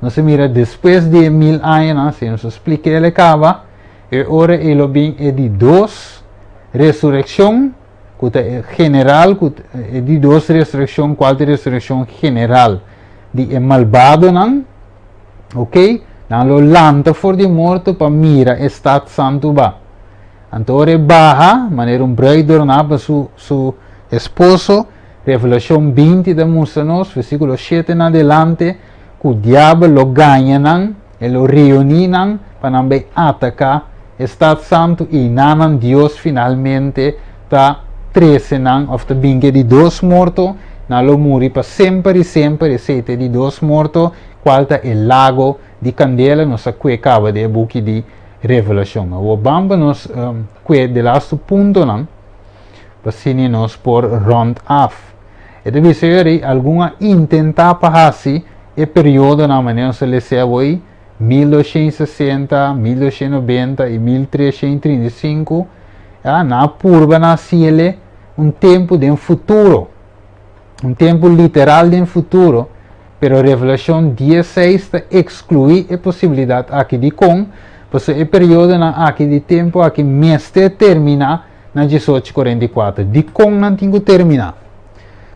A: nos a mira despues di e mil añanan, si nos a splika el e kaba, e ora ei lo bin e di dos resurekshon, ku ta e general, ku e di dos resurekshon, kual ta e resurekshon general di e malbadonan, ok, nan lo lanta for di morto pa mira e stat santu ba. Anto ora e baha, manera un bruid dorná pa su, su esposo, Revelashon 20 ta mustra nos, versíkulo 7 na adelante, ku diabel lo gaña nan, e lo reuní nan pa nan bai ataká e stat santu i nanan Dios finalmente ta trese nan òf ta bin ku e di dos morto, nan lo muri pa semper i semper, esei ta e di dos morto, kual ta e lago di kandela, nos a kue kaba den e buki di Revelashon. Awor ban pa nos kue de lastu puntonan pa asina nos por rònt af. E ta bisa yori algun a intentá pa hasi e periodonan manera nos a lesa awoi, 1260, 1290 i 1335, a nan a purba na hasiele un tempu den futuro, un tempu literal den futuro, pero Revelashon diesseis ta ekskluí e posibilidat aki. Dikon? Pasobra e periodonan aki di tempu aki mester terminá na 1844. Dikon nan tin ku terminá?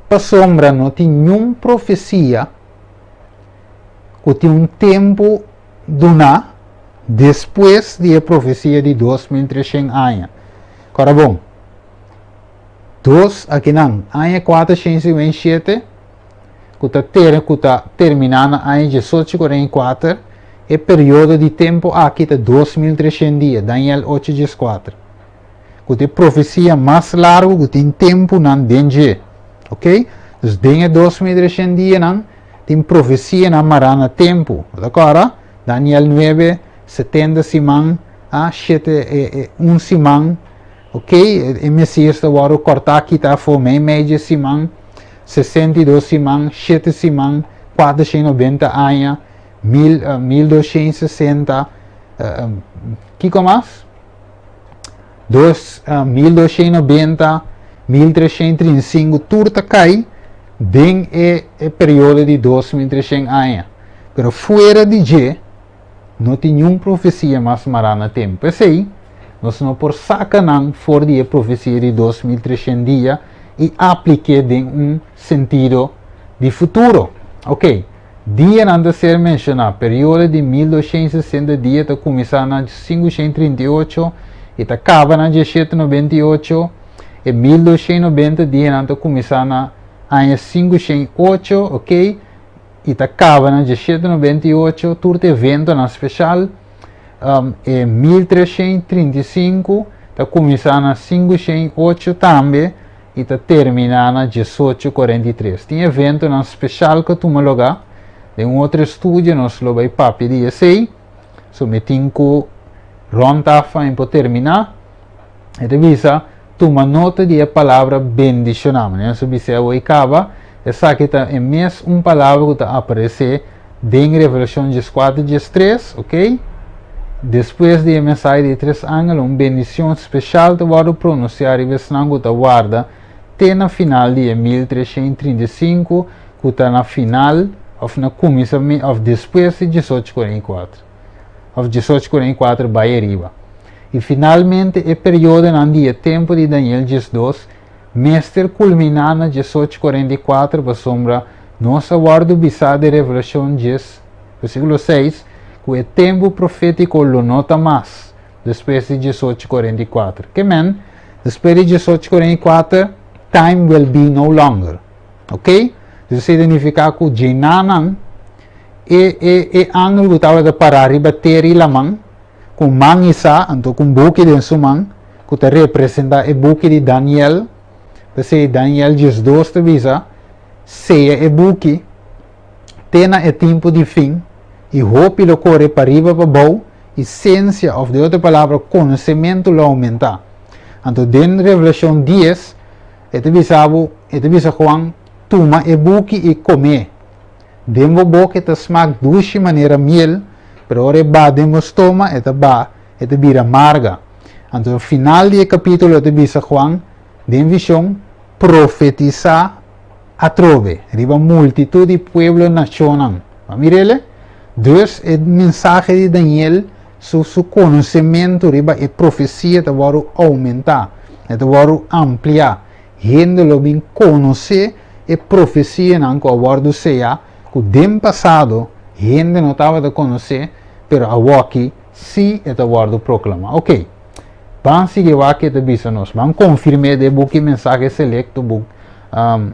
A: Pasobra no tin niun profesia ku tin un tempu duná despues di e profesia di 2300 aña. Kòrda bon, dos akinan, aña 457 ku ta ter ku ta terminá na aña 1844, e periodo di tempu aki ta 2300 dia, Daniel ocho dieskuater. Ku ta e profesia mas largu ku tin tempunan den dje. Ok? Dus den e 2300 dianan tin profesianan mará na tempu. Bo ta kòrda? Daniel nuebe, 70 siman, a shete, e, e, un siman. Ok? E Mesias ta wòrdu kòrtá kita afó meimei dje siman, 62 siman, shete siman, 490 aña, mil, 1260, kiko mas? Dos, 1290, 1335, tur ta kai den e, e periodo di 2300 aña. Pero fuera di dje, no tin niun profesia mas mará na tempu. P'esei, nos no por saka nan for di e profesia di 2300 dia i aplik'é den un sentido di futuro. Ok, Dianan ta ser menshoná. Periodo di 1260 dia ta kuminsá na 538 i ta kaba na 1798. E 1290 dianan ta kuminsá na aña 508, ok, i ta kaba na 1798. Tur ta eventonan speshal. E 1335 ta kuminsá na 508 tambe i ta terminá na 1843. Tin eventonan speshal ku a tuma lugá. Den un otro estudio nos lo bai papia di esei. So mi tin ku rònt af pa mi por terminá. E ta bisa, Tuma nota di e palabra bendishoná. Manera nos a bisa awor i kaba, esaki ta e mes un palabra ku ta aparesé den Revelashon 14 13, ok? Despues di e mensahe di e tres angel, un bendicion special ta wordo pronuncia riba esnan cu ta warda te na final di e 1335, cu ta na final of na cuminsamentu of despues di 1844, of 1844 bay ariba. Y finalmente e periodonan di e tempo di Daniel 12 mester culmina na 1844 pasobra nos a wordo bisa den Revelacion 10, Versíkulo 6, Ku e tempu profétiko lo no ta mas despues di 1844. Ke men, despues di 1844, time will be no longer. Ok? Dus esei ta nifiká ku djenanan e, e, e angel ku tabata pará riba tera i laman, ku man isá, anto ku un buki den su man, ku ta representá e buki di Daniel, p'esei Daniel 12 ta bisa, Seya e buki, te na e tempu di fin, i hopi lo kore pariba pabou, i siensia, òf den otro palabra, konosementu lo oumentá. Anto den Revelashon 10, e ta bisa bo, e ta bisa Juan, Tuma e buki i kom'é. Den bo boka e ta smak dushi manera miel, pero ora e ba den bo stoma, e ta ba, e ta bira marga. Anto final di e kapítulo e ta bisa Juan, den vishon, Profetisá atrobe riba multitud di pueblo nashonnan. Bo a mir'el? Dus e mensahe di Daniel, su su konosementu riba e profesia ta wòrdu oumentá, e ta wòrdu ampliá. Hende lo bin konosé e profesianan ku a wòrdu seá, ku den pasado hende no tabata konosé, pero awoki sí e ta wòrdu proklamá. Oké. Ban sigui wak ke ta bisa nos. Ban konfirm'é den buki Mensahe Selekto, buk, um,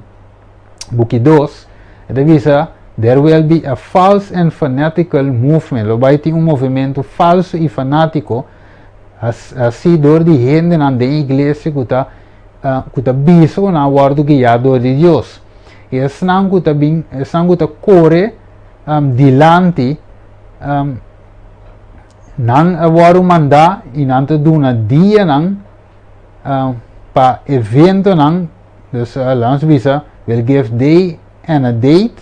A: buki 2. E ta bisa, There will be a false and fanatical movement. Lo bai tin un movementu falso i fanátiko, hasí dor di hendenan den iglesia ku ta, uh, ku ta bisa ku nan a wòrdu guiá dor di Dios. I esnan ku ta bin, esnan ku ta kore, um, dilanti, um, Nan a wòrdu mandá i nan ta duna dianan pa eventonan, dus laat nos bisa Will give day and a date,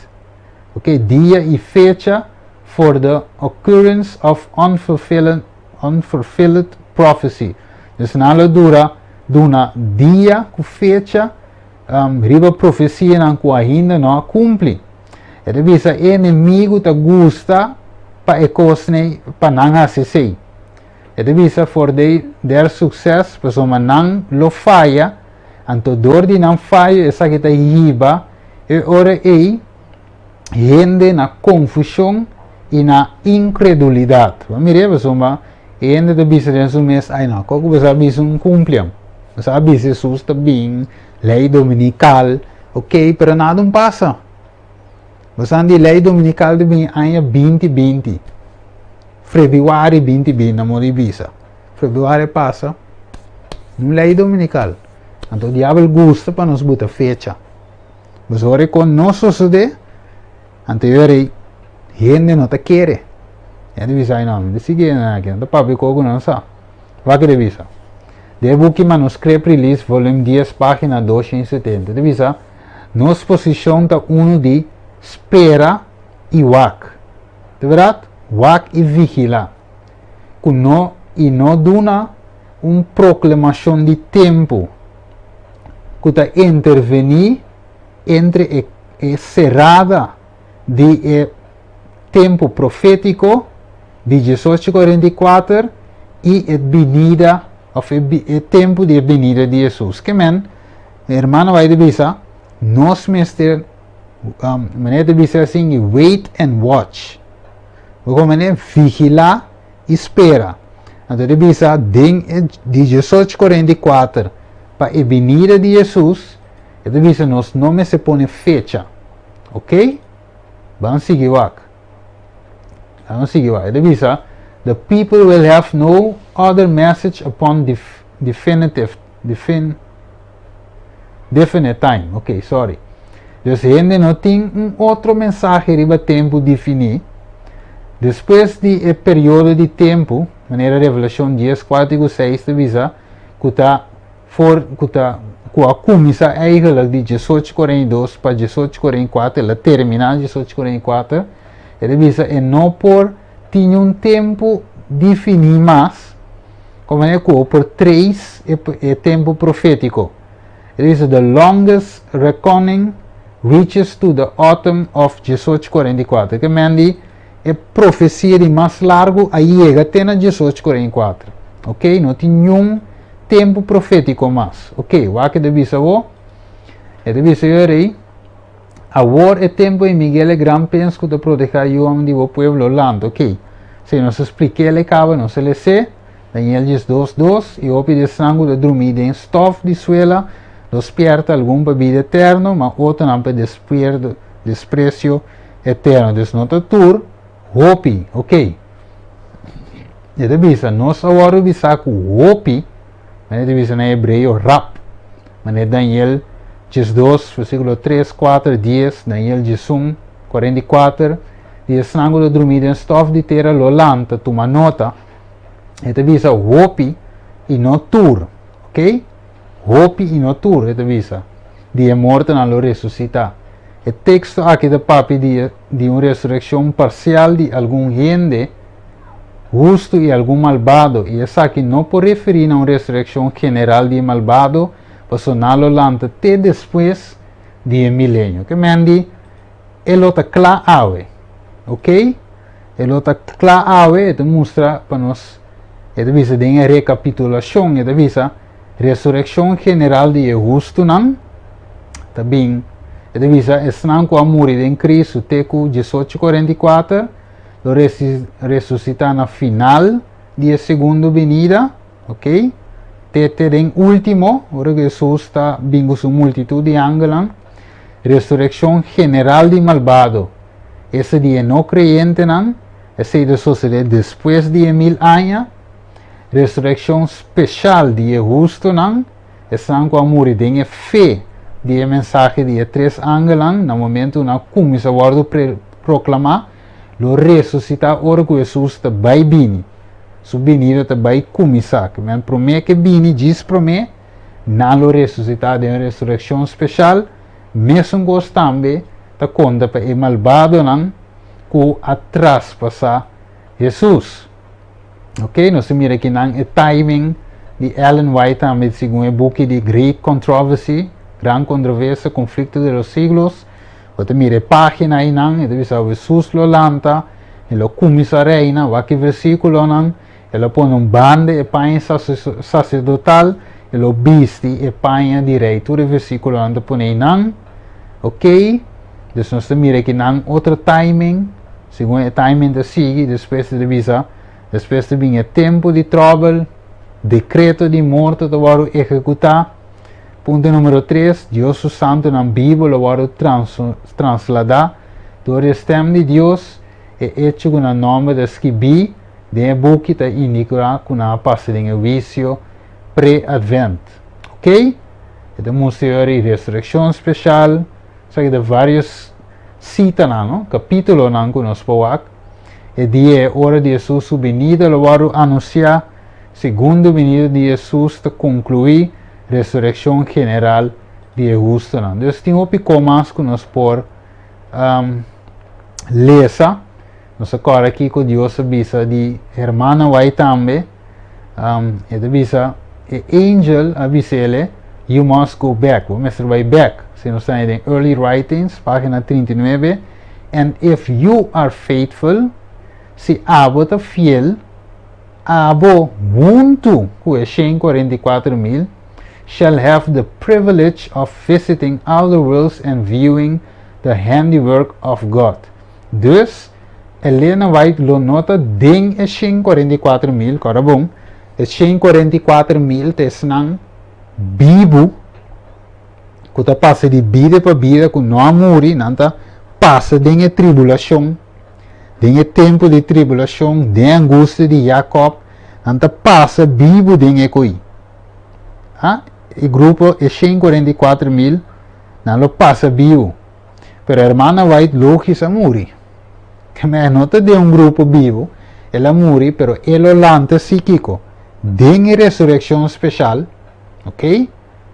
A: ok, dia i fecha for the occurrence of unfulfilled prophecy. Dus nan lo dura duna dia ku fecha riba profesianan ku ainda no a kumpli. E ta bisa e enemigu ta gusta pa e kosnan pa nan hasi esei. E ta bisa for their success, pasobra nan lo faya, anto dor di nan fayo esaki ta hiba e ora ei hende na konfushon i na inkredulidat. Bo mira pasobra e hende ta bisa den su mes, ai no, kiko bo sa bisa un kumpli? Bo sa bisa Hesus ta bin, lei dominikal, ok, pero nada un pasa. Bo sa di lei dominikal ta bin aña 2020. Februari 2020 na moda di bisa. Februari pasa, un lei dominikal. Anto diabel gusta pa nos buta fecha. Pues ora kon no sosodé, anto yora hende no ta kere. Hende bisa, ay no, mi ta sigui aki, no ta papia kos ku nan sa. Wak e ta bisa. Den e buki Manuscript Release, volume 10, página 270, ta bisa, Nos posishon ta unu di spera i wak. Ta bèrdat? Wak i vigilá. Ku no i no duna un proklamashon di tempu ku ta intervení entre e e serada di e tempu profétiko di 1844 i e binida òf e e tempu di e binida di Hesus. Ke men, e hermano bai ta bisa, nos mester, manera ta bisa asin, wait and watch. Bo komo manera vigilá i spera. Anto ta bisa den e di 1844 pa e binida di Hesus, e ta bisa nos no mester pone fecha. Ok? Ban sigui wak. Ban sigui wak. E ta bisa, the people will have no other message upon definitive, definite time. Ok, sorry. Dus hende no tin un otro mensahe riba tempu definí. Despues di e periodo di tempu, manera Revelashon 10, 4 ku 6 ta bisa, ku ta for ku ta ku a kuminsá eigenlijk di 1842 pa 1844, el a terminá 1844, e ta bisa e no por tin un tempu definí mas, komo manera ku por trace e tempu profétiko. E ta bisa the longest reckoning reaches to the autumn of 1844. Ke men di e profesia di mas largu a yega te na 1844. Ok, no tin niun tempu profétiko mas. Ok, wak e ta bisa bo? E ta bisa yo rei, awor e tempu ei Miguel e gran prins ku ta protehá yunan di bo pueblo lanta. Ok, si nos a splik'el e kaba, nos a les'é. Daniel 12, 2, I hopi di esnan ku ta drumí den stòf di suela lo spièrta, algun pa bida eterno, ma otronan pa despresio eterno. Dus no ta tur hopi, ok. E ta bisa, nos a wòrdu bisá ku hopi, manera e ta bisa na hebreo, rab, manera Daniel 12, versíkulo 3, 4, 10, Daniel 11, 44, di esnan ku ta drumí den stòf di tera lo lanta, tuma nota. E ta bisa hopi i no tur, ok? Hopi i no tur, e ta bisa, di e mortonan lo resusitá. E teksto aki ta papia di di un resurekshon parsial di algun hende hustu i algun malbado, i esaki no por referí na un resurekshon general di e malbado, pasobra nan lo lanta te despues di e milenio. Ke men di e lo ta kla awe, ok? E lo ta kla awe, e ta mustra pa nos, e ta bisa den e rekapitulashon, e ta bisa resurekshon general di e hustunan ta bin, e ta bisa esnan ku a muri den Kristu te ku 1844 lo resusitá na final di e segundo binida, ok? Te te den último, ora ku Hesus ta bin ku su multitut di angelnan, resurekshon general di malbado. Esta di e no kreyentenan, esei ta sosodé despues di e mil aña. Resurekshon speshal di e hustunan, esnan ku a muri den e fe di e mensahe di e tres angelnan na momentu nan a kuminsá wòrdu proklamá, lo resusitá ora ku Hesus ta bai bini. Su binida ta bai kuminsá. Ke men promé ke bini, djis promé, nan lo resusitá den un resurekshon speshal. Mesun kos tambe ta konta pa e malbadonan ku a traspasá Hesus. Ok, nos ta mira akinan e timing di Ellen White tambe segun e buki di Great Controversy, Gran Controversia, Conflicto de los Siglos. Bo ta mira e página einan, e ta bisa Hesus lo lanta, e lo kuminsá reina, wak e versíkulonan, e lo pone un banda e paña saserdotal, e lo bisti e paña di rei. Tur e versíkulonan ta pone einan. Ok, dus nos ta mira akinan otro timing. Segun e timing ta sigui, despues ta bisa, despues ta bin e tempu di tròbel, dekreto di morto ta wòrdu ehekutá. Punto numero tres, Dios su santunan bibu lo wòrdu transladá dor di e stèm di Dios. E echo ku nan nòmber ta skibí den e buki ta indiká ku nan a pasa den e huisio pre-Advent. Ok? E ta mustra e ora di resurekshon speshal. Esaki ta vários sitanan, no? Kapítulonan ku nos por wak. E dia e ora di Hesus su binida lo wòrdu anunsiá, segundo binida di Hesus ta konkluí resurekshon general di e hustunan. Dus tin hopi ko mas ku nos por lesa. Nos a kòrda kiko Dios a bisa di hermana White tambe. E ta bisa, e angel a bis'ele, You must go back, bo mester bai bek. Si nos ta den Early Writings, pagina 39, And if you are faithful, si abo ta fiel, abo huntu ku e 144,000 shall have the privilege of visiting all the worlds and viewing the handiwork of God. Dus, Elena White lo no ta den e 144,000, kòrda bon, e 144,000 ta esnan bibu ku ta pasa di bida pa bida, ku no a muri, nan ta pasa den e tribulashon, den e tempu di tribulashon, den e angustia di Jakòb, nan ta pasa bibu den e koi. Ah, e grupo, e 144,000, nan lo pasa bibu. Pero hermana White logis a muri. Keme no ta den un grupo bibu, el a muri, pero e lo lanta si kiko? Den e resurekshon speshal, ok?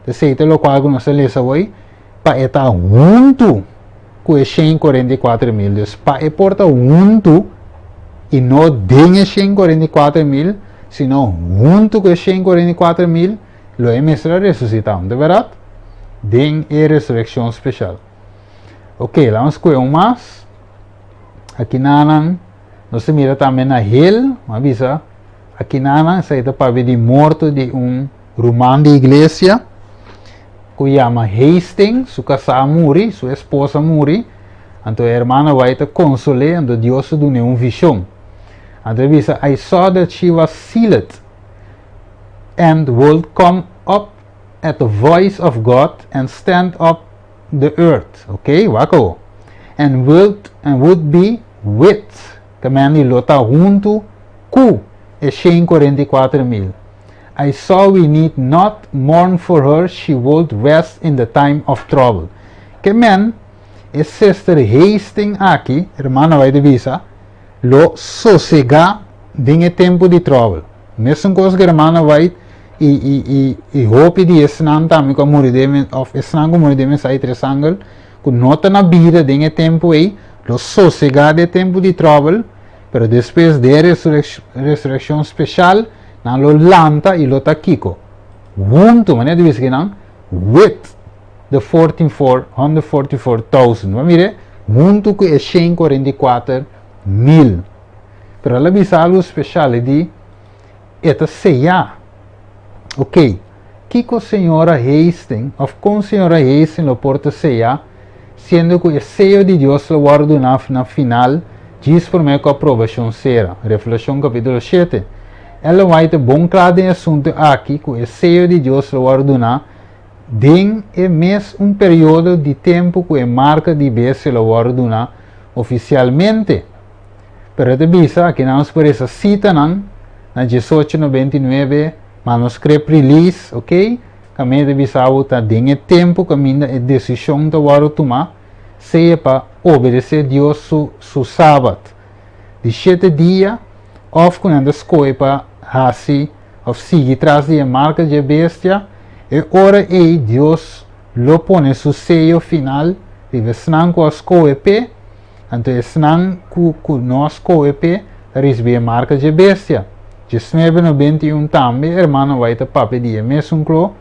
A: Esei ta lokual ku nos a lesa awor, pa e ta huntu ku e 144,000. Dus pa e por ta huntu i no den e 144,000, sino huntu ku e 144,000, Lo e mester a resusitá, no ta bèrdat? Den e resurekshon speshal. Ok, laga nos skohe un mas. Akinanan, nos ta mira tambe na hel, mi a bisa, akinanan esei ta papia di morto di un ruman di iglesia ku yama Hastings, su kasá a muri, su esposa a muri, anto e hermana bai ta konsol'é, anto Dios a dun'é un vishon. Anto e bisa, I saw that she was sealed. And would come up at the voice of God and stand up the earth. Ok, wak awo. And would, and would be with, ke men di lo ta huntu ku e 144,000. I saw we need not mourn for her, she would rest in the time of trouble. Ke men, e sister Hastings aki, hermana bai di bisa, lo sosegá den e tempu di tròbel. Mesun kos ku hermana White i i i i hopi di esnan tambe ku a muri den òf esnan ku muri den mensahe tres angel ku no ta na bida den e tempu ei lo sosegá den e tempu di tròbel, pero despues den e resurekshon speshal nan lo lanta i lo ta kiko? Huntu, manera di bisa kinan, with the 144,000. Bo a mira? Huntu ku e 144,000. Pero el a bisa algu speshal, e di, E ta seyá. Ok, kiko señora Hastings, òf kon señora Hastings lo por ta seyá, siendo ku e seyo di Dios lo wòrdu duná na final djis promé ku aprobashon sera? Revelashon kapítulo shete. Ellen White ta bon kla den e asuntu aki ku e seyo di Dios lo wòrdu duná den e mes un periodo di tempu ku e marka di bestia lo wòrdu duná ofisialmente. Pero e ta bisa, aki nan nos por resa sitanan na 1899 manuscript release, ok, kaminda ta bisa bo ta den e tempu kaminda e desishon ta wòrdu tumá, sea pa obedesé Dios su su Sabat di shete dia òf ku nan ta skohe pa hasi òf sigui tras di e marka dje bestia, e ora ei Dios. lo pone su seyo final riba esnan ku a skohe p'e, anto esnan ku ku no a skohe p'e ta risibí e marka dje bestia. 19 no 21 Tambe hermano White ta papia di e mesun klo,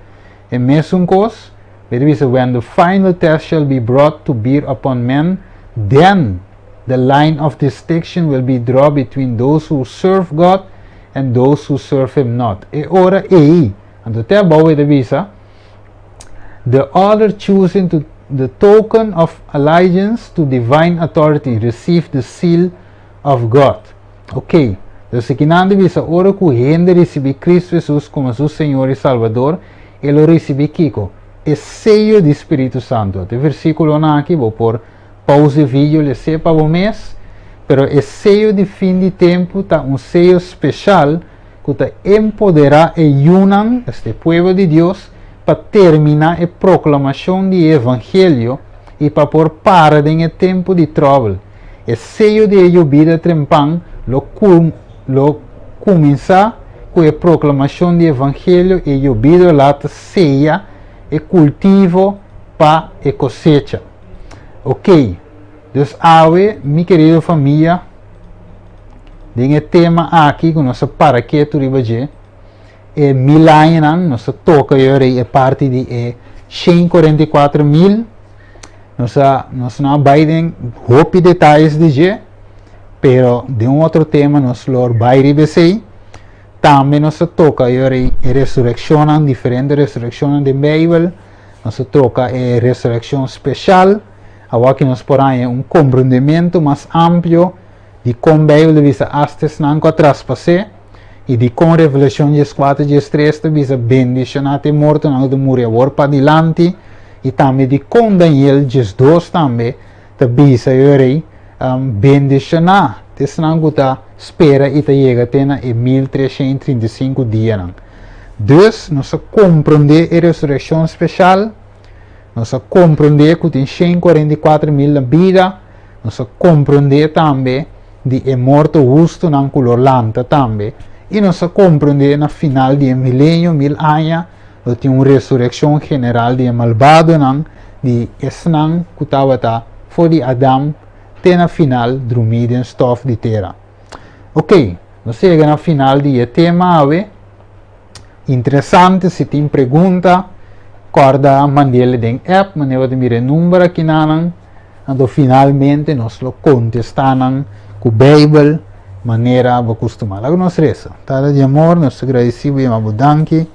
A: e mesun kos, e ta bisa, When the final test shall be brought to bear upon men, then the line of distinction will be draw between those who serve God and those who serve him not. E ora ei, anto te abou e ta bisa, The other choosing to the token of allegiance to divine authority receive the seal of God. Ok, dus akinan ta bisa ora ku hende risibí Kristu Hesus komo su Señor i Salbador, e lo risibí kiko? E seyo di Spiritu Santu. Ata e versíkulonan aki, bo por pausa e video les'é pa bo mes, pero e seyo di fin di tempu ta un seyo speshal ku ta empoderá e yunan, esta e pueblo di Dios, pa terminá e proklamashon di e evangelio i pa por para den e tempu di tròbel. E seyo di e yobida trempan lo lo kuminsá ku e proklamashon di evangelio i e yobida la ta seya e kultivo pa e kosecha. Oké, dus awe, mi kerido famia, den e tema aki ku nos a para ketu riba dje, e mil añanan, nos a toka yora e parti di e 144,000, nos a nos no a bai den hopi detayes di dje, pero den un otro tema nos lo bai riba esei. Tambe nos a toka yora e resurekshonnan, diferente resurekshonnan den Beibel, nos a toka e resurekshon speshal, awor aki nos por haña un komprendementu mas amplio di kon Beibel ta bisa asta esnan ku a traspas'é i di kon Revelashon 14 13 ta bisa bendishoná ta e mortonan ku ta muri awor padilanti i tambe di kon Daniel 12 tambe ta bisa e rei bendishoná ta esnan ku ta spera i ta yega te na e 1335 dianan. Dus nos a komprondé e resurekshon speshal, nos a komprondé ku tin 144,000 na bida, Nos a komprondé tambe di e morto hustunan ku lo lanta tambe, i nos a komprondé na final di e milenio, mil aña, lo tin un resurekshon general di e malbadonan, di esnan ku tabata for di Adam te na final drumí den stòf di tera. Oké, nos a yega na final di e tema awe. Interesante, si tin pregunta, kòrda mand'el den app, manera bo ta mira e number akinanan. Anto finalmente nos lo kontestá nan ku Beibel manera bo kustumá. Laga nos resa. Tata di amor, nos ta gradisí bo i yama bo danki.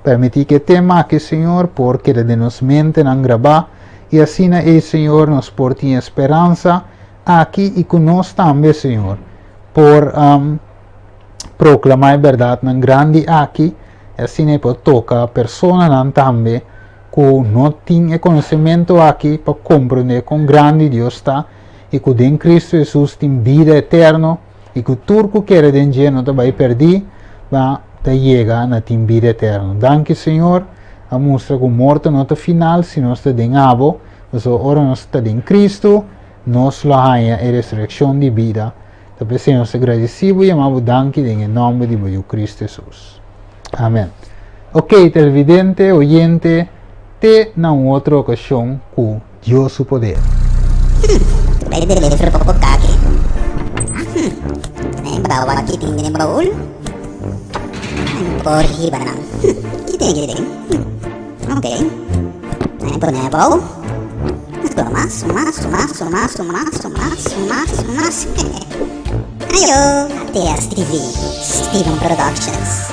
A: Permití ku e tema aki, Señor, por keda den nos mentenan grabá i asina ei, Señor, nos por tin e speransa aki i ku nos tambe, Señor, por proklamá e bèrdatnan grandi aki i asina ei por toka personanan tambe ku no tin e konosementu aki pa komprondé kon grandi Dios ta i ku den Kristu Hesus tin bida eterno i ku tur ku kere den dje no ta bai pèrdí, ma ta yega na tin bida eterno. Danki Señor, a mustra ku morto no ta final si nos ta den abo, pasobra ora nos ta den Kristu, nos lo haña e resurekshon di bida. Ta p'esei nos ta gradisí bo i yama bo danki den e nòmber di bo Yu Kristu Hesus. Amen. Ok, televidente, oyente, te na un otro ocasion cu Dios su poder.
B: Bai deliver poco kaki. Bawa kiting den baul. Por hiba nan. Kiting kiting. Ok. Pone abou. Mas, mas, mas, mas, mas, mas, mas, mas. Ayo, TSTV, Steven Productions.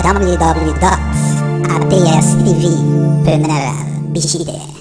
B: www.atstv.nl Bishite.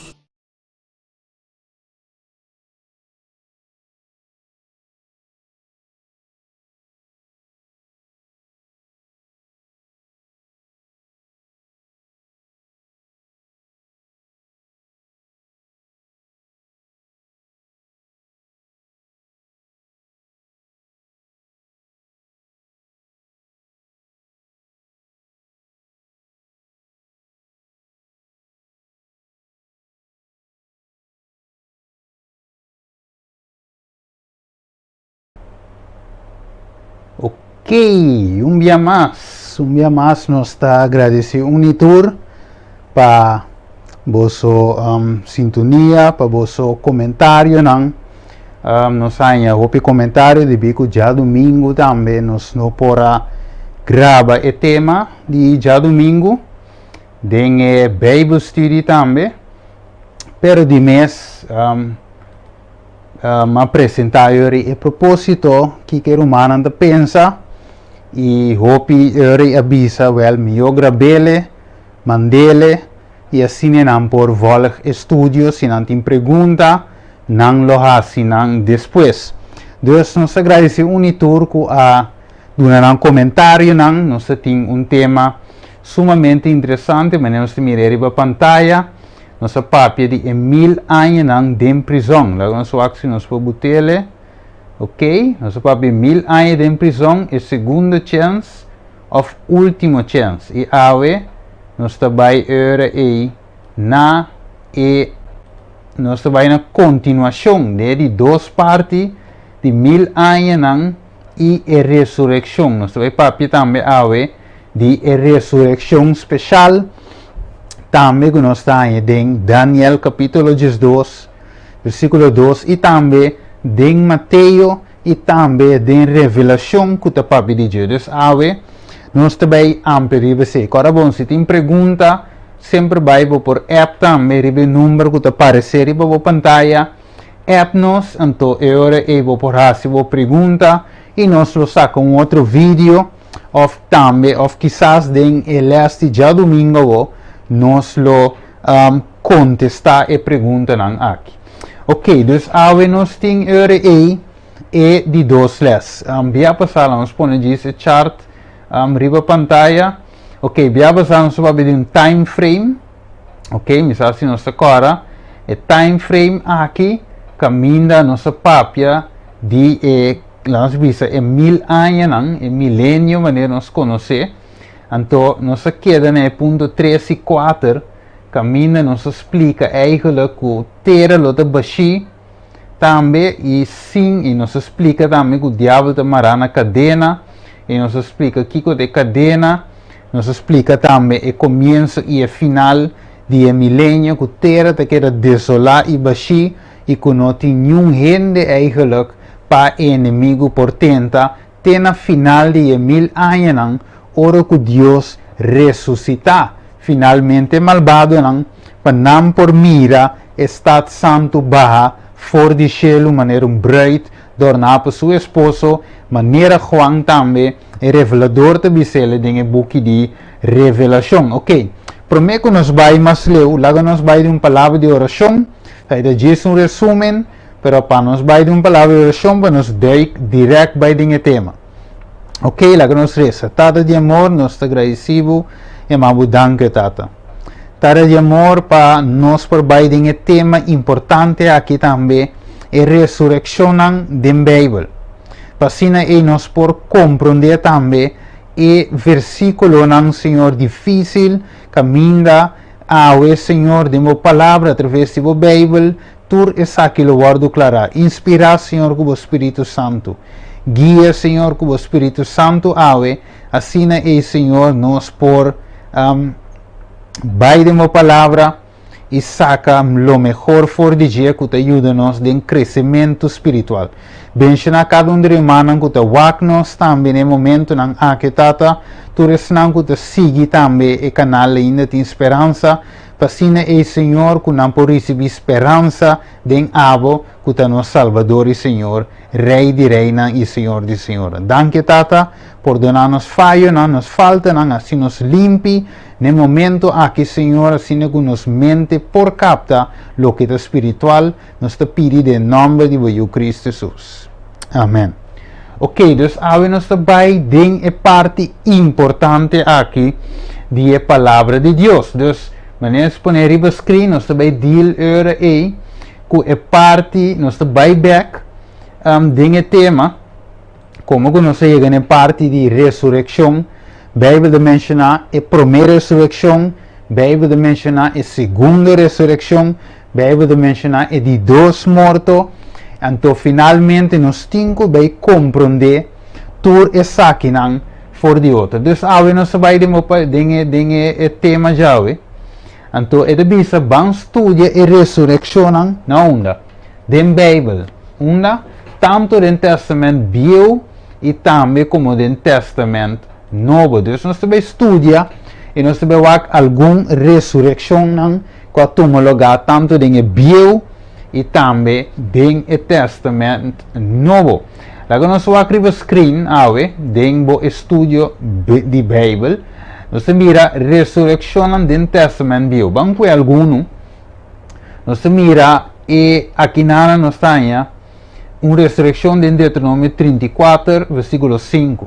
A: Ok, un bia mas, un bia mas nos ta agradeci un y tur. Pa boso sintonia, pa boso comentarionan. Nos haña hopi comentario debí cu djadumingu tambe nos no por a graba e tema di djadumingu den e Bijbelstudie tambe. Pero di mes a presenta yori e proposito kiko e rumannan ta pensa y hopi yori a bisa wel mihó grabele. Mandele y asina nan por volg e studio, si nan tin pregunta nan lo haci nan despues. Dus nos ta gradici un y tur cu a duna nan comentarionan, nos ta tin un tema sumamente interesante manera nos ta mira riba pantaya, nos a papia di e mil añanan den prizon, laga nos wak si nos por butele, ok, nos a papia 1000 aña den prizon, e segundo chens. Of ultimo chens. I awe nos ta bai ora ei na e nos ta bai na kontinuashon de e di dos parti di mil añanan i e resurekshon. Nos ta bai papia tambe awe di e resurekshon speshal tambe ku nos ta haña den Daniel kapítulo 12 versíkulo 2 i tambe den Mateo i tambe den Revelashon ku ta papia di dje. Dus awe nos ta bai amplia riba esei. Kòrda bon, si tin pregunta, semper bai bo por app tambe riba e number ku ta paresé riba bo pantaya. App nos, anto e ora ei bo por hasi bo pregunta i nos lo saka un otro video òf tambe òf kisas den e lès di djadumingu awo nos lo kontestá e preguntanan aki. Ok, dus awe nos tin ora ei e di dos les. Bia pasá la nos pone djis e chart riba pantaya. Ok, bia pasá nos a papia di un time frame. Ok, mi sa si nos ta kòrda. E time frame aki kaminda nos a papia di e, la nos bisa e mil añanan, e milenio manera nos konosé. Anto nos a keda na e punto tres i kuater. Kaminda nos a splika eigenlijk ku tera lo ta bashí tambe i sin i nos a splika tambe ku diabel ta mará na kadena i nos a splika kiko ta e kadena, nos a splika tambe e komienso i e final di e milenio ku tera ta keda desolá i bashí i ku no tin niun hende eigenlijk pa e enemigu por tenta te na final di e mil añanan ora ku Dios resusitá finalmente e malbadonan pa nan por mira e stat santu baha for di shelu manera un bruid dorná pa su esposo, manera Juan tambe e revelador ta bis'el den e buki di Revelashon. Oke, promé ku nos bai mas leu, laga nos bai den un palabra di orashon. Ta e ta djis un resúmen. Pero pa nos bai den un palabra di orashon, pa nos duik dirèkt bai den e tema. Ok, laga nos resa. Tata di amor, nos ta gradisí bo i ama bo danki, Tata. Tata di amor, pa nos por bai den e tema importante aki tambe, e resurekshonnan den Beibel. Pa asina ei nos por komprondé tambe e versíkulonan, Señor, difísil kaminda awe, Señor, den bo Palabra, atraves di bo Beibel, Tur esaki lo wòrdu klará. Inspirá, Señor, ku bo Spiritu Santu. Guia, Señor, ku bo Spiritu Santu awe, asina ei, Señor, nos por bai den bo Palabra i saka lo mehor for di dje ku ta yuda nos den kresementu spiritual. Benshoná kada un di rumannan ku ta wak nos tambe na e momentunan aki, Tata, tur esnan ku ta sigui tambe e kanal Ainda Tin Speransa, P'asina ei, Señor, ku nan por risibí speransa den Abo, ku ta nos Salbador i Señor, Rei di reinan i Señor di señornan. Danki, Tata, pordoná nos fayonan, nos faltanan, hasi nos limpi n'e momento aki, Señor, asina ku nos mente por kapta loke ta spiritual. Nos ta pidi den nòmber di bo Yu Cristo Jesus. Amen. Ok, dus awe nos ta bai den e parti importante aki di e Palabra di Dios. Dus, manera nos pone riba screen, nos ta bai deal ora ei ku e parti, nos ta bai bek um, den e tema, komo ku nos a yega na e parti di resurekshon. Beibel ta menshoná e promé resurekshon, Beibel ta menshoná e segundo resurekshon, Bijbel ta menshoná e di dos morto, anto finalmente nos tin ku bai komprondé tur esakinan for di otro. Dus awe nos ta bai den bo den e den e tema djawe. Anto e ta bisa ban studia e resurekshonnan na unda? Den Beibel. Unda? Tantu den Tèstamènt Bieu i tambe komo den Tèstamènt Nobo. Dus nos ta bai studia i nos ta bai wak algun resurekshonnan ku a tuma lugá tantu den e Bieu i tambe den e Tèstamènt Nobo. Laga nos wak riba screen awe den bo estudio di Beibel. Nos ta mira resurekshonnan den Tèstamènt Bieu. Ban kue algunu. Nos ta mira e akinana nos ta haña un resurekshon den Deuteronomio 34, versíkulo 5.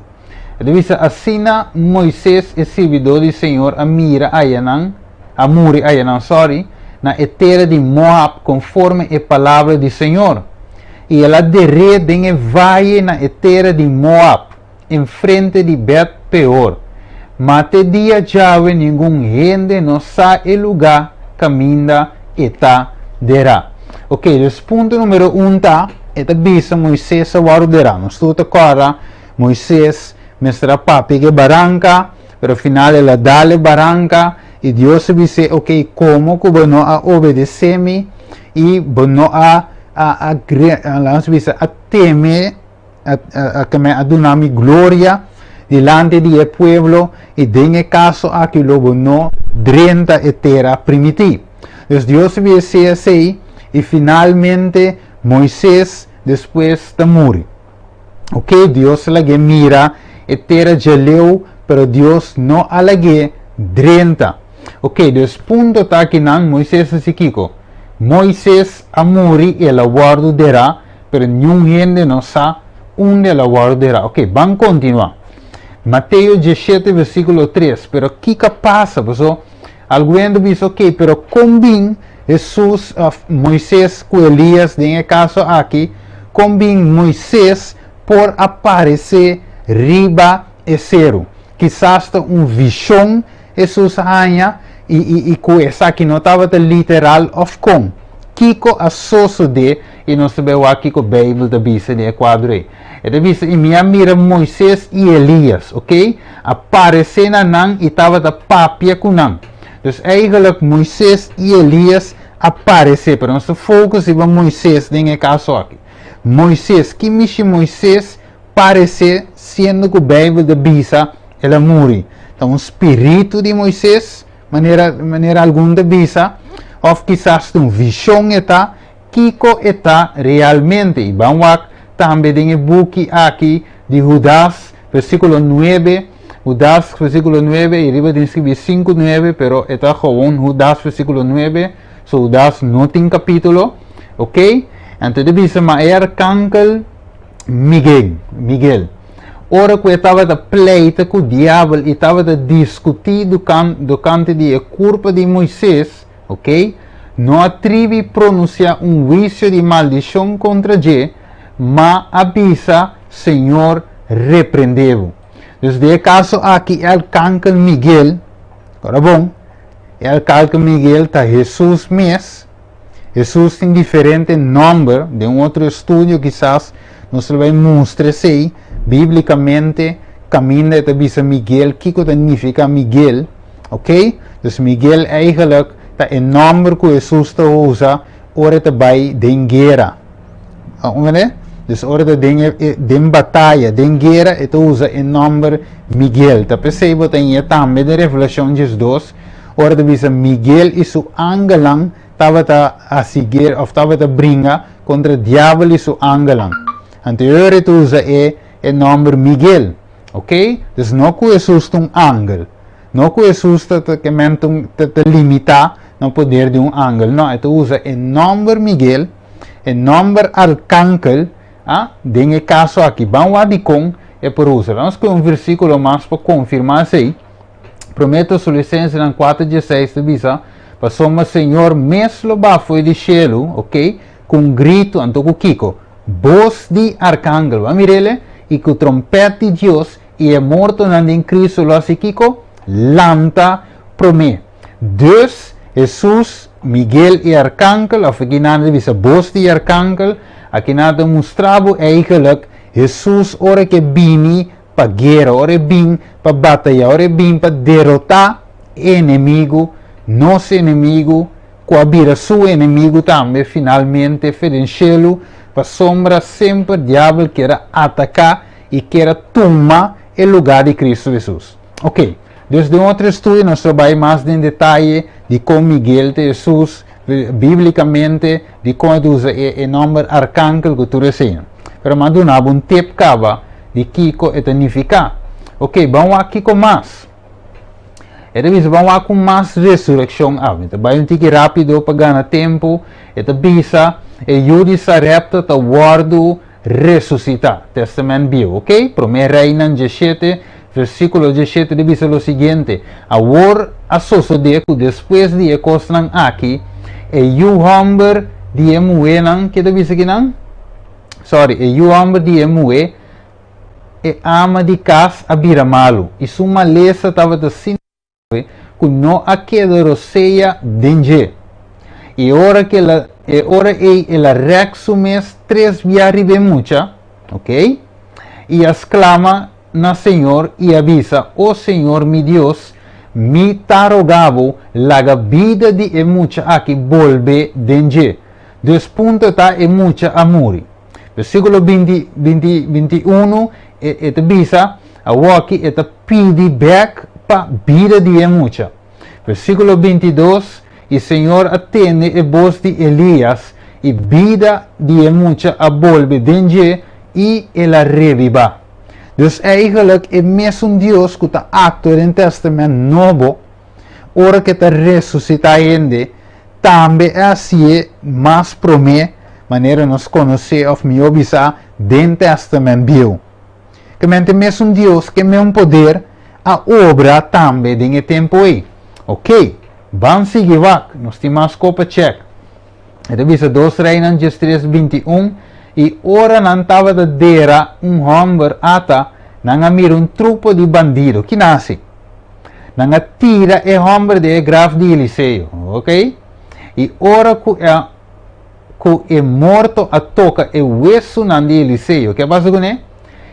A: E ta bisa, Asina Moises, e sirbidó di señor, a mira ayanan, a muri ayanan, sòri, na e tera di Moab konforme e palabra di señor. I el a der'é den e vaye na e tera di Moab, enfrente di Bet Peor. Ma te dia djawe ningun hende no sa e lugá kaminda e ta derá. Oke, dus punto numero un ta, e ta bisa Moises a wòrdu derá. Nos tur ta kòrda Moises mester a papia ku e baranka, pero final el a dal e baranka i Dios a bis'é, oke, komo ku bo no a obedesé mi i bo no a a a laga nos bisa a teme a ke a duna mi gloria dilanti di e pueblo i den e kaso aki lo bo no drenta e tera primití. Dus Dios a bis'é esei i finalmente Moises despues ta muri. Ok, Dios a lag'é mira e tera djaleu, pero Dios no a lag'é drenta. Ok, dus punto ta akinan, Moises a hasi kiko? Moises a muri i el a wòrdu derá, pero niun hende no sa unda el a wòrdu derá. Ok, ban kontinuá. Mateo diesshete versíkulo tres, pero kiko a pasa? Paso algun hende bisa, ok, pero kon bin Hesus òf Moises ku Elias den e kaso aki, kon bin Moises por a paresé riba e seru? Kisas ta un vishon Hesus a haña i i i ku esaki no tabata literal òf kon? Kiko a sosodé? I nos ta bai wak kiko Beibel ta bisa den e kuadro ei. E ta bisa, I mi a mira Moises i Elias, oké, a paresé na nan i tabata papia ku nan. Dus eigenlijk Moises i Elias a paresé, pero nos ta focus riba Moises den e kaso aki. Moises, ki mishi Moises paresé siendo ku Beibel ta bisa el a muri? Ta un spiritu di Moises, manera manera algun ta bisa, òf kisas ta un vishon e ta? Kiko e ta realmente? I ban wak tambe den e buki aki di Hudas, versíkulo nuebe, Hudas versíkulo nuebe, i riba tin skibí sinku nuebe, pero e ta gewoon Hudas versíkulo nuebe, so Hudas no tin kapítulo, ok? Anto e ta bisa, Ma e arkankel Miguel, Miguel, ora ku e tabata pleita ku diabel i tabata diskutí dokante di e kurpa di Moises, ok, no a tribi pronunsiá un huisio di maldishon kontra dje, ma a bisa, Señor reprendé bo. Dus den e kaso aki e alkankel Miguel, ora bon, e alkalkel Miguel ta Hesus mes. Hesus tin diferente nòmber, den un otro estudio kisas nos lo bai mustra esei bíblikamente kaminda e ta bisa Miguel kiko ta nifiká Miguel. Ok, dus Miguel eigenlijk ta e nòmber ku Hesus ta usa ora e ta bai den guera. Comprende? Dus ora e ta den e den bataya, den guera, e ta usa e nòmber Miguel. Ta p'esei bo ta hañ'é tambe den Revelashon diesdos, ora ta bisa Miguel i su angelnan tabata hasi guera òf tabata bringa kontra diabel i su angelnan. Anto e ora e ta usa e e nòmber Miguel. Ok? Dus no ku Hesus ta un angel. No ku Hesus ta ta ke men ta un ta ta limitá na poder di un angel. No, e ta usa e nòmber Miguel, e nòmber arkankel, a, den e kaso aki. Ban wak dikon e por usa. Laga nos kohe un versíkulo mas pa konfirmá esei. Promé Tesaloisensenan kuater dieseis ta bisa, Pasobra Señor mes lo baha fo'i di shelu, ok, ku un gritu, anto ku kiko? Bos di arkangel, bo a mir'el? I ku trompèt di Dios, i e mortonan den Cristo lo hasi kiko? Lanta promé. Dus, Hesus, Miguel i arkankel, òf aki nan ta bisa bos di arkankel, aki nan ta mustra bo eigenlijk Hesus ora ke bini pa guera, ora e bin pa bataya, ora e bin pa derotá e enemigu. Nos enemigu, ku a bira su enemigu tambe finalmente fe den shelu, pasobra semper diabel kier a ataká i kier a tuma e lugá di Kristu Hesus. Ok, dus den otro estudio nos lo bai mas den detaye di kon Miguel ta Hesus bíblikamente, di kon e ta usa e e nòmber arkangel ku tur esei. Pero mi a duna bo un tip kaba di kiko e ta nifiká. Ok, ban wak kiko mas. E ta bisa, Ban wak ku mas resurekshon a. Mi ta bai un tiki rápido pa gana tempu. E ta bisa, E yu di Sarepta ta wòrdu resusitá. Tèstamènt Bieu, ok? Promé Reinan 17, versíkulo 17 ta bisa lo siguiente, Awor a sosodé ku despues di e kosnan aki, e yu hòmber di e muhénan, ke ta bisa kinan? Sòri, e yu hòmber di e muhé, E ama di kas a bira malu, i su malesa tabata asina grave ku no a keda rosea den dje. I ora ku el a, e ora ei el a rèk su mes tres bia riba e mucha, ok, i a sklama na Señor i a bisa, O Señor mi Dios, mi ta roga bo, laga bida di e mucha aki bolbe den dje. Dus punto ta e mucha a muri. Versíkulo 20, 20, 21, e, e ta bisa, awoki e ta pidi bek pa bida di e mucha. Versíkulo 22, i Señor a tende e bos di Elías, i bida di e mucha a bolbe den dje, i el a rebibá. Dus eigenlijk e mesun Dios ku ta aktua den Tèstamènt Nobo, ora ku e ta resusitá hende, Tambe e hasié mas promé, manera nos konosé òf mihó bisá, den Tèstamènt Bieu. Kemente mesun Dios ke meun poder a obra tambe den e tempu ei. Oké, ban sigui wak, nos tin mas ko pa chèk. E ta bisa Dos Reinan 13, 21, I ora nan tabata dera un hòmber ata, nan a mira un trupo di bandido. Ki nan hasi? Nan a tira e hòmber den e graf di Eliseo, ok? I ora ku e ku e morto a toka e wesunan di Eliseo, ke a pasa kuné?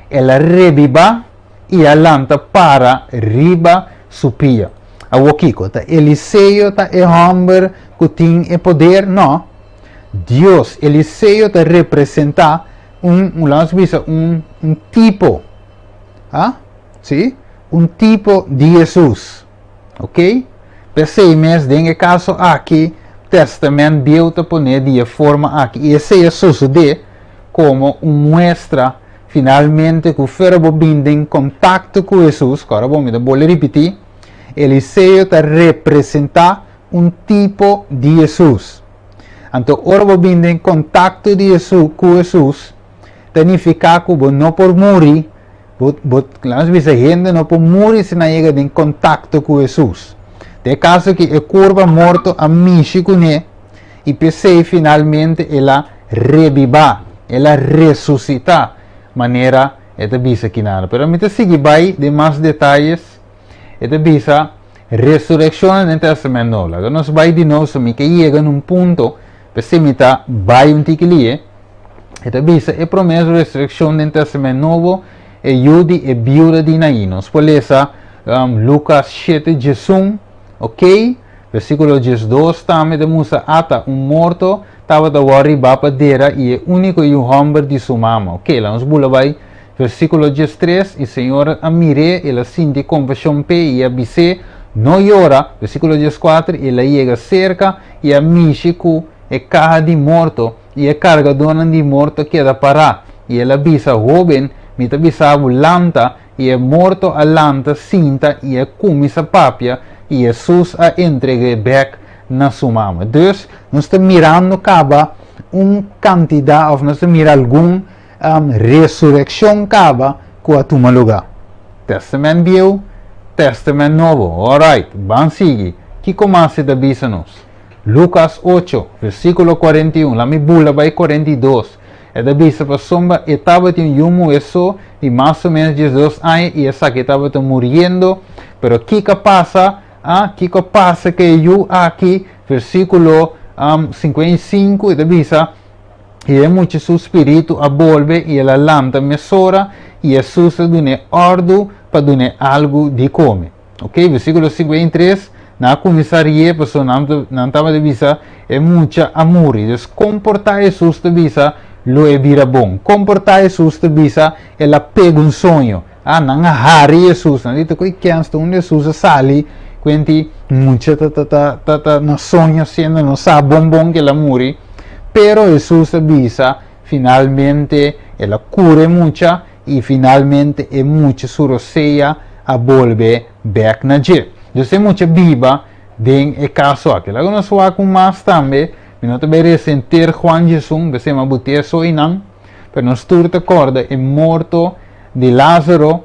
A: El a rebibá i a lanta para riba su pia. Awor kiko? Ta Eliseo ta e hòmber ku tin e poder? No. Dios, Eliseo ta representá un, laga nos bisa, un, un tipo. Ah? Sí? Un tipo di Hesus. Ok? P'esei mes den e kaso aki Tèstamènt Bieu ta pon'é di e forma aki. I esei a sosodé komo un muestra finalmente ku fuera bo bin den kontakto ku Hesus, ku ora bo mi ta bolbe ripití, Eliseo ta representá un tipo di Hesus. Anto ora bo bin den kontakto di Hesus ku Hesus, ta nifiká ku bo no por muri. Bo, bo, laat nos bisa, hende no por muri si nan yega den kontakto ku Hesus. Den e kaso ki e kurpa morto a mishi kuné i p'esei finalmente el a rebibá, el a resusitá, manera e ta bisa kinan. Pero mi ta sigui bai den mas detayes. E ta bisa resurekshonnan den Tèstamènt Nobo. Laga nos bai di nobo, so mi ke yega na un punto, p'esei mi ta bai un tiki lihe. E ta bisa e promé resurekshon den Tèstamènt Nobo, e yu di e biuda di Nain. Nos por lesa um, Lukas 7, 11, ok? Versíkulo 12 tambe ta mustra ata un morto tabata wòrdu ribá pa dera i e úniko yu hòmber di su mama. Ok, laga nos bula bai versíkulo 13, i Señor a mir'é, el a sinti kompashon p'e i a bis'é, No yora. Versíkulo 14, el a yega serka i a mishi ku e kaha di morto, I e kargadónan di morto keda pará. I el a bisa, Hóben, mi ta bisa bo, lanta! I e morto a lanta sinta i a kuminsá papia, i Hesus a entreg'é bèk na su mama. Dus, nos ta mirando kaba un kantidat, òf nos ta mira algun resurekshon kaba ku a tuma lugá. Tèstamènt Bieu, Tèstamènt Nobo. Òrait, ban sigui. Kiko mas e ta bisa nos? Lukas ocho, versíkulo 41, la mi bula bai 42. E ta bisa pasobra e tabatin un yu muhé so di mas o ménos 12 aña i esaki tabata muriendo. Pero kiko a pasa? Ah, kiko a pasa ku e yu aki? Versíkulo 55, e ta bisa, I e mucha su spiritu a bolbe i el a lanta mesora i Hesus a dun'é òrdu pa dun'é algu di kome. Ok, versíkulo 53. Nan a kuminsá rie pasobra nan nan tabata bisa e mucha a muri. Dus kon por ta Hesus ta bisa lo e bira bon? Kon por ta Hesus ta bisa el a pega un soño? Ah, nan a hari Hesus. Nan di ta koe kens ta unda Hesus a sali kuenti mucha ta ta ta ta ta na soño siendo no sa bon bon ku el a muri. Pero Hesus a bisa finalmente el a kura e mucha i finalmente e mucha su rosea a bolbe bek na dje. Dus e mucha biba den e kaso aki. Laga nos wak un mas tambe, mi no ta bai resa henter Juan djesun, besei mi a buti eso einan, pero nos tur ta kòrda e morto di Lázaro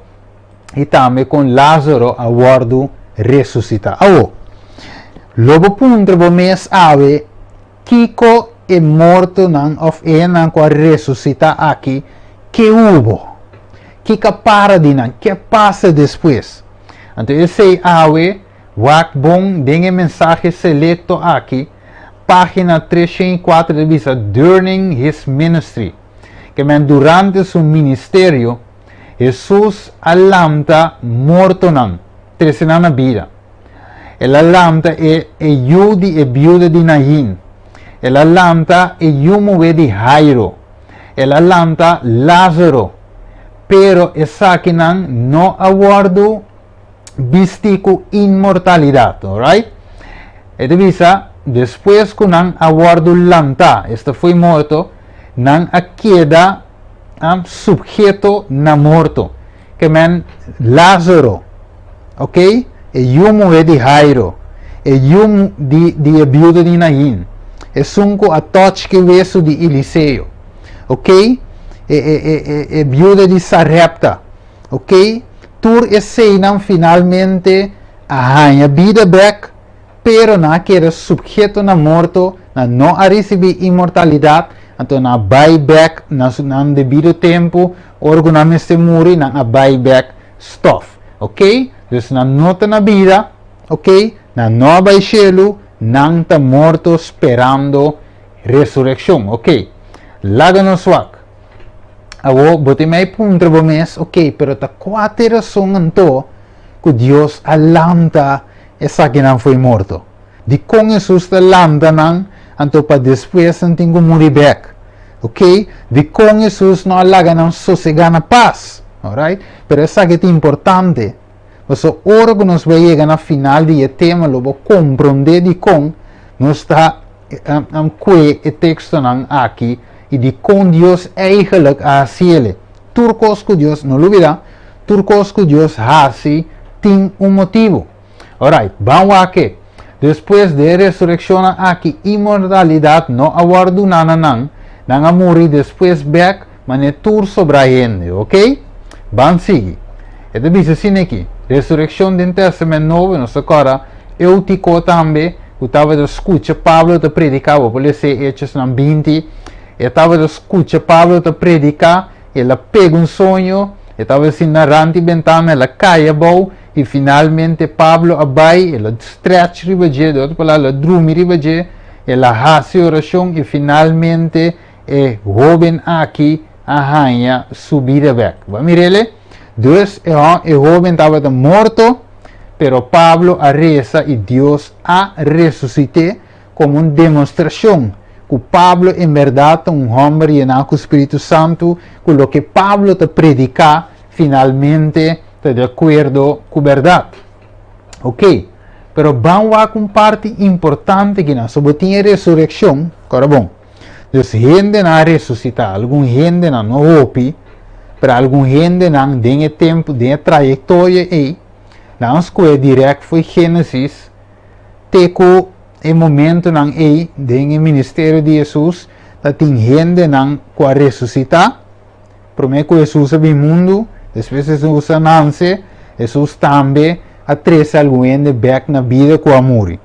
A: i tambe kon Lázaro a wòrdu resusitá. Awor, lo bo puntra bo mes awe, Kiko e mortonan òf e hendenan ku a resusitá aki ke hubo? Kiko a para di nan? Ke a pasa despues? Anto esei awe wak bon den e mensahe selekto aki, página 304 ta bisa Durning His Ministry. Ke men durante su ministerio, Hesus a lanta mortonan, trese nan na bida. El a lanta e e yu di e biuda di Nain. El a lanta e yu muhé di Jairo. El a lanta Lázaro. Pero esakinan no a wòrdu bistí ku inmortalidat. Alright? E ta bisa, despues ku nan a wòrdu lantá, esta fo'i morto, nan a keda supheto na morto. Ke men Lázaro, ok, e yu muhé di Jairo, e yu di di e biuda di Nain, esun ku a tòch ki wesu di Eliseo, ok, e e e e e biuda di Sarepta, ok, tur eseinan finalmente a haña bida bèk, pero nan a keda supheto na morto, nan no a risibí inmortalidat, anto nan a bai bèk na su nan debido tempu, ora ku nan mester muri, nan a bai bèk stòf. Oke? Dus nan no ta na bida, oke, nan no a bai shelu, nan ta morto sperando resurekshon. Oke, laga nos wak. Awor, bo tin mei puntra bo mes, oke, pero ta kua ta e rason anto ku Dios a lanta Esakinan fo'i morto. Dikon Hesus ta lanta nan anto pa despues nan tin ku muri bèk? Oke, dikon Hesus no a laga nan sosegá na pas? Alright, pero esaki ta importante, pasobra ora ku nos bai yega na final di e tema lo bo komprondé dikon nos ta kue e tekstonan aki i dikon Dios eigelijk a hasiele. Tur kos ku Dios, no lubidá, tur kos ku Dios hasi tin un motibu. Orait, ban wak e. Despues di e resurekshonnan aki inmortalidat no a wòrdu duná na nan, nan a muri despues bèk manera tur sobrá hende. Oke? Ban sigui. E ta bisa asina aki, Resurekshon den Tèstamènt Nobo, nos ta kòrda Eutiko tambe, ku tabata skucha Pablo ta prediká, bo por lesa e Hechosnan 20, E tabata skucha Pablo ta prediká, el a pega un soño, e tabata sinta rant di bentana, el a kai abou, i finalmente Pablo a bai, el a stretch riba dje, di otro palabra, el a drumi riba dje, el a hasi orashon i finalmente e hóben aki a haña su bida bèk. Bo a mir'el? Dus e e hóben tabata morto, pero Pablo a resa i Dios a resusit'é. Komo un demostrashon ku Pablo en bèrdat ta un hòmber yená ku spiritu santu, ku loke Pablo ta prediká finalmente ta di akuerdo ku bèrdat. Oke, pero ban wak un parti importante kinan. So bo tin e resurekshon, kòrda bon. Dus hendenan a resusitá, algun hendenan, no hopi, pero algun hendenan den e tempu, den e trayektoria ei, nan a skohe dirèkt fo'i Génesis, Te ku e momentunan ei den e ministerio di Hesus ta tin hendenan ku a resusitá. Promé ku Hesus a bin mundu, despues Hesus a nanse, Hesus tambe a trese algun hende bèk na bida ku a muri.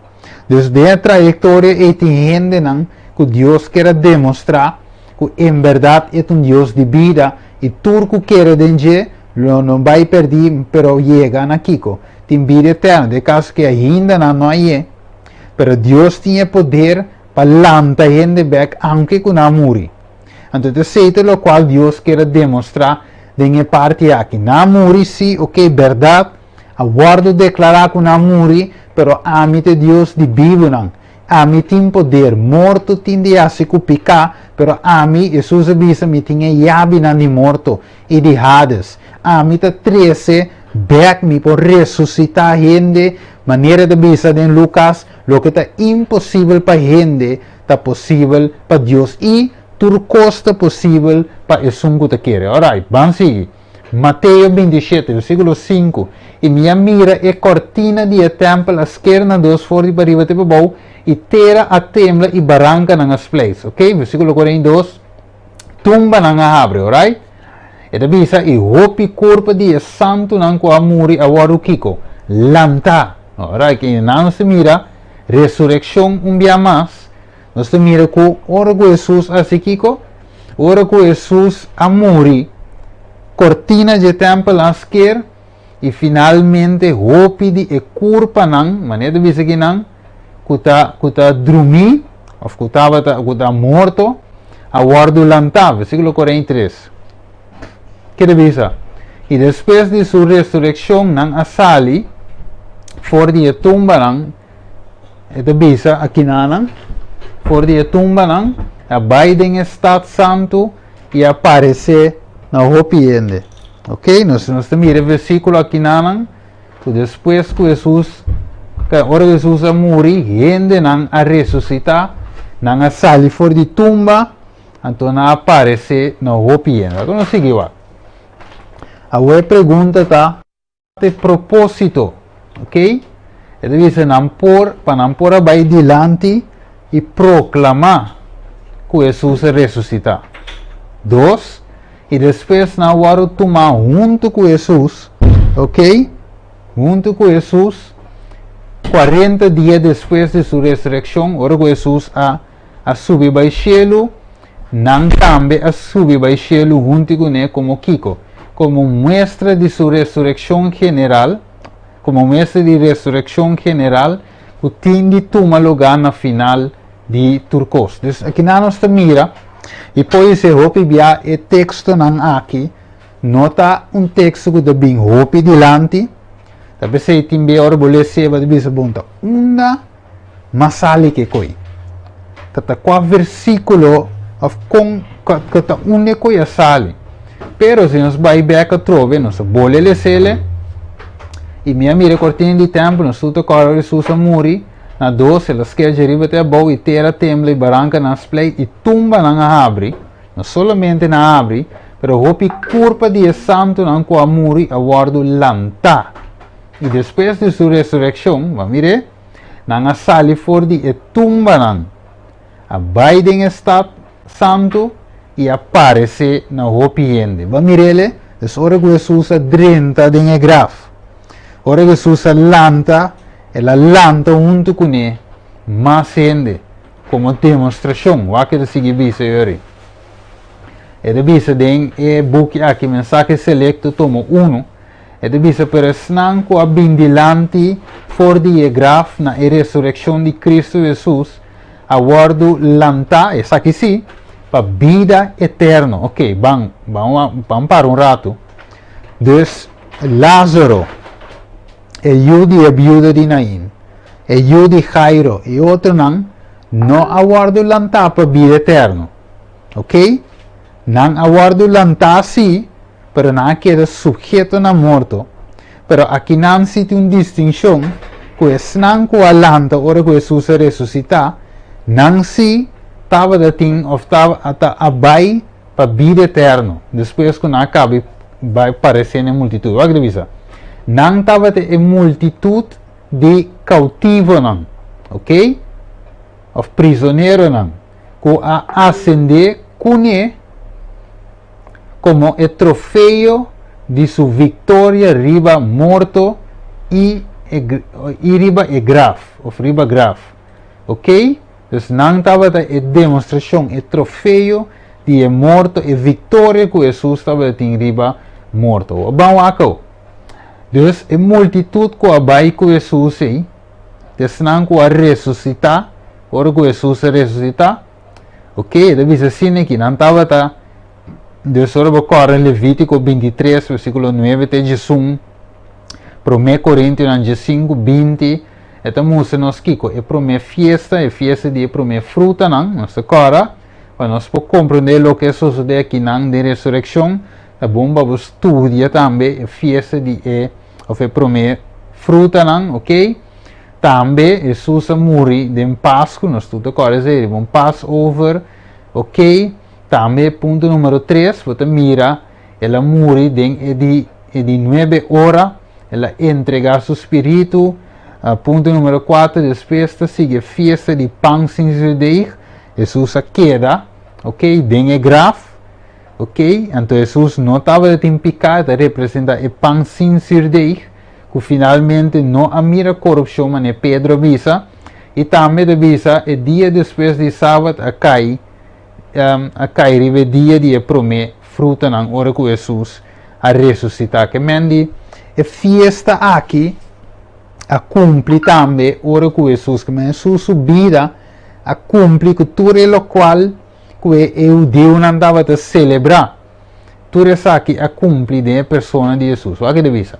A: Dus den e trayektoria ei tin hendenan ku Dios kier a demostrá ku en bèrdat e ta un Dios di bida i tur ku kere den dje lo no bai pèrdí pero yega na kiko? Tin bida eterno, den kaso ke ainda nan no a ye, pero Dios tin e poder pa lanta hende bek aunke ku nan a muri. Anto ta esei ta lokual Dios kier a demostrá den e parti aki. Nan a muri, sí, oke, bèrdat, a wòrdu deklará ku nan a muri, pero ami ta e Dios di bibunan. Ami tin poder. Morto tin di hasi ku piká, pero ami, Hesus a bisa, mi tin e yabinan di morto i di Hades. Ami ta trese bèk, mi por resusitá hende, manera e ta bisa den Lukas, loke ta imposibel pa hende ta posibel pa Dios i tur kos ta posibel pa esun ku ta kere. Orait, ban sigui. Mateo 27, versíkulo 5, I mi a mira e kòrtina di e tèmpel a sker na dos for di pariba te pabou, i tera a tembla i barankanan a spleis. Ok, versíkulo 42, Tumbanan a habri. Orait? E ta bisa, I hopi kurpa di e santunan ku a muri a wòrdu kiko? Lantá. Orait, i nan nos ta mira resurekshon un bia mas. Nos ta mira ku ora ku Hesus a hasi kiko? Ora ku Hesus a muri, kortina dje tèmpel a sker i finalmente hopi di e kurpanan, manera ta bisa kinan, ku ta ku ta drumí òf ku tabata ku ta morto a wòrdu lantá, versíkulo 43. Ke ta bisa? I despues di su resurekshon nan a sali for di e tumbanan. E ta bisa akinanan, For di e tumbanan a bai den e stat santu i a paresé na hopi hende. Ok, nos nos ta mira e versíkulo akinanan ku despues ku Hesus, ora ku Hesus a muri, hendenan a resusitá, nan a sali for di tumba, anto nan a paresé na hopi hende. Awor nos sigui wak. Awor e pregunta ta. E propósito, ok? E ta bisa nan por, pa nan por a bai dilanti i proklamá ku Hesus a resusitá. Dos, i despues nan a wòrdu tumá huntu ku Hesus, ok? Huntu ku Hesus, 40 dia despues di su resurekshon, ora ku Hesus a a subi bai shelu, nan tambe a subi bai shelu huntu kuné komo kiko? Komo muestra di su resurekshon general, komo muestra di resurekshon general ku tin di tuma lugá na final di tur kos. Dus akinan nos ta mira, i podisé hopi bia e tekstonan aki no ta un teksto ku ta bin hopi dilanti, ta p'esei tin bia ora bo les'é bo ta bisa bon ta unda Mas sali ke koi. Ta ta kua versíkulo òf kon ku ta unda e koi a sali. Pero si nos bai bèk atrobe, nos a bole lesele, i mi a mira e kortina di tèmpel, nos tur ta kòrda ora Hesus a muri, na dos el a sker djariba te abou i tera a tembla i barankanan a spleit i tumbanan a habri, no solamente nan a habri, pero hopi kurpa di e santunan ku a muri a wòrdu lantá. I despues di su resurekshon, bo a mir'é? Nan a sali for di e tumbanan, a bai den e stat santu i a paresé na hopi hende. Bo a mir'é? Es ora ku Hesus a drenta den e graf. Ora ku Hesus a lanta, el a lanta huntu kuné mas hende komo demostrashon. Wak e ta sigui bisa yori. E ta bisa den e buki aki, Mensahe Selekto, tomo unu, E ta bisa, Pero esnan ku a bin dilanti for di e graf na e resurekshon di Kristu Hesus a wòrdu lantá, esaki sí, pa bida eterno. Oke, ban, ban, ban para un ratu. Dus, Lázaro, e yu di e biuda di Nain, e yu di Jairo i otronan no a wòrdu lantá pa bida eterno. Oke? Nan a wòrdu lantá sí, pero nan a keda suheto na morto. Pero akinan si tin un distinshon ku esnan ku a lanta ora ku Hesus a resusitá, nan sí tabata tin òf tabata a bai pa bida eterno despues ku nan a kaba di bai paresé na e multitut. Wak ta bisa? Nan tabata e multitut di kautivonan, oke, òf prizoneronan ku a asendé kuné. komo e trofeo di su viktoria riba morto i e i riba e graf of riba graf. Ok? Dus nan tabata e demostrashon, e trofeo di e morto, e viktoria ku Hesus tabata tin riba morto. Ban wak awo. Dus e multitut ku a bai ku Hesus ei, esnan ku a resusitá, ora ku Hesus a resusitá, Ok, e ta bisa asina aki, nan tabata, dus ora bo kòrda Levítiko 23, versíkulo 9 te 11, Promé Korintionan 15, 20, E ta mustra nos kiko e promé fiesta, e fiesta di e promé frutanan, nos ta kòrda, pa nos por komprondé loke a sosodé akinan den resurekshon, ta bon pa bo studia tambe e fiesta di e òf e promé frutanan, oke. Tambe Hesus a muri den Pasku, nos tur ta kòrda esei, riba un Passover, oke. Tambe punto numero tres, bo ta mira el a muri den e di e di nuebe ora, el a entregá su spiritu. Punto numero kuater, despues ta sigui e fiesta di pan sin zuurdeeg, Hesus a keda, oke, den e graf. Ok, anto Hesus no tabata tin piká, e ta representá e pan sin zuurdeeg, ku finalmente no a mira korupshon manera Pedro a bisa, i tambe ta bisa e dia despues di sabat a kai a kai riba e dia di e promé frutanan ora ku Hesus a resusitá. Ke men di e fiesta aki a kumpli tambe ora ku Hesus, ke men Hesus su bida a kumpli ku tur e lokual ku e hudiunan tabata selebrá. Tur esaki a kumpli den e persona di Hesus. Wak e ta bisa.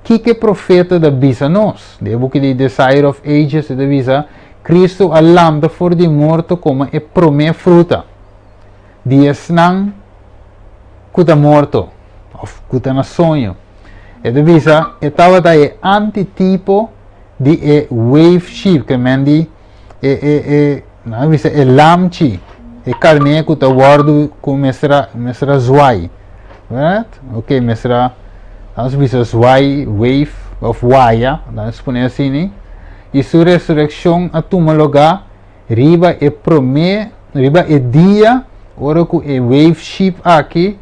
A: Kiko e profeta ta bisa nos? Den e buki di Desire of Ages e ta bisa, Kristu a lanta for di morto komo e promé fruta di esnan ku ta morto òf ku ta na soño. E ta bisa e tabata e antitipo di e wave sheep, ke men di e e e nan a bisa e lamchi, e karné ku ta wòrdu ku mester a mester a zwai. Right? Ok, mester a nan a bisa zwai, wave òf waya, nan a pone asina. I su resurekshon a tuma lugá riba e promé, riba e dia ora ku e wave sheep aki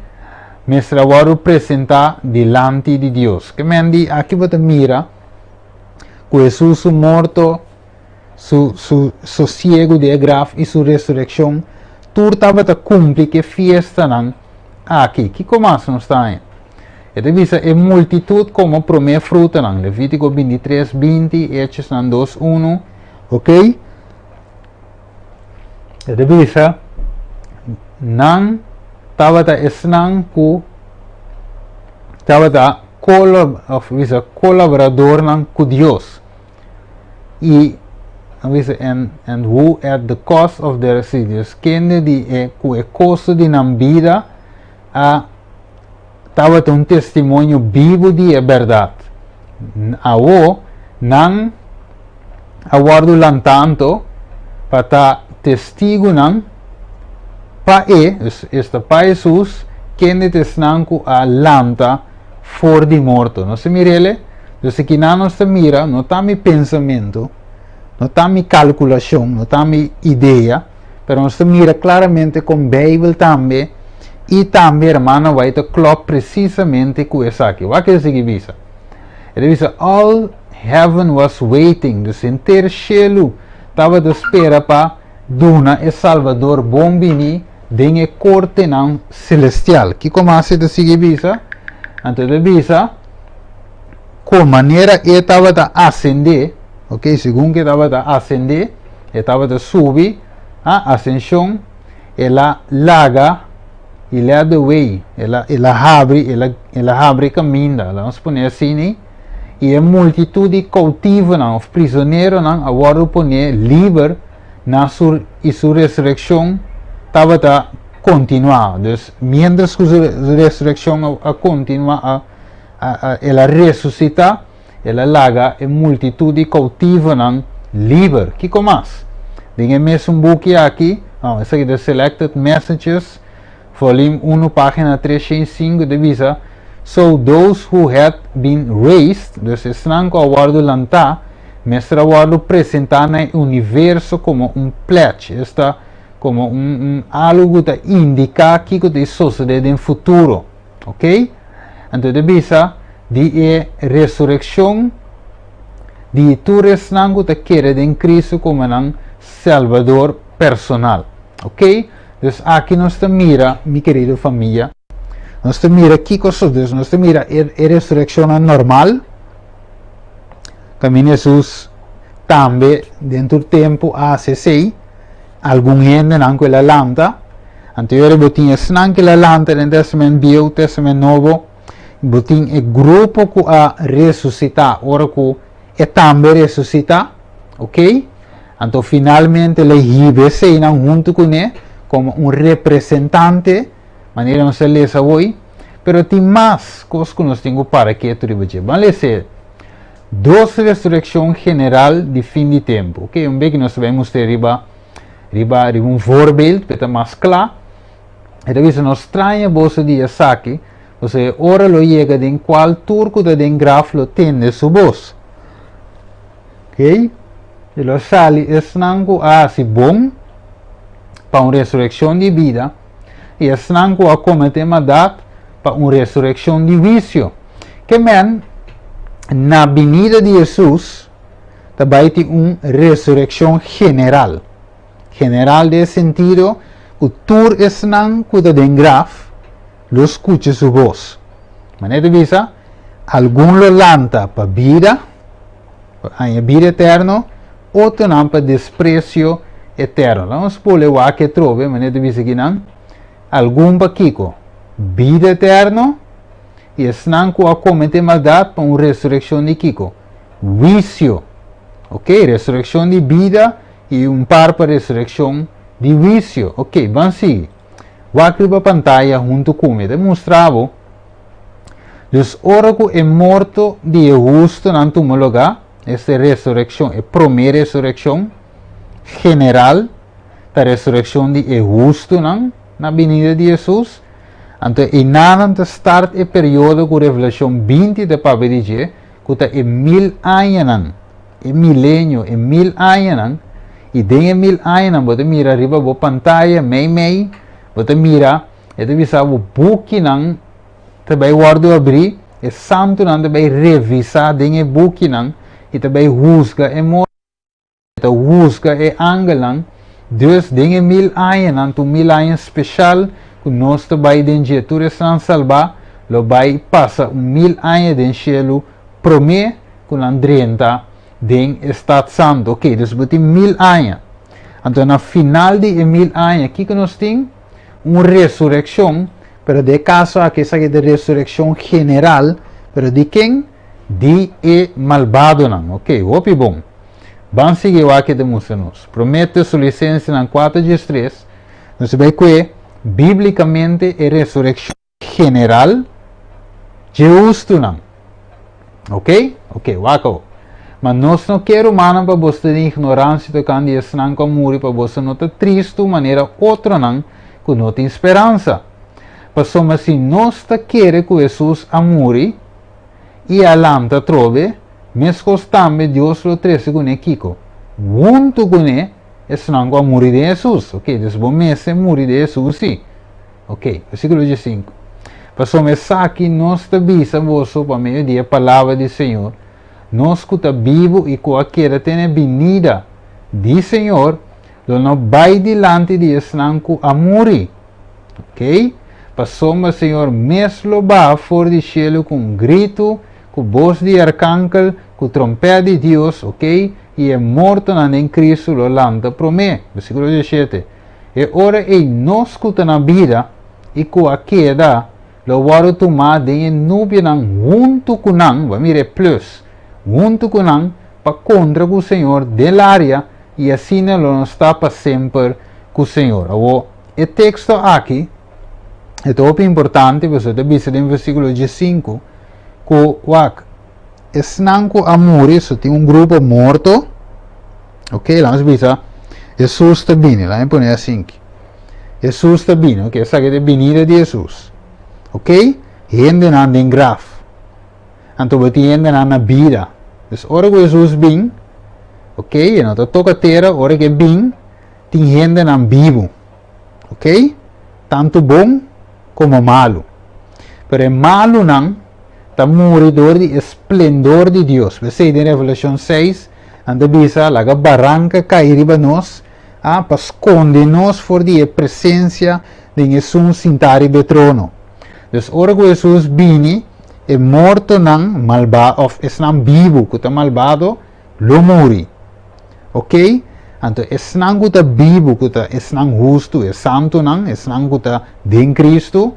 A: mester a wòrdu presentá dilanti di Dios. Ke men di aki bo ta mira ku Hesus su morto, su, su sosiegu di e graf i su resurekshon, tur tabata kumpli ku e fiestanan aki. Kiko mas nos ta haña? E ta bisa e multitut komo promé frutanan, Levítiko 23, 20, Hechosnan 2, 1, ok? E ta bisa nan tabata esnan ku tabata kolab, of bisa kolaboradornan ku Dios. I a bisa and, and who at the cost of their cities, kende di e ku e kosto di nan bida a tabata un testimonio bibu di e bèrdat. Awo nan a wòrdu lantanto pa ta testigunan pa e, esta pa Hesus, kende ta esnan ku a lanta for di morto. Nos ta mir'el? Dus akinan nos ta mira, no ta mi pensamentu, no ta mi kalkulashon, no ta mi idea, pero nos ta mira klaramente kon Beibel tambe i tambe hermana White ta klòp presisamente ku esaki. Wak e sigui bisa. E ta bisa, All heaven was waiting, dus henter shelu tabata spera pa duna e Salbador bon bini den e kortenan selestial. Kiko mas e ta sigui bisa? Anto e ta bisa ku manera e tabata asendé, ok, segun ku e tabata asendé, e tabata subi, ah, asenshon, el a laga, he led the way, el a, el a habri, el a, el a habri kaminda, laga nos pone asina, i e multitut di koutivonan òf prizoneronan a wòrdu poné liber na su i su resurekshon tabata kontinuá. Dus, miéntras ku su resurekshon a kontinuá, a, a, el a resusitá, el a laga e multitut di koutivonan liber. Kiko mas? Den e mesun buki aki, no, esaki ta Selected Messages, volume 1, página 305, ta bisa, So those who had been raised, dus esnan ku a wòrdu lantá, mester a wòrdu presentá na e universo komo un pledge, esta, komo un, un algu ku ta indiká kiko ta sosodé den futuro. Ok? Anto e ta bisa di e resurekshon di tur esnan ku ta kere den Kristu komo nan Salbador personal. Ok? Dus aki nos ta mira, mi kerido famia, nos ta mira kiko so, dus nos ta mira e, e resurekshonnan normal, kaminda Hesus tambe den tur tempu a hasi esei, algun hendenan ku el a lanta, anto yora bo tin esnan ku el a lanta den Testament Bieu, Testament Nobo, bo tin e grupo ku a resusitá ora ku. E tambe resusitá, ok? Anto finalmente el a hiba eseinan huntu kuné komo un representante, manera nos a lesa awor. Pero tin mas kos ku nos tin ku para ketu riba dje. Ban lesa e dos resurekshon general di fin di tempu. Ok, un bek nos ta bai mustra riba riba riba un voorbeeld pa e ta mas kla. E ta bisa, No straña boso di esaki, pasobra e ora lo yega den kual tur ku ta den graf lo tende su bos. Ok, i lo sali esnan ku a hasi bon pa un resurekshon di bida, i esnan ku a kometé maldat pa un resurekshon di huisio. Ke men, na binida di Hesus ta bai tin un resurekshon general. General den e sentido ku tur esnan ku ta den graf lo skucha su bos. Manera ta bisa, algun lo lanta pa bida, pa haña bida eterno, otronan pa despresio eterno. Laga nos pone wak atrobe, manera ta bisa akinan, algun pa kiko? Bida eterno, i esnan ku a kometé maldat pa un resurekshon di kiko? Huisio. Ok, resurekshon di bida i un par pa resurekshon di huisio. Ok, ban sigui. Wak riba pantaya huntu ku mi. Ta mustra bo. Dus ora ku e morto di e hustunan tuma lugá, esta e resurekshon, e promé resurekshon general, ta resurekshon di e hustunan na binida di Hesus. Anto einanan ta start e periodo ku Revelashon 20 ta papia di dje, ku ta e mil añanan, e milenio, e mil añanan, i den e mil añanan bo ta mira riba bo pantaya meimei, bo ta mira, e ta bisa bo bukinan ta bai wòrdu abrí, e santunan ta bai revisá den e bukinan i ta bai husga e morto. Ta husga e angelnan, dus den e mil añanan ta un mil aña special ku nos ta bai den dje. Tur esnan salbá lo bai pasa un mil aña den shelu promé ku nan drenta den e stat santu. Oke, dus bo tin mil aña. Anto na final di e mil aña kiko nos tin? Un resurekshon, pero den e kaso aki esaki ta resurekshon general, pero di ken? Di e malbadonan. Oke, hopi bon. Ban sigui wak ke ta mustra nos. Promé Tesalonicensenan 4 diestres, nos ta bai kue bíblikamente e resurekshon general dje hustunan. Oke? Oke, wak awo. Ma nos no ke, rumannan, pa boso ta den ignoransia tokante di esnan ku a muri, pa boso no ta tristu manera otronan ku no tin speransa. Pasobra si nos ta kere ku Hesus a muri, i a lanta atrobe, meskos tambe Dios lo trese kuné kiko? Huntu kuné esnan ku a muri den Hesus. Ok, dus bo mester muri den Hesus si. Ok, versíkulo diesinku. Pasobra esaki nos ta bisa boso pa medio di e palabra di Señor, nos ku ta bibu i ku a keda te na e binida di Señor, lo no bai dilanti di esnan ku a muri. Ok, pasobra Señor mes lo baha for di shelu ku un gritu, ku bos di arkankel, ku trompèt di Dios, ok, i e mortonan den Kristu lo lanta promé. Versíkulo 17. E ora ei nos ku ta na bida i ku a keda lo wòrdu tumá den e nubianan huntu ku nan, bo a mira e plus, huntu ku nan pa kontra ku Señor den laria, i asina lo nos ta pa semper ku Señor. Awor, E teksto aki e ta hopi importante pasobra e ta bisa den versíkulo diesinku ku wak esnan ku a muri, so tin un grupo morto, ok, laga nos bisa Hesus ta bini, laga mi pone asinki, Hesus ta bini, ok, esaki ta e binida di Hesus, ok, hendenan den graf, anto bo tin hendenan na bida, dus ora ku Hesus bin, ok, e no ta toka tera, ora ku e bin, tin hendenan bibu, ok? Tantu bon komo malu. Pero e malunan ta muri dor di e splendor di Dios. P'esei den Revelashon 6 nan ta bisa, Laga baranka kai riba nos, a pa skonde nos for di e presensia den esun sintá riba e trono. Dus ora ku Hesus bini, e mortonan malba òf esnan bibu ku ta malbado lo muri. Ok? Anto esnan ku ta bibu, ku ta esnan hustu, e santunan, esnan ku ta den Kristu,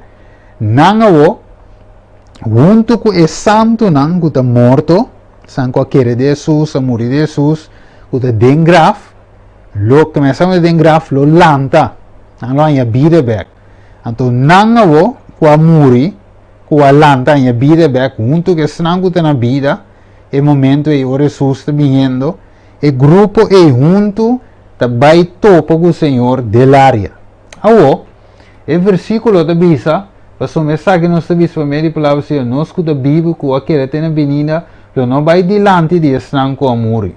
A: nan awo, huntu ku e santunan ku ta morto, Esnan ku a kere den Hesus, a muri den Hesus, ku ta den graf, lo ku esnan ku ta den graf lo lanta, nan lo haña bida bèk. Anto nan awor ku a muri, ku a lanta haña bida bèk huntu ku esnan ku ta na bida, e momento ei ora Hesus ta biniendo, e grupo ei huntu ta bai topa ku Señor den laria. Awor, e versíkulo ta bisa, Pasobra esaki nos ta bisa pa medio di palabra di Señor, nos ku ta bibu, ku a keda te na binida, lo no bai dilanti di esnan ku a muri.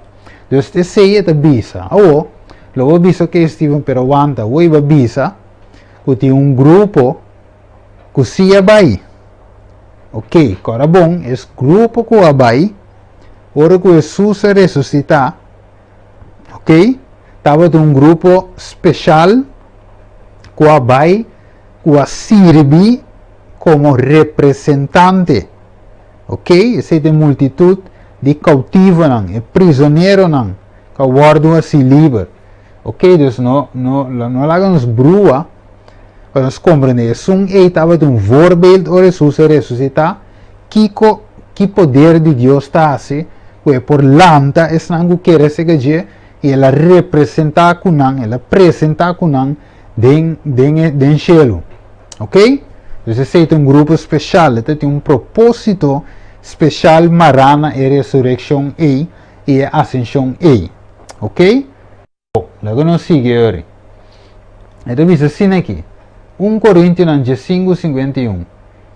A: Dus esei e ta bisa. Awor, lo bo bisa, Oké, Steven, pero wanta, awor i bo a bisa ku tin un grupo ku sí a bai. Oké, kòrda bon, es grupo ku a bai ora ku Hesus a resusitá, Oké, tabata un grupo speshal ku a bai ku a sirbi komo representante. Oké, esei ta e multitut di koutivonan, e prizoneronan ku a wòrdu hasi liber. Oké, dus no no no laga nos brua pa nos komprendé esun ei tabata un voorbeeld ora Hesus a resusitá, kiko ki poder di Dios ta hasi ku e por lanta esnan ku kere sega dje i el a representá ku nan, el a presentá ku nan den den e den shelu. Ok? Dus esei ta un grupo speshal, e ta tin un propósito speshal mará na e resurekshon ei i e asenshon ei. Ok? Bo, laga nos sigui ori. E ta bisa asina aki, Un Korintionan diesinku 51,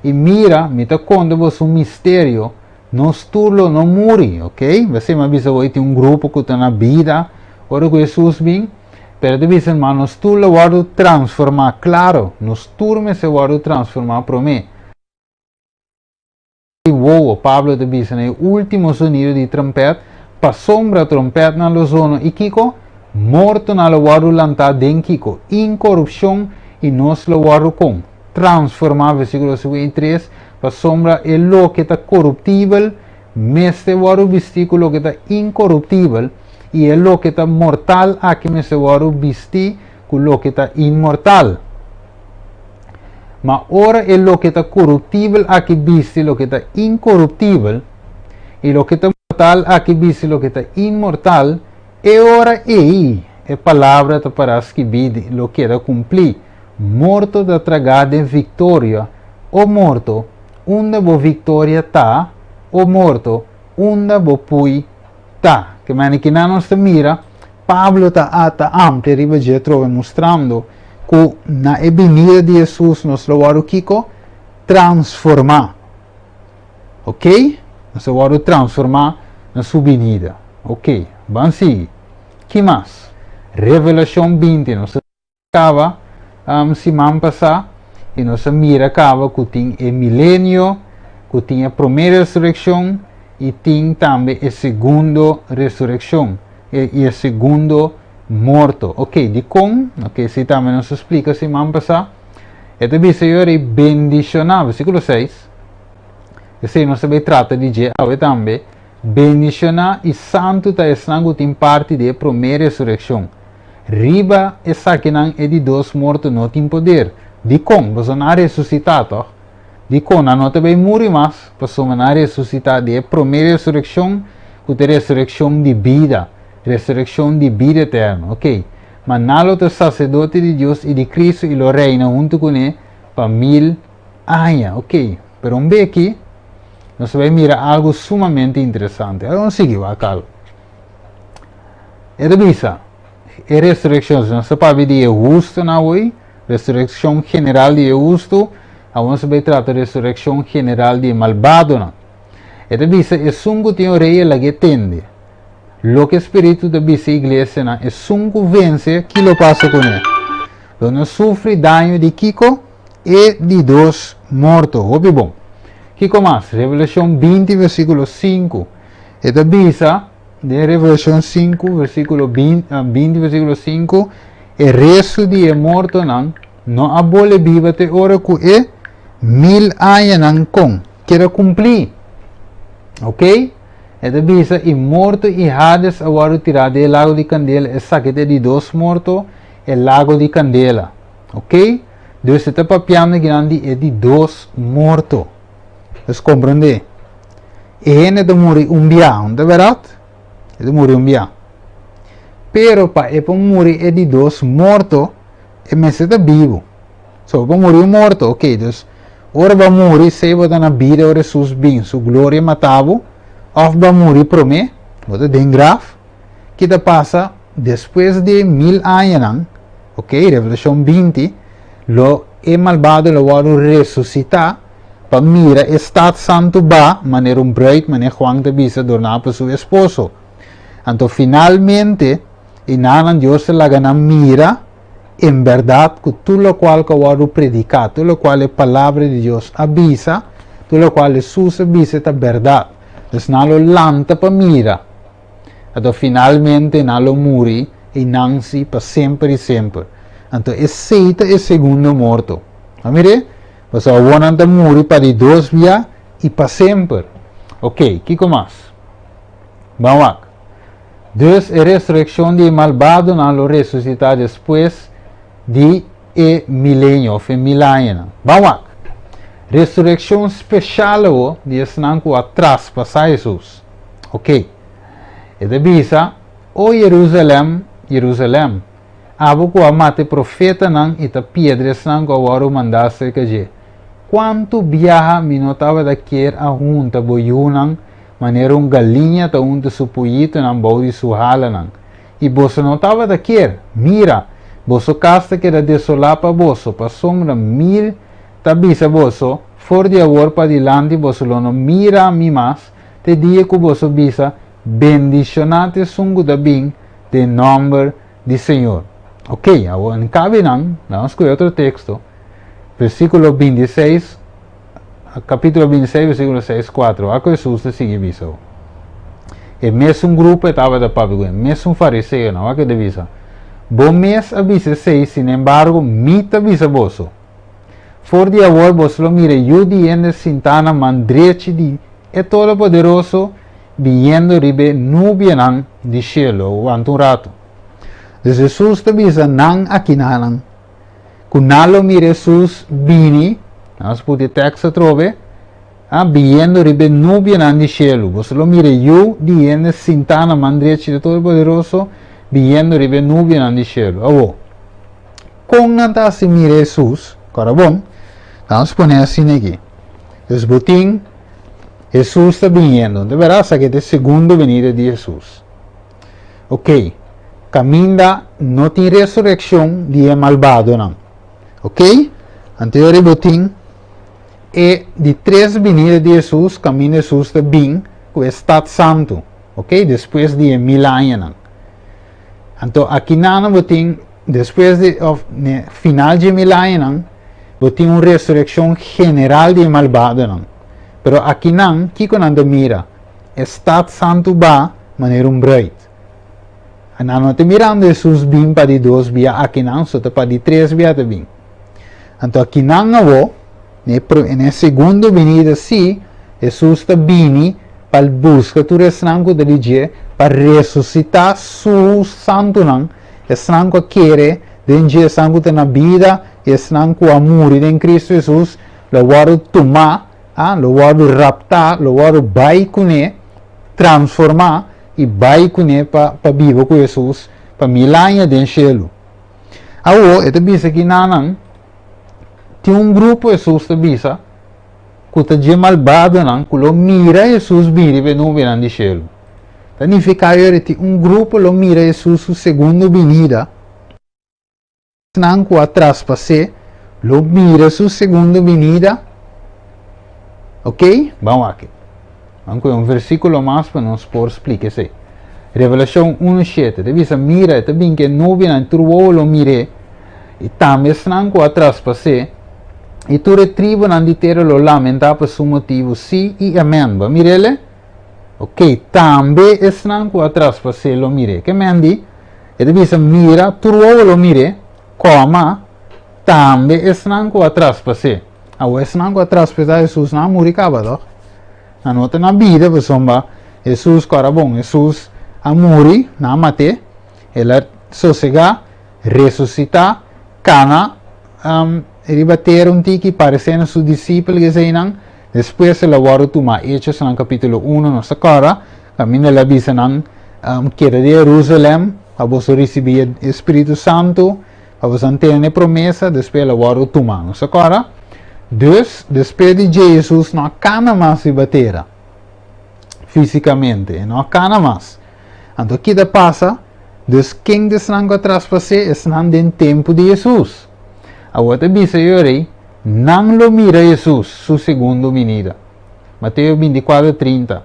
A: I mira, mi ta konta boso un misterio, nos tur lo no muri, ok? B'esei mi a bisa bo, tin un grupo ku ta na bida ora ku Hesus bin, pero e ta bisa, ma nos tur lo wòrdu transformá. Klaro, nos tur mester wòrdu transformá promé. I wowo, Pablo ta bisa na e último sonido di trompèt, pasobra trompètnan lo zona i kiko? Mortonan lo wòrdu lantá den kiko? Inkorupshon, i nos lo wòrdu kon? Transformá, versíkulo 53, pasobra e loke ta koruptibel mester wòrdu bistí ku loke ta inkoruptibel, i e loke ta mortal aki mester wòrdu bistí ku loke ta inmortal. Ma ora e loke ta koruptibel aki bisti loke ta inkoruptibel, i loke ta mortal aki bisti loke ta inmortal, e ora ei e palabra ta pará skibí di lo keda kumplí, Morto ta tragá den viktoria, o morto, unda bo viktoria ta? O morto, unda bo pui ta? Ke manera kinan nos ta mira Pablo ta ata amplia riba dje atrobe mustrando ku na e binida di Hesus nos lo wòrdu kiko? Transformá. Ok? Nos lo wòrdu transformá na su binida. Ok, ban sigui. Ki mas? Revelashon 20, nos ta kaba siman pasá i nos a mira kaba ku tin e milenio, ku tin e promé resurekshon i tin tambe e segundo resurekshon i e segundo morto. Ok, dikon? Ok, esei tambe nos a splika siman pasá. E ta bisa yo rei bendishoná, versíkulo 6. Esei nos ta bai trata di dje awe tambe. Bendishoná i santu ta esnan ku tin parti di e promé resurekshon. Riba esakinan e di dos morto no tin poder. Dikon? Pasobra nan a resusitá, tòg? Dikon nan no ta bai muri mas? Pasobra nan a resusitá di e promé resurekshon, ku ta e resurekshon di bida, resurekshon di bida eterno. Oké. Ma nan lo ta saserdote di Dios i di Kristu i lo reina huntu kuné pa mil aña. Oké. Pero un beki nos ta bai mira algu sumamente interesante. Awor nos sigui wak algu. E ta bisa, e resurekshon, si nos ta papia di e hustunan awor, resurekshon general di e hustu, awor nos ta bai trata resurekshon general di e malbadonan. E ta bisa, esun ku tin orea lag'é tende loke e Spiritu ta bisa e iglesianan, esun ku vense, ki lo pasa kuné? Lo no sufri daño di kiko? E di dos morto. Hopi bon. Kiko mas? Revelashon 20 versíkulo 5. E ta bisa den Revelashon 5 versíkulo 20 versíkulo 5, e restu di e mortonan no a bole biba te ora ku e mil añanan kon keda kumplí. Ok? E ta bisa i morto i Hades a wòrdu tirá den e lago di kandela, esaki ta e di dos morto, e lago di kandela. Ok? Dus e ta papiando akinan di e di dos morto. Nos komprendé. E hende ta muri un bia, no ta bèrdat? E ta muri un bia. Pero pa e por muri e di dos morto, e mester ta bibu. So, bo por muri un morto, ok, dus ora bo a muri, sea bo ta na bida ora Hesus bin, su gloria mata bo, òf bo a muri promé, bo ta den graf, ki ta pasa despues di e mil añanan, ok, Revelashon 20, lo e malbado lo wòrdu resusitá pa mira e stat santu ba manera un bruid, manera Juan ta bisa, dorná pa su esposo. Anto finalmente, i nanan Dios ta laga nan mira en bèrdat ku tur lokual ku a wòrdu prediká, tur lokual e Palabra di Dios a bisa, tur lokual Hesus a bisa ta bèrdat. Dus nan lo lanta pa mira. Anto finalmente nan lo muri i nan si pa semper i semper. Anto esei ta e segundo morto. A mir'é? Pasobra awor nan ta muri pa di dos bia i pa semper. Oké, kiko mas? Ban wak. Dus e resurekshon di e malbadonan lo resusitá despues di e milenio òf e mil añanan. Ban wak! Resurekshon speshal awor di esnan ku a traspasá Hesus. Oké. E ta bisa, O Yerusalèm, Yerusalèm, abo ku a mata e profetanan i ta piedra esnan ku a wòrdu mandá serka dje, kuantu biaha mi no tabata kier a hunta bo yunan manera un galiña ta hunta su puyitonan bou di su halanan. I boso no tabata kier. Mira! Boso kas ta keda desolá pa boso, pasobra mi ta bisa boso, For di awor padilanti boso lo no mira mi mas, te dia ku boso bisa, Bendishoná ta esun ku ta bin den nòmber di Señor. Oké, awor en kabe nan, laga nos skohe otro teksto, versíkulo 26. Capítulo 26, versículo 6, 4. Wak ku Hesus ta sigui bisa bo. E mesun grupo e tabata papia ku e mesun fariseonan. Wak e ta bisa, Bo mes a bisa esei, sinembargo, mi ta bisa boso, For di awor boso lo mira e Yu di hende sintá na man drechi di e Todopoderoso biniendo riba e nubianan di shelu. Wanta un ratu. Dus Hesus ta bisa nan akinanan. Ku nan lo mira Hesus bini, nos pudi e tekst atrobe, a biniendo riba e nubianan di shelu. Boso lo mira e Yu di hende sintá na man drechi di Todopoderoso, biniendo riba e nubianan di shelu. Awor, kon nan ta hasi mira Hesus? Kòrda bon, nos pone asina aki. Dus bo tin Hesus ta biniendo. Di bèrdat esaki ta e segundo benida di Hesus. Ok, kaminda no tin resurekshon di e malbadonan. Ok, anto yori bo tin e di tres binida di Hesus, kaminda Hesus ta bin ku e stat santu. Ok, despues di e mil añanan. Anto akinan bo tin despues di of ne final di e mil añanan, bo tin un resurekshon general di e malbadonan. Pero akinan, kiko nan ta mira? E stat santu ba manera un bruid. A Nan no ta mirando Hesus bin pa di dos bia akinan, so ta pa di tres bia ta bin. Anto akinan awo, na e na e segundo binida si, Hesus ta bini pa buska tur esnan ku ta di dje pa resusitá su santunan, esnan ku a kere den dje, esnan ku ta na bida i esnan ku a muri den Kristu Hesus lo wòrdu tumá, a lo wòrdu raptá, lo wòrdu bai kuné, transformá i bai kuné pa pa biba ku Hesus pa mil aña den shelu. Awor, e ta bisa ki nanan, tin un grupo Hesus ta bisa ku ta dje malbadonan ku lo mira Hesus bini riba e nubianan di shelu. Ta nifiká yori tin un grupo lo mira Hesus su segundo binida. Esnan ku a traspas'é lo mira su segundo binida. Ok, ban wak. Ban kohe un versíkulo mas pa nos por splika esei. Revelashon 1:7 ta bisa, Mira, e ta bin ku e nubianan, i tur wowo lo mir'é, i tambe esnan ku a traspas'é, i tur e tribunan di tera lo lamentá pa su motibu. Sí i amèn. Bo a mir'é? Ok, tambe esnan ku a traspas'é lo mir'é. Ke men di? E ta bisa, Mira, tur wowo lo mir'é, kòma, tambe esnan ku a traspas'é. Awor esnan ku a traspasá Hesus nan a muri kaba, tòg? Nan no ta na bida pasobra Hesus kòrda bon, Hesus a muri, nan a mat'é, el a sosegá, resusitá, kana riba tera un tiki, paresé na su disipel, eseinan. Despues el a wòrdu tumá. Hechosnan kapítulo uno nos ta kòrda kaminda el a bisa nan, Keda di Herusalèm pa boso risibí e Spiritu Santu, pa boso a tene e promesa. Despues el a wòrdu tumá. Nos ta kòrda? Dus, despues di dje Hesus no a kana mas riba tera físikamente. E no a kana mas. Anto ki ta pasa? Dus ken di esnan ku a traspas'é? Esnan den tempu di Hesus. Awor ta bisa e ora ei, Nan lo mira Hesus su segundo binida. Mateo binticuatro, trinta.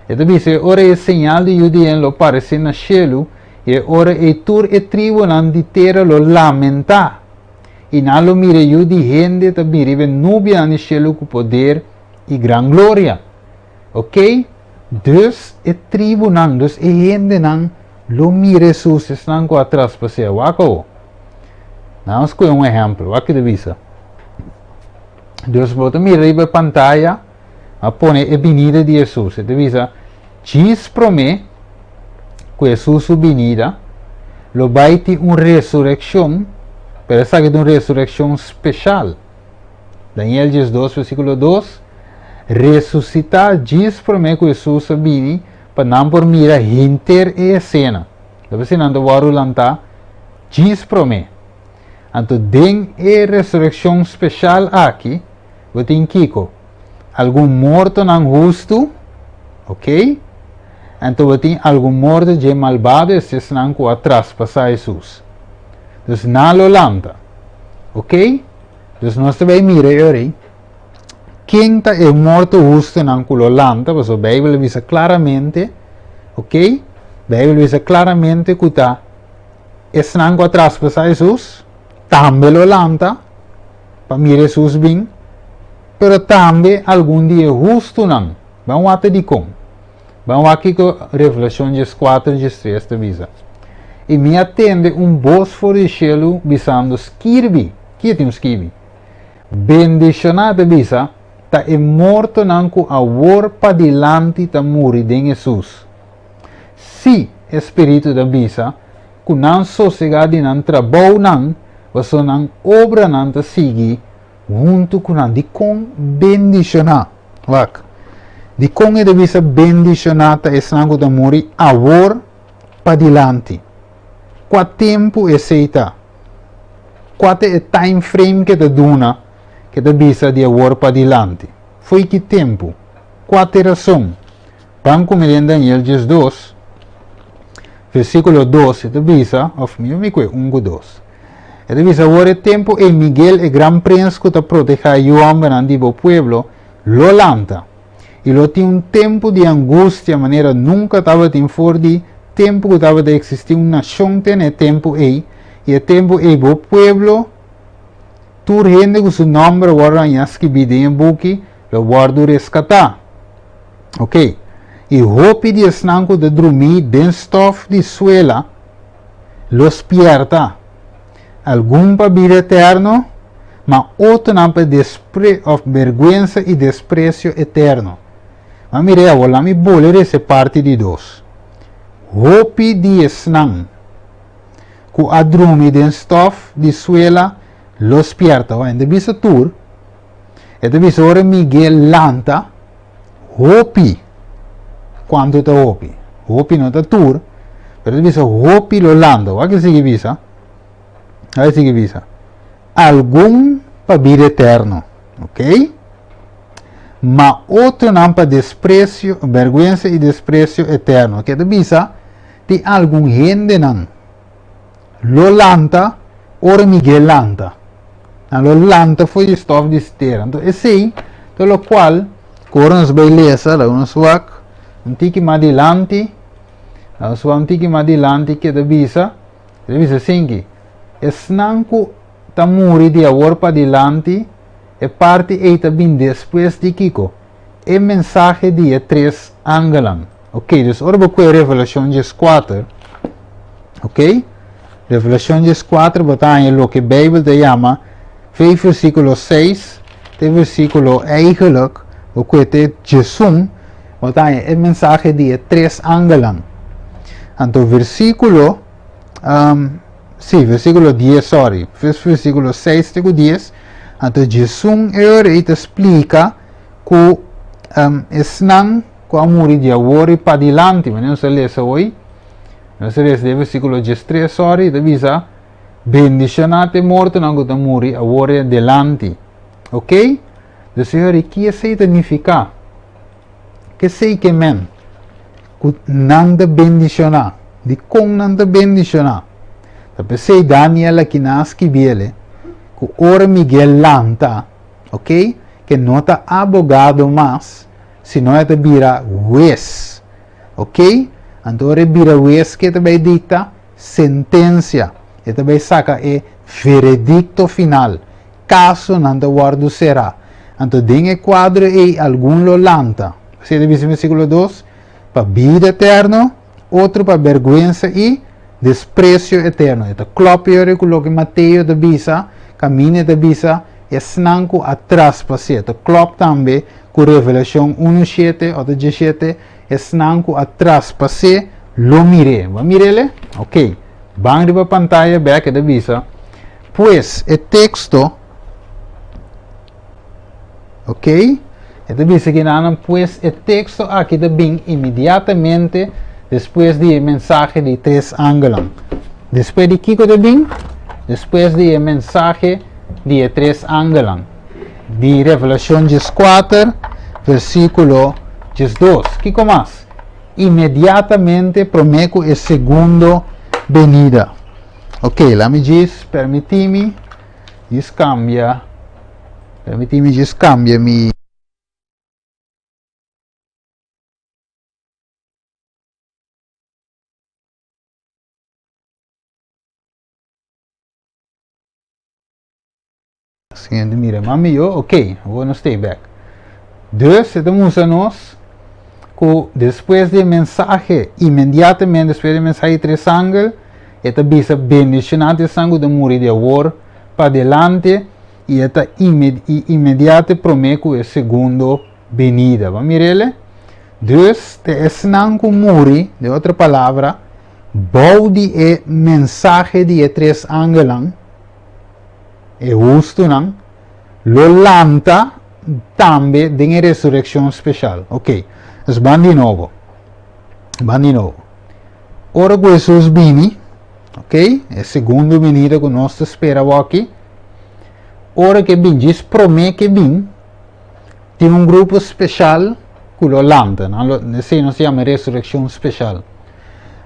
A: E ta bisa e ora ei señal di Yu di Hende lo paresé na shelu, i e ora ei tur e tribunan di tera lo lamentá, i nan lo mira e Yu di Hende ta bin riba e nubianan di shelu ku poder i gran gloria. Oké? Dus e tribunan, dus e hendenan lo mira Hesus, esnan ku a traspas'é. Wak awo. Nan a skohe un ehèmpel. Wak ki ta bisa. Dus bo ta mira riba e pantaya, a pone e binida di Hesus. E ta bisa, djis promé ku Hesus su binida, lo bai tin un resurekshon, pero esaki ta un resurekshon speshal. Daniel 12, versíkulo 2, Resusitá djis promé ku Hesus a bini pa nan por mira henter e esena. Ta p'esei nan ta wòrdu lantá djis promé. Anto den e resurekshon speshal aki, bo tin kiko? Algun mortonan hustu, oke? Anto bo tin algun morto dje malbado, esta esnan ku a traspasá Hesus. Dus nan lo lanta. Oke? Dus nos ta bai mira e ora ei, ken ta e morto hustunan ku lo lanta, pasobra Beibel a bisa klaramente, oke? Beibel a bisa klaramente ku ta esnan ku a traspasá Hesus tambe lo lanta pa mira Hesus bin, pero tambe algun di e hustunan. Ban wak dikon. Ban wak kiko Revelashon dieskuater diestres ta bisa. I mi a tende un bos for di shelu bisando, Skirbi! Ki tin skibi? Bendishoná, ta bisa, ta e mortonan ku awor padilanti ta muri den Hesus. Sí, e Spiritu ta bisa, ku nan sosegá di nan trabounan, pasobra nan obranan ta sigui huntu ku nan. Dikon bendishoná? Wak. Dikon e ta bisa bendishoná ta esnan ku ta muri awor padilanti? Kua tempu esei ta? Kua ta e time frame ke ta duna ke ta bisa di awor padilanti? Fo'i ki tempu? Kua ta e rason? Ban ku mi den Daniel 12, versíkulo 2, e ta bisa, òf mi mi kue un ku dos. E ta bisa, Awor e tempu ei Miguel, e gran prens ku ta protehá e yu hòmbernan di bo pueblo, lo lanta, i lo tin un tempu di angustia manera nunka tabatin for di tempu ku tabata eksistí un nashon te na e tempu ei, i e tempu ei bo pueblo, tur hende ku su nòmber a wòrdu hañá skibí den e buki, lo wòrdu reskatá. Oké. I hopi di esnan ku ta drumí den stòf di suela lo spièrta, algun pa bida eterno, ma otronan pa despre òf bèrgwensa i despresio eterno. Ma mir'é awor, laat mi bole rese parti di dos. Hopi di esnan ku a drumi den stòf di suela lo spièrta. Wak, e ta bisa tur. E ta bisa ora Miguel lanta, hopi, kuantu ta hopi? Hopi no ta tur, pero e ta bisa hopi lo lanta. Wak e sigui bisa. Wak e sigui bisa. Algun pa bida eterno, ok? Ma otronan pa despresio, bèrgwensa i despresio eterno. Ke ta bisa tin algun hendenan lo lanta ora Miguel lanta. Nan lo lanta for di stof di stera. Anto esei ta lokual ku ora nos bai lesa, laga nos wak un tiki mas dilanti, laga nos wak un tiki mas dilanti ke ta bisa, e ta bisa asinki, esnan ku ta muri di awor padilanti, e parti ei ta bin despues di kiko? E mensahe di e tres angelnan. Ok, dus ora bo kue Revelashon 14, ok, Revelashon 14 bo ta haña loke Beibel ta yama vei versíkulo 6 te versíkulo eigenlijk bo kue te 11, bo ta haña e mensahe di e tres angelnan. Anto versíkulo, um, sí, versíkulo 10, sorry, versíkulo 6 te ku 10, anto 11 e ora ei ta splika. Ku esnan ku a muri di awor i padilanti, manera nos a lesa hoy, nos a lesa den versíkulo 13, sorry, ta bisa, Bendishoná ta e mortonan ku ta muri awor i adelanti. Ok? Dus señor, i ki esei ta nifiká? Ke esei ke men? Ku nan ta bendishoná. Dikon nan ta bendishoná? Ta p'esei Daniel aki nan a skibiele ku ora Miguel lanta, ok, ke no ta abogado mas, sino e ta bira hues. Ok? Anto ora e bira hues ke e ta bai dikta? Sentensia. E ta bai saka e veredikto final. Kasonan ta wòrdu será. Anto den e kuadro ei algun lo lanta. Así e ta bisa den versíkulo dos, pa bida eterno, otro pa bèrgwensa i despresio eterno. E ta klòp yori ku loke Mateo ta bisa, kaminda e ta bisa esnan ku a traspas'é. E ta klòp tambe ku Revelashon unu shete òf ta diesshete, esnan ku a traspas'é lo mir'é. Bo a mir'é? Oké. Ban riba pantaya bèk e ta bisa, Pues, e teksto, ok, e ta bisa kinanan, pues e teksto aki ta bin inmediatamente despues di e mensahe di tres angelnan. Despues di kiko ta bin? Despues di e mensahe di e tres angelnan. Di Revelashon 14, versíkulo 12. Kiko mas? Inmediatamente promé ku e segundo benida. Ok, la mi djis permití mi djis kambia, permití mi djis kambia mi. Siguiente mira mami yo, ok, awor nos stay back. Dus e ta mustra nos ku despues di e mensahe, inmediatamente despues di e mensahe di tres angel, e ta bisa bendishoná ta esnan ku ta muri di awor pa adelante i e ta i inmediate promé ku e segundo benida. Bo a mir'el? Dus ta esnan ku muri, den otro palabra, bou di e mensahe di e tres angelnan, E hustunan lo lanta tambe den e resurekshon speshal. Ok, nos ban di nobo. Ban di nobo. Ora ku Hesus bini, ok, e segundo binida ku nos ta spera awaki, ora ku e bin, djis promé ku e bin, tin un grupo speshal ku lo lanta. Nan lo, esei nos ta yama resurekshon speshal.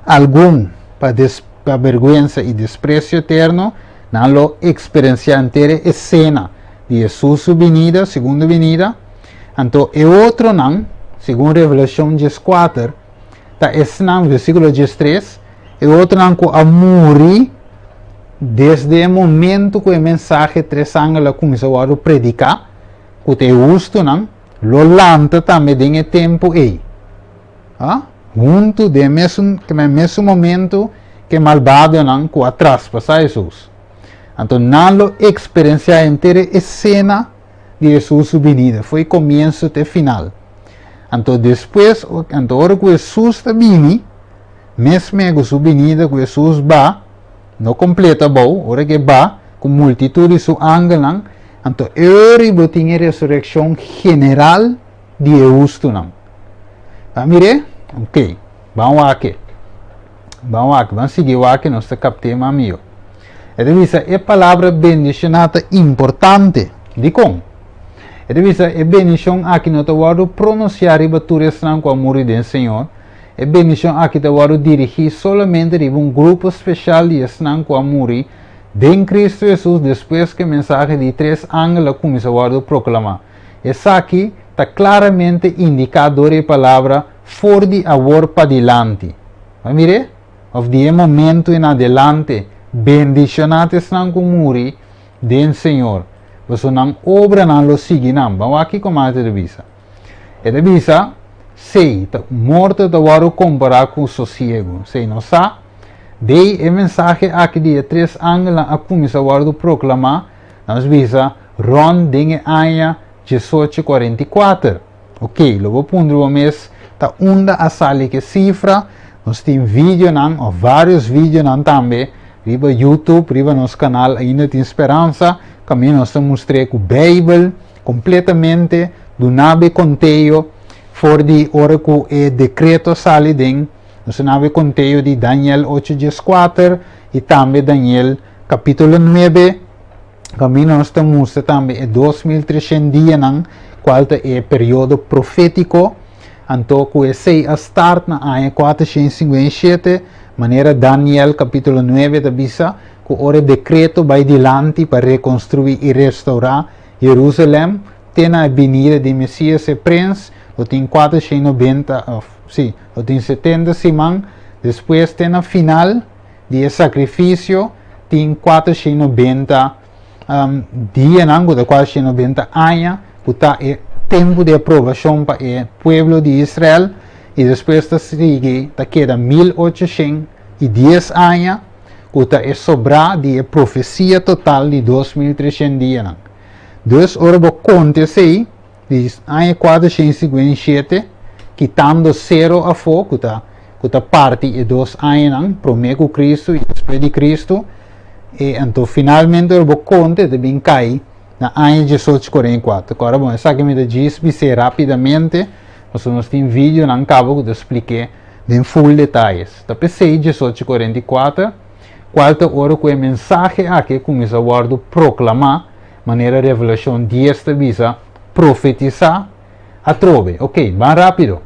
A: Algun pa des, pa bergwensa i despresio eterno, Nan lo eksperensiá henter e esena di Hesus su binida, segundo binida. Anto e otronan, segun Revelashon dieskuater, ta esnan, versíkulo diestres, e otronan ku a muri desde e momento ku e mensahe tres angel a kuminsá wòrdu prediká, ku ta e hustunan, lo lanta tambe den e tempu ei. Ha? Huntu den mesun, ke men mesun momento ke malbadonan ku a traspasá Hesus. Anto nan lo eksperensiá henter e esena di Hesus su binida, fo'i komienso te final. Anto despues, anto ora ku Hesus ta bini, mesme ku su binida ku Hesus ba, no kompleto abou, ora ku e ba ku multitut di su angelnan, anto e ora ei bo tin e resurekshon general di e hustunan. Ban mir'é? Ok, ban wak-e. Ban wak, ban sigui wak nos ta kapt'é mas mihó. E ta bisa e palabra bendishoná ta importante. Dikon? E ta bisa e bendishon aki no ta wòrdu pronunsiá riba tur esnan ku a muri den Señor. E bendishon aki ta wòrdu dirigí solamente riba un grupo speshal di esnan ku a muri den Kristu Hesus despues ku e mensahe di tres angel a kuminsá wòrdu proklamá. Esaki ta klaramente indiká dor e palabra for di awor padilanti. Bo a mir'é? Òf di e momentu en adelante, bendishoná ta esnan ku muri den Señor, pasobra nan obranan lo sigui nan. Ban wak kiko mas e ta bisa. E ta bisa, Sí, ta, morto ta wòrdu kompará ku sosiegu. Sí, nos sa, dei e mensahe aki di e tres angelnan a kuminsá wòrdu proklamá, nos bisa, Rond den e aña 1844. Ok, lo bo puntra bo mes ta unda a sali ke sifra. Nos tin videonan of varios videonan tambe riba YouTube, riba nos kanal Ainda Tin Speransa, kaminda nos ta mustr'é ku Beibel kompletamente. Duna bo e konteo for di ora ku e dekreto sali den, nos a duna bo e konteo di Daniel ocho 14 i tambe Daniel kapítulo 9, kaminda nos ta mustra tambe e 2300 dianan, kual ta e periodo profétiko. Anto ku esei a start na aña 457, manera Daniel kapítulo 9 ta bisa, ku ora e dekreto bai dilanti pa rekonstruí i restourá Jerusalèm te na e binida di Mesias e Prens, lo tin 490, òf sí, lo tin 70 siman, despues te na final di e sakrifisio tin 490 dianan, ku ta 490 aña, ku ta e tempu di aprobashon pa e pueblo di Israel, i despues ta sigui ta keda 1810 aña, ku ta e sobrá di e profesia total di 2300 dianan. Dus ora bo konta esei, di aña 457, kitando sero afó, ku ta parti e dos añanan, promé ku Kristu i despues di Kristu, e anto finalmente ora bo konta, e ta bin kai na aña 1844. Awor, bon, esaki mi ta djis bis'é rápidamente, pasobra nos tin videonan kaba ku ta splik'é den full detayes. Ta p'esei 1844, kual ta ora ku e mensahe aki kuminsá wòrdu proklamá, manera Revelashon 10 ta bisa, profetisá atrobe. Ok, ban rápido.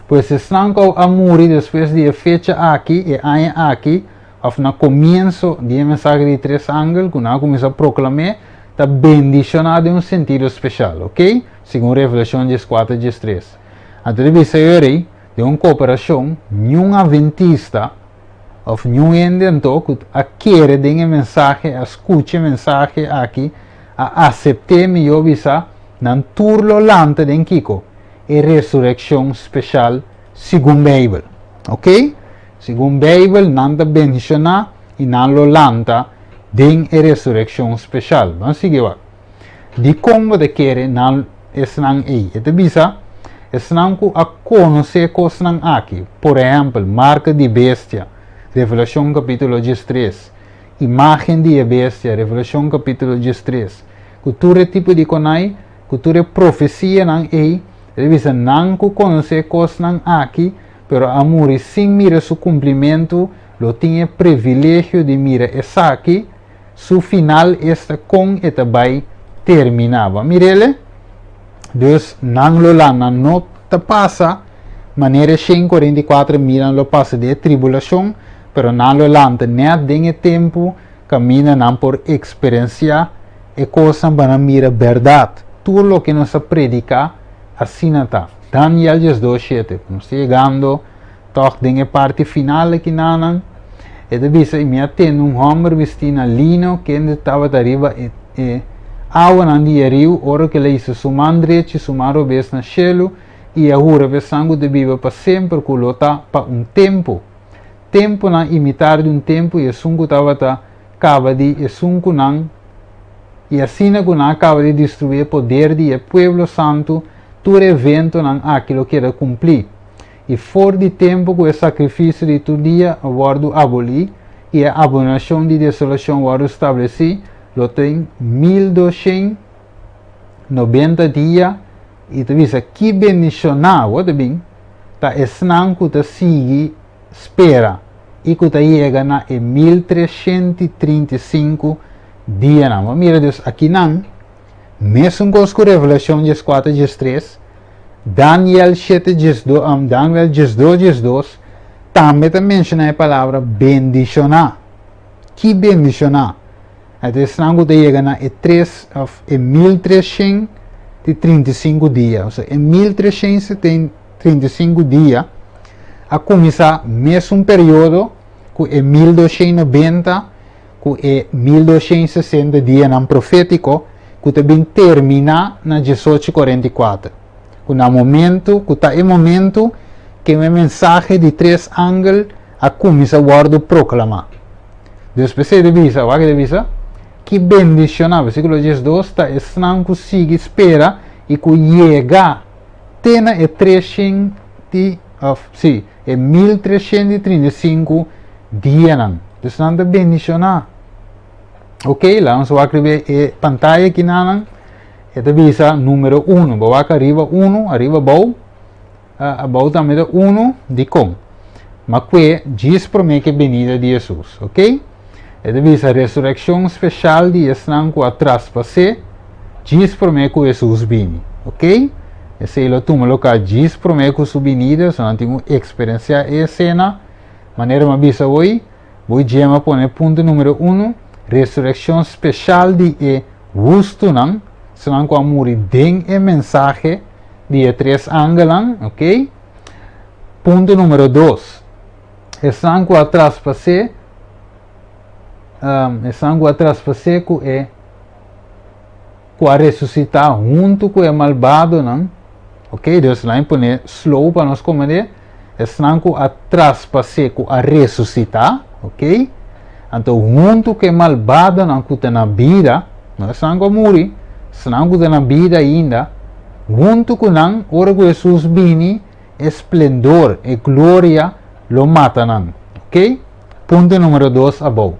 A: Pues esnan ku a muri despues di e fecha aki, e aña aki, òf na komienso di e mensahe di tres angel, ku nan a kuminsá proklam'é, ta bendishoná den un sentido spesial, ok? Segun Revelashon 14, 13. Anto di bisa ei, den un kooperashon, niun adventista òf niun hende anto ku a kere den e mensahe, a skucha e mensahe aki, a asept'é, mihó bisa, nan tur lo lanta den kiko? E resurekshon spesial segun Beibel. Ok? Segun Beibel, nan ta bendishoná i nan lo lanta den e resurekshon spesial. Ban sigui wak. Dikon bo ta kere nan esnan ei? E ta bisa, esnan ku a konosé kosnan aki, por ehèmpel, marka di bestia, Revelashon kapítulo 13, imágen di e bestia, Revelashon kapítulo 13, ku tur e tipo di konai, ku tur e profesianan ei, e ta bisa nan ku konosé kosnan aki, pero a muri sin mira su kumplimentu, lo tin e privilegio di mira esaki, su final, esta kon e ta bai terminá. Bo a mir'el? Dus nan lo lanta, nan no ta pasa manera e 144.000 nan lo pasa den e tribulashon, pero nan lo lanta nèt den e tempu kaminda nan por eksperensiá e kosnan pa nan mira bèrdat. Tur loke nos a prediká asina ta. Daniel 12:7. Nos ta yegando tòg den e parti final aki nanan. E ta bisa, I mi a tende un hòmber bistí na lino kende tabata riba e e awanan di e riu ora ku el a hisa su man drechi i su man robes na shelu i a hura pa esnan ku ta biba pa semper ku lo ta pa un tempu. Tempunan i mitar di un tempu i esun ku tabata kaba di esun ku nan i asina ku nan a kaba di destruí e poder di e pueblo santu, tur e eventonan aki lo keda kumplí. I for di tempu ku e sakrifisio di tur dia a wòrdu abolí i e abominashon di desolashon wòrdu stablesí, lo tin 1290 dia, i ta bisa ki bendishoná bo ta bin ta esnan ku ta sigui spera i ku ta yega na e 1335 dianan. Bo a mira dus akinan, mesun kos ku Revelashon 14, 13, Daniel shete 12, Daniel 12, 12 tambe ta menshoná e palabra bendishoná. Ki bendishoná? Anto esnan ku ta yega na e tres òf e 1335 dia, osea e 1335 dia a kuminsá mesun periodo ku e 1290 ku e 1260 dianan profétiko ku ta bin terminá na 1844, ku na momentu ku ta e momentu ku e mensahe di tres angel a kuminsá wòrdu proklamá. Dus p'esei ta bisa, wak ta bisa, Ki bendishoná, versíkulo 12, ta esnan ku sigui spera i ku yega te na e 300 òf sí, e 1335 dianan. Dus nan ta bendishoná. Ok, laga nos wak riba e pantaya aki nanan. E ta bisa numero uno. Bo wak ariba uno, ariba abou, abou tambe ta uno, dikon? Ma kue djis promé ku e benida di Hesus, ok? E ta bisa resurekshon speshal di esnan ku a traspas'é djis promé ku Hesus bini, ok? Esei lo tuma loka djis promé ku su binida, so nan tin ku eksperensiá e esena. Manera mi a bisa hoy, Bo djema pone punto numero uno, resurekshon speshal di e hustunan, esnan ku a muri den e mensahe di e tres angelnan, ok. Punto numero dos, esnan ku a traspas'é, esnan ku a traspas'é ku e ku a resusitá huntu ku e malbadonan, ok, dus nan pone slow pa nos komprendé, esnan ku a traspas'é ku a resusitá, ok, anto huntu ku e malbadonan ku ta na bida, no esnan ku a muri, esnan ku ta na bida ainda, huntu ku nan, ora ku Hesus bini, e splendor, e gloria lo mata nan, ok. Punto numero dos abou.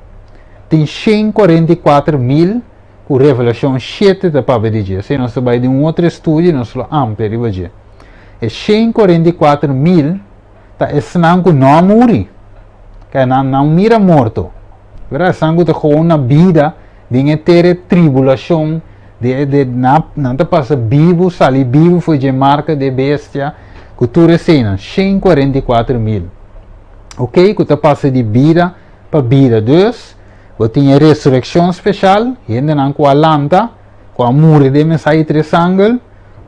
A: Tin 144.000 ku Revelashon shete ta papia di dje. Esei nos ta bai den un otro estudio i nos lo amplia riba dje. E 144.000 ta esnan ku no a muri, ke nan no mira morto. Berdad, esnan ku ta gewoon na bida den e tere tribulashon, de, de, na, nan ta pasa bibu, sali bibu for dje marka de bestia, ku tur eseinan, 144.000. Ok, ku ta pasa di bida pa bida. Dus, Bo tin e resurekshon speshal, hendenan ku a lanta, ku a muri den mensahe di tres angel,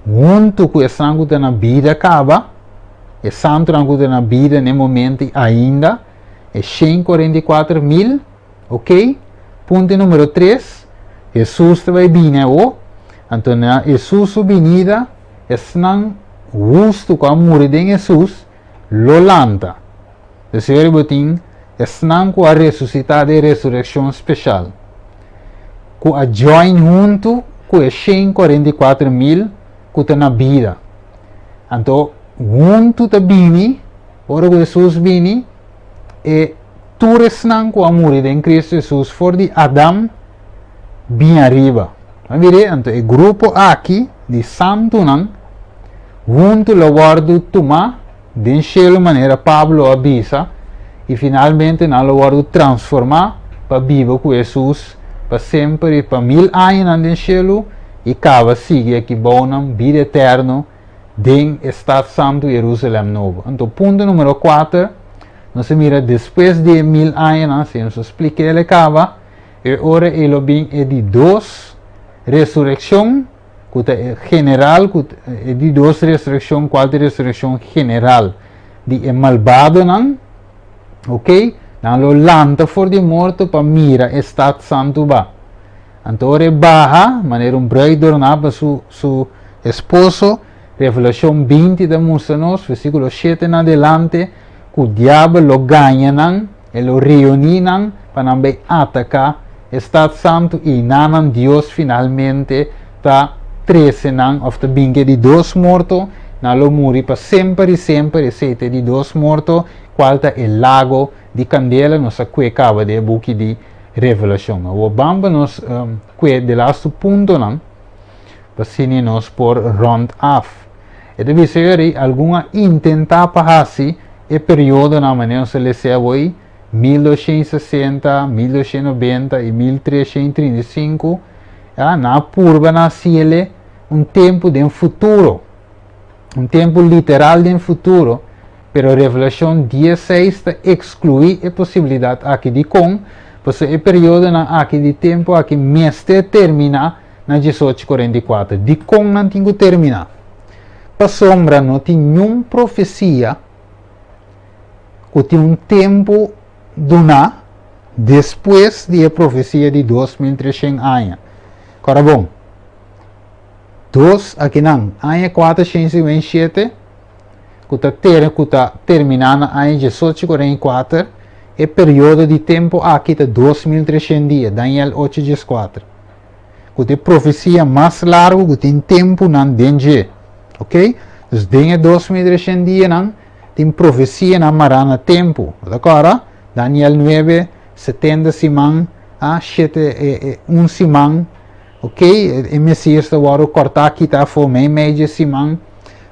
A: huntu ku esnan ku ta na bida kaba, e santunan ku ta na bida na e momento ainda, e 144.000, ok? Punto numero tres, Hesus ta bai bini awo, anto na Hesus su binida, esnan hustu ku a muri den Hesus lo lanta. Deseo bo tin esnan ku a resusitá den resurekshon speshal, ku a join huntu ku e 144.000 ku ta na bida. Anto huntu ta bini, ora ku Hesus bini, e tur esnan ku a muri den Kristu Hesus for di Adam bin ariba. A mir'é? Anto e grupo aki di santunan huntu lo wòrdu tumá den shelu manera Pablo a bisa, i finalmente nan lo wòrdu transformá pa biba ku Hesus pa semper i pa mil añanan den shelu i kaba sigui aki bou nan bida eterno den e stat santu Yerusalèm nobo. Anto punto numero kuater, nos a mira despues di e mil añanan, si nos a splik'é el e kaba, e ora ei lo bin e di dos resurekshon, ku ta e general, ku e di dos resurekshon, kual ta e resurekshon general di e malbadonan, ok, nan lo lanta for di morto pa mira e stat santu ba. Anto ora e baha, manera un bruid dorná pa su, su esposo, Revelashon 20 ta mustra nos, versíkulo 7 na adelante, ku diabel lo gaña nan, e lo reuní nan pa nan bai ataká e stat santu i nanan Dios finalmente ta trese nan òf ta bin ku e di dos morto, nan lo muri pa semper i semper, esei ta e di dos morto, kual ta e lago di kandela, nos a kue kaba den e buki di Revelashon. Awor ban pa nos kue de lastu puntonan pa asina nos por rònt af. E ta bisa yori algun a intentá pa hasi e periodonan manera nos ta lese awoi, 1260, 1290 i 1335, ya, nan a purba na hasiele un tempu den futuro, un tempu literal den futuro, pero Revelashon 16 ta ekskluí e posibilidat aki. Dikon? Pasobra e periodonan aki di tempu aki mester terminá na 1844. Dikon nan tin ku terminá? Pasobra no tin niun profesia ku tin un tempu duná despues di e profesia di 2300 aña. Kòrda bon, dos akinan, aña 457 ku ta ter ku ta terminá na aña 1844, e periodo di tempu aki ta 2300 dia, Daniel 8:14. Ku ta e profesia mas largu ku tin tempunan den dje. Ok? Dus den e 2300 dianan tin profesianan mará na tempu. Bo ta kòrda? Daniel 9, 70 siman, a shete, e, e, un siman. Ok, e Mesias ta wòrdu kòrtá kita afó meimei dje siman,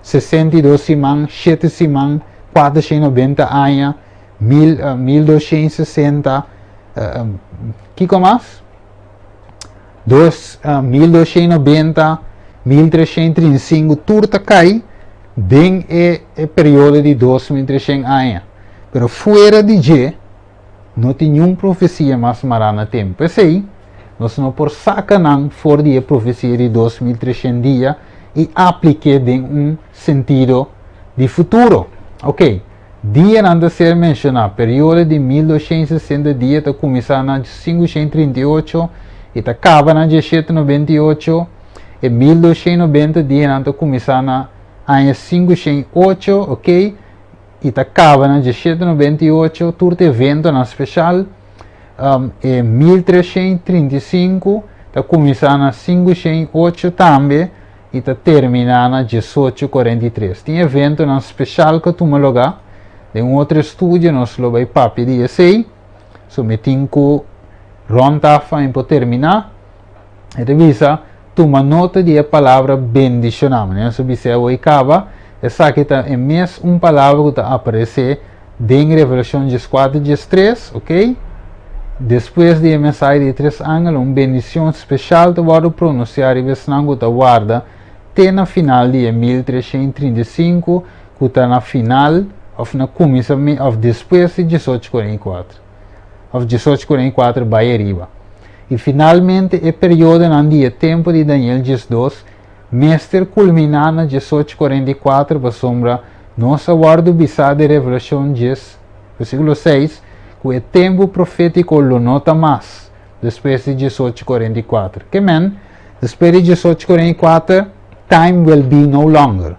A: 62 siman, shete siman, 490 aña, mil, 1260, kiko mas? Dos, 1290, 1335, tur ta kai den e, e periodo di 2300 aña. Pero fuera di dje, No tin niun profesia mas mará na tempu. P'esei, nos no por saka nan for di e profesia di 2300 dia i aplik'é den un sentido di futuro. Oke, dianan ta ser menshoná. Periodo di 1260 dia ta kuminsá na 538 i ta kaba na 1798. E 1290 dianan ta kuminsá na aña 508, oke. I ta kaba na 1798, tur ta eventonan speshal. E 1335 ta kuminsá na 508 tambe i ta terminá na 1843. Tin eventonan speshal ku a tuma lugá. Den un otro estudio nos lo bai papia di esei. So mi tin ku rònt af pa mi por terminá. E ta bisa, Tuma nota di e palabra bendishoná. Manera nos a bisa awor i kaba, esaki ta e mes un palabra ku ta aparesé den Revelashon 14 13, ok? Despues di e mensahe di e tres angel, un bendishon speshal ta wòrdu pronunsiá riba esnan ku ta warda te na final di e 1335, ku ta na final òf na kuminsamentu òf despues di 1844. Òf 1844 bai ariba. I finalmente e periodonan di e tempu di Daniel 12 mester kulminá na 1844 pasobra nos a wòrdu bisá den Revelashon 10, versíkulo 6, ku e tempu profétiko lo no ta mas despues di 1844. Ke men, despues di 1844, time will be no longer.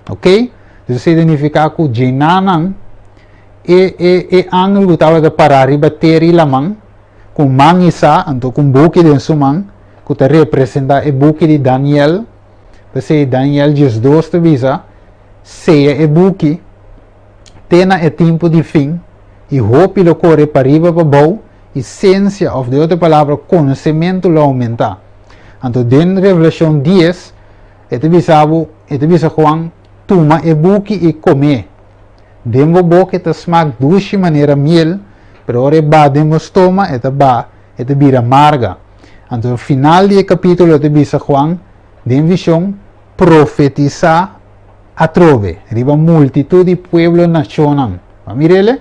A: Ok? Dus esei ta nifiká ku djenanan e e e angel ku tabata pará riba tera i laman, ku man isá, anto ku un buki den su man, ku ta representá e buki di Daniel. P'esei Daniel 12 ta bisa, Seya e buki te na e tempu di fin, i hopi lo kore pariba pabou, i siensia, òf den otro palabra, konosementu lo oumentá. Anto den Revelashon 10, e ta bisa bo, e ta bisa Juan, Tuma e buki i kom'é. Den bo boka e ta smak dushi manera miel, pero ora e ba den bo stoma e ta ba, e ta bira marga. Anto final di e kapítulo ta bisa Juan den vishon, Profetisá atrobe riba multitut di pueblo nashonnan. Bo a mir'el?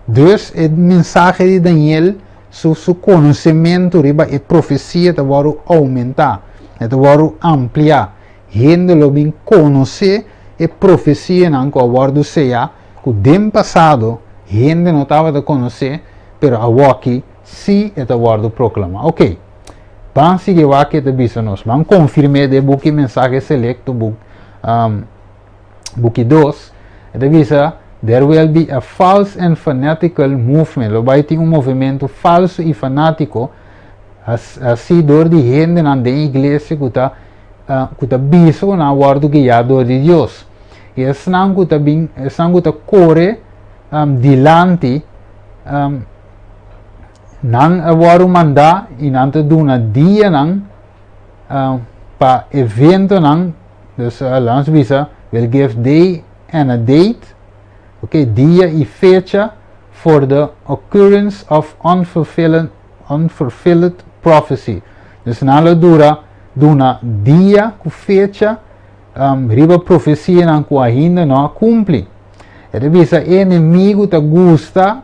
A: Dus e mensahe di Daniel su su konosementu riba e profesia ta wòrdu oumentá, e ta wòrdu ampliá. Hende lo bin konosé e profesianan ku a wòrdu seyá, ku den pasado hende no tabata konosé, pero awoki sí e ta wòrdu proklamá. Oke, ban sigui wak ke ta bisa nos. Ban konfirm'é den buki Mensahe Selekto, buk, buki 2. E ta bisa, There will be a false and fanatical movement. Lo bai tin un movementu falsu i fanátiko, hasí dor di hendenan den iglesia ku ta ku ta bisa ku nan a wòrdu guiá dor di Dios. I esnan ku ta bin, esnan ku ta kore dilanti, nan a wòrdu mandá i nan ta duna dianan pa eventonan, dus laat nos bisa, will give day and a date, ok, dia i fecha for the occurrence of unfulfilled unfulfilled prophecy. Dus nan lo dura duna dia ku fecha riba profesianan ku ainda no a kumpli. E ta bisa e enemigu ta gusta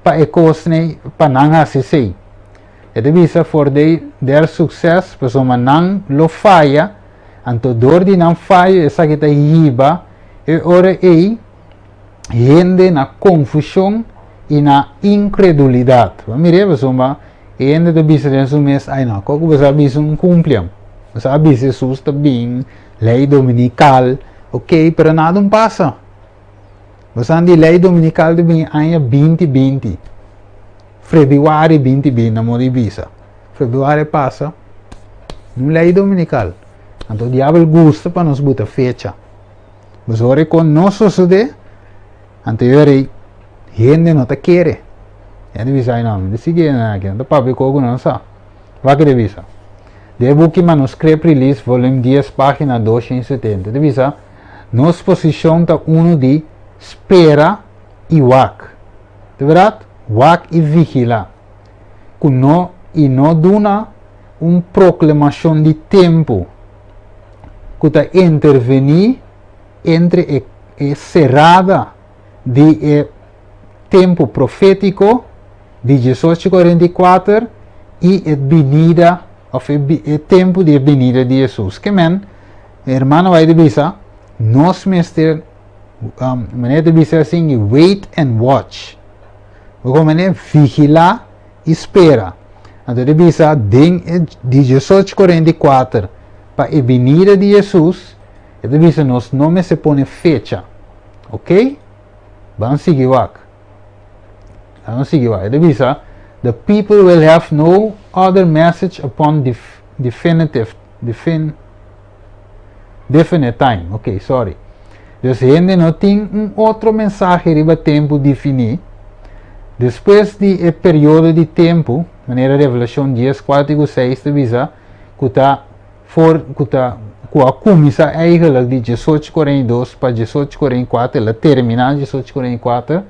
A: pa e kosnan pa nan hasi esei. E ta bisa for they their success pasobra nan lo faya, anto dor di nan fayo esaki ta hiba e ora ei hende na konfushon i na inkredulidat. Bo a mir'é pasobra e hende ta bisa den su mes, Ai no, kiko bo sa bisa un kumpliam? Bo sa bisa Hesus ta bin, lei dominikal, ok, pero nada un pasa. Bo sa di lei dominikal ta bin aña 2020, febrüari 2020 na moda di bisa. Febrüari pasa, un lei dominikal. Anto diabel gusta pa nos buta fecha. Pasobra ora ku no sosodé, anto e ora ei hende no ta kere. Hende bisa, ai no, mi ta sigui hende aki, nan ta papia kos ku nan sa. Wak e ta bisa. Den e buki Manuscript Release, volume 10, página 270, ta bisa, Nos posishon ta unu di spera i wak. Ta bèrdat? Wak i vigilá. Ku no i no duna un proklamashon di tempu ku ta intervení entre e e serada di e tempu profétiko di 1844 i e binida òf e e tempu di e binida di Hesus. Ke men, e hermano White ta bisa, nos mester, manera ta bisa asin, wait and watch. Bo komo manera vigilá i spera. Anto ta bisa den e di 1844 pa e binida di Hesus, e ta bisa nos no mester pone fecha. Ok? Ban sigui wak. Ban sigui wak. E ta bisa, the people will have no other message upon def definitive defin definite time. Ok, sorry. Dus hende no tin un otro mensahe riba tempu definí. Despues di e periodo di tempu, manera Revelashon 10, 4 ku 6 ta bisa, ku ta for ku ta ku a kuminsá eigenlijk di 1842 pa 1844, el a terminá 1844,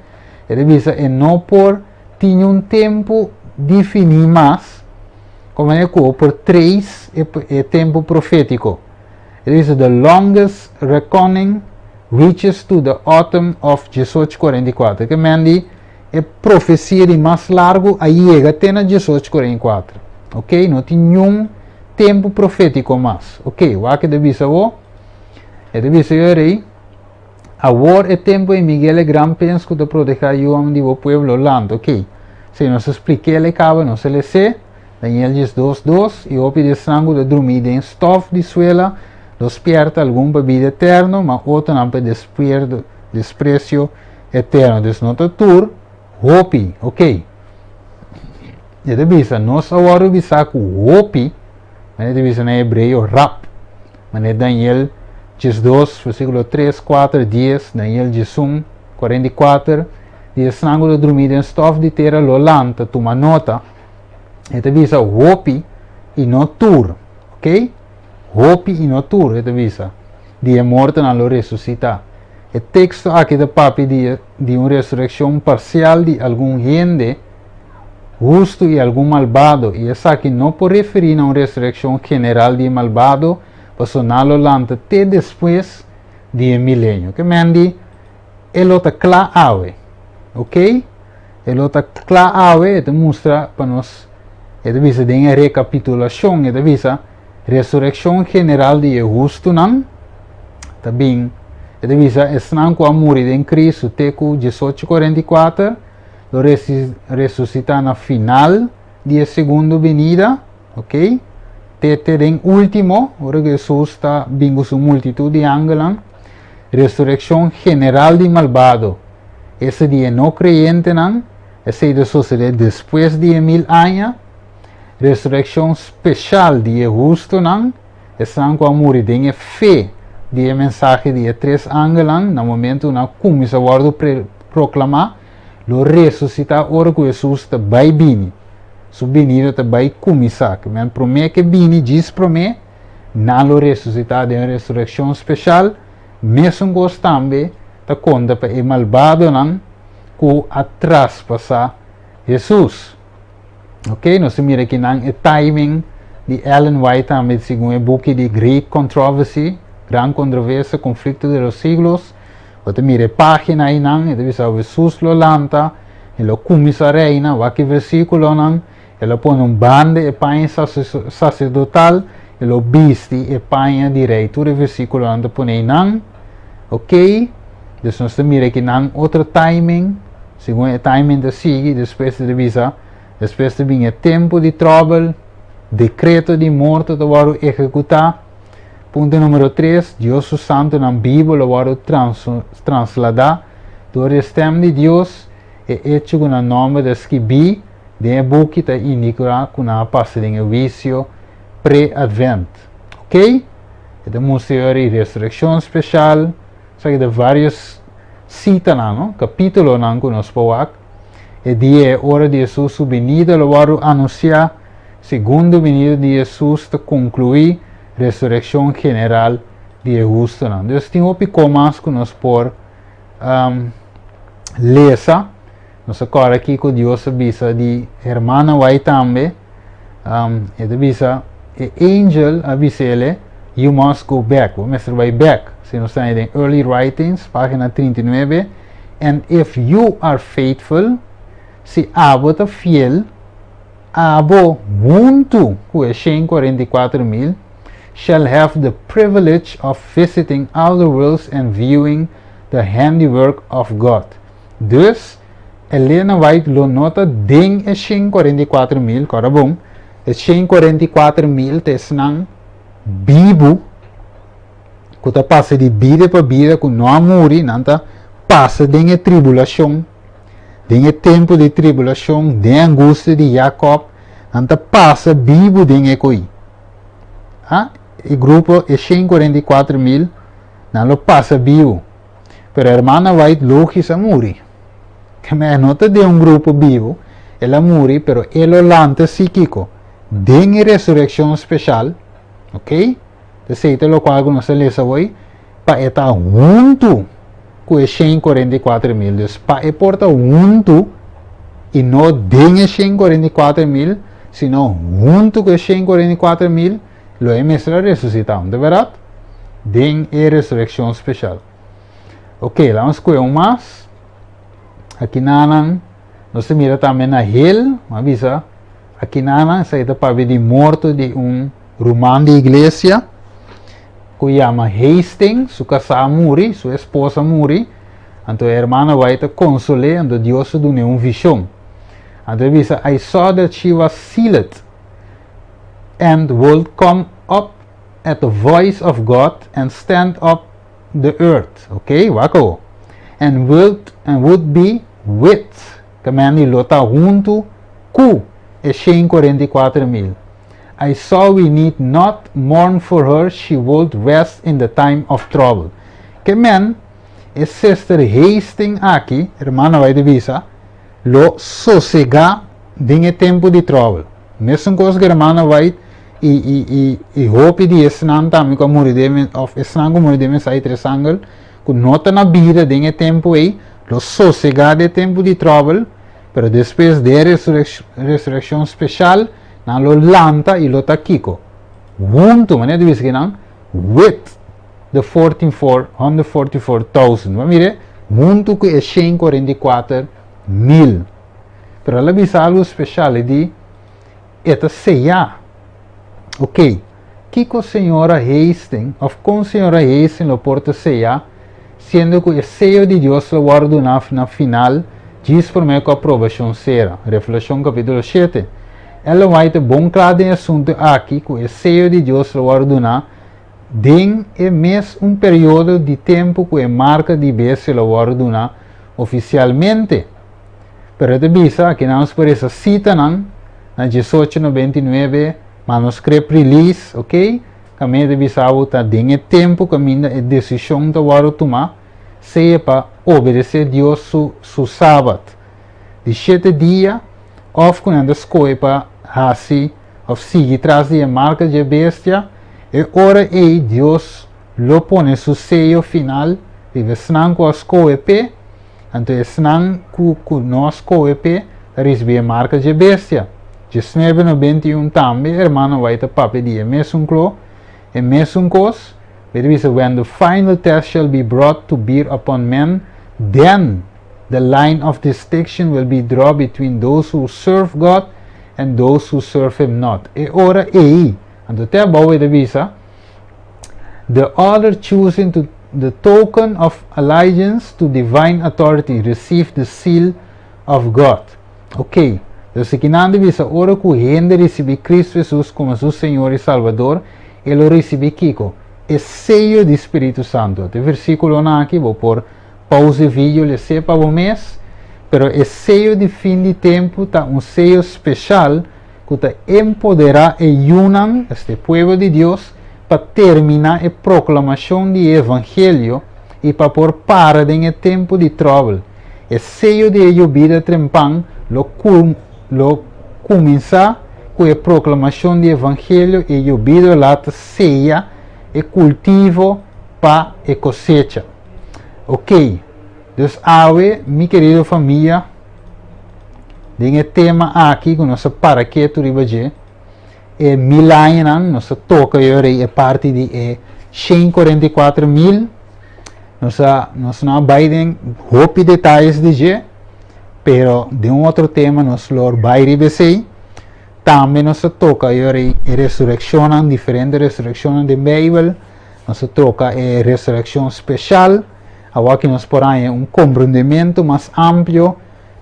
A: e ta bisa e no por tin un tempu definí mas, komo e ku por trace e, e tempu profétiko. E ta bisa the longest reckoning reaches to the autumn of 1844. Ke men di e profesia di mas largu a yega te na 1844. Ok, no tin niun tempu profétiko mas. Ok, wak e ta bisa bo? E ta bisa yo rei, Awor e tempu ei Miguel e gran prins ku ta protehá yunan di bo pueblo lanta. Ok, si nos a splik'el e kaba, nos a les'é. Daniel 12, 2, I hopi di esnan ku ta drumí den stòf di suela lo spièrta, algun pa bida eterno, ma otronan pa despresio eterno. Dus no ta tur hopi, ok. E ta bisa, nos a wòrdu bisá ku hopi, manera e ta bisa na hebreo, rap, manera Daniel 12, versíkulo 3, 4, 10, Daniel 11, 44, di esnan ku ta drumí den stòf di tera lo lanta, tuma nota. E ta bisa hopi i no tur, ok? Hopi i no tur, e ta bisa, di e mortonan lo resusitá. E teksto aki ta papia di di un resurekshon parsial di algun hende hustu i algun malbado, i esaki no por referí na un resurekshon general di e malbado, pasobra nan lo lanta te despues di e milenio. Ke men di e lo ta kla awe, ok? E lo ta kla awe, e ta mustra pa nos, e ta bisa den e rekapitulashon, e ta bisa resurekshon general di e hustunan ta bin, e ta bisa esnan ku a muri den Kristu te ku 1844 lo resusitá na final di e segundo binida, ok? Te te den último, ora ku Hesus ta bin ku su multitut di angelnan, resurekshon general di malbado. Ese di e no kreyentenan, esei ta sosodé despues di e mil aña. Resurekshon speshal di e hustunan, esnan ku a muri den e fe di e mensahe di e tres angelnan na momentu nan a kuminsá wòrdu proklamá, lo resusitá ora ku Hesus ta bai bini. Su binida ta bai kuminsá. Ke men promé ke bini, djis promé, nan lo resusitá den un resurekshon speshal. Mesun kos tambe ta konta pa e malbadonan ku a traspasá Hesus. Ok, nos ta mira akinan e timing di Ellen White tambe segun e buki di Great Controversy, Gran Controversia, Conflicto de los Siglos. Bo ta mira e página einan, e ta bisa Hesus lo lanta, e lo kuminsá reina, wak e versíkulonan, e lo pone un banda e paña saserdotal, e lo bisti e paña di rei. Tur e versíkulonan ta pone einan. Ok, dus nos ta mira akinan otro timing, segun e timing ta sigui, despues ta bisa, despues ta bin e tempu di tròbel, dekreto di morto ta wòrdu ehekutá. Punto numero 3, Dios su santunan bibu lo wòrdu transladá dor di e stèm di Dios. E echo ku nan nòmber ta skibí den e buki ta indiká ku nan a pasa den e huisio pre-Advent. Ok? E ta mustra ora di resurekshon speshal. Esaki ta vários sitanan, no? Kapítulonan ku nos por wak. E dia e ora di Hesus su binida lo wòrdu anunsiá. Segundo binida di Hesus ta konkluí resurekshon general di e hustunan. Dus tin hopi kos mas ku nos por lesa. Nos a kòrda kiko Dios a bisa di hermana White tambe. E ta bisa, e angel a bis'ele, You must go back. Bo mester bai bèk. Si nos ta den Early Writings, página 39, And if you are faithful, si abo ta fiel, abo huntu ku e 144,000 shall have the privilege of visiting all the worlds and viewing the handiwork of God. Dus, Elena White lo no ta den e 144,000, kòrda bon, e 144,000 ta esnan bibu ku ta pasa di bida pa bida ku no a muri, nan ta pasa den e tribulashon, den e tempu di tribulashon, den angustia di Jakòb, nan ta pasa bibu den e koi. Ah, e grupo, e 144,000, nan lo pasa bibu. Pero hermana White logis a muri. Ke men no ta den un grupo bibu, el a muri, pero e lo lanta si kiko? Den e resurekshon speshal, ok? Esei ta lokual ku nos a lesa awor, pa e ta huntu ku e 144,000. Dus pa e por ta huntu i no den e 144,000, sino huntu ku e 144,000, lo e mester a resusitá, no ta bèrdat? Den e resurekshon speshal. Ok, laga nos skohe un mas. Aki nanan, nos ta mira tambe na hel, mi a bisa, aki nanan esaki ta papia di morto di un ruman di iglesia ku yama Hastings, su kasá a muri, su esposa a muri, anto e hermana bai ta konsol'é, anto Dios a dun'é un vishon. Anto e bisa, I saw that she was sealed and would come up at the voice of God and stand up the earth. Ok, wak awo. And would, and would be with, ke men di lo ta huntu ku e 144,000. I saw we need not mourn for her, she would rest in the time of trouble. Ke men, e sister Hastings aki, hermana White bisa, lo sosegá den e tempu di trouble. Mesun kos ku hermana White i i i i hopi di esnan tambe ku a muri den òf esnan ku muri den mensahe tres angel ku no ta na bida den e tempu ei lo sosegá den e tempu di trouble, pero despues den e resurekshon speshal nan lo lanta i lo ta kiko? Huntu, manera di bisa kinan, with the 144,000. Bo mira, huntu ku e 144,000. Pero el a bisa algu speshal, e di, E ta seyá. Ok, kiko señora Hastings, òf kon señora Hastings lo por ta seyá, siendo ku e seyo di Dios lo wòrdu duná na final, djis promé ku aprobashon sera? Revelashon kapítulo 7. Ellen White ta bon kla den e asuntu aki ku e seyo di Dios lo wòrdu duná den e mes un periodo di tempu ku e marka di bestia lo wòrdu duná ofisialmente. Pero e ta bisa, aki nan nos por resa sitanan na 1899 manuscript release, ok? Kaminda ta bisa bo ta den e tempu kaminda e desishon ta wòrdu tumá, sea pa obedesé Dios su su Sabat di shete dia òf ku nan ta skohe pa hasi òf sigui tras di e marka dje bestia, e ora ei Dios lo pone su seyo final riba esnan ku a skohe p'e. Anto esnan ku ku no a skohe p'e ta risibí e marka dje bestia. 1991 tambe hermano White ta papia di e mesun klo, e mesun kos, e ta bisa, When the final test shall be brought to bear upon men, then the line of distinction will be draw between those who serve God and those who serve him not. E ora ei, anto te abou e ta bisa, The other choosing to the token of allegiance to divine authority receive the seal of God. Ok, dus kinan di bisa ora ku hende risibí Kristu Hesus komo su Señor i Salbador, e lo risibí kiko? E seyo di Spiritu Santu. E versíkulonan aki bo por pausa e video les'é pa bo mes, pero e seyo di fin di tempu ta un seyo speshal ku ta empoderá e yunan, esta e pueblo di Dios, pa terminá e proklamashon di e evangelio i pa por para den e tempu di tròbel. E seyo di e yobida trempan lo lo kuminsá ku e proklamashon di evangelio e yobido la ta seya e kultivo pa e kosecha. Ok, dus awe mi kerido famia den e tema aki ku nos a para ketu riba dje e mil añanan nos a toka yora e parti di e 144.000. Nos a nos no a bai den hopi detayes di dje, pero den un otro tema nos lo bai riba esei. Tambe nos a toka yora e resurekshonnan, diferente resurekshonnan den Beibel. Nos a toka e resurekshon speshal. Awor nos por haña un komprendementu mas amplio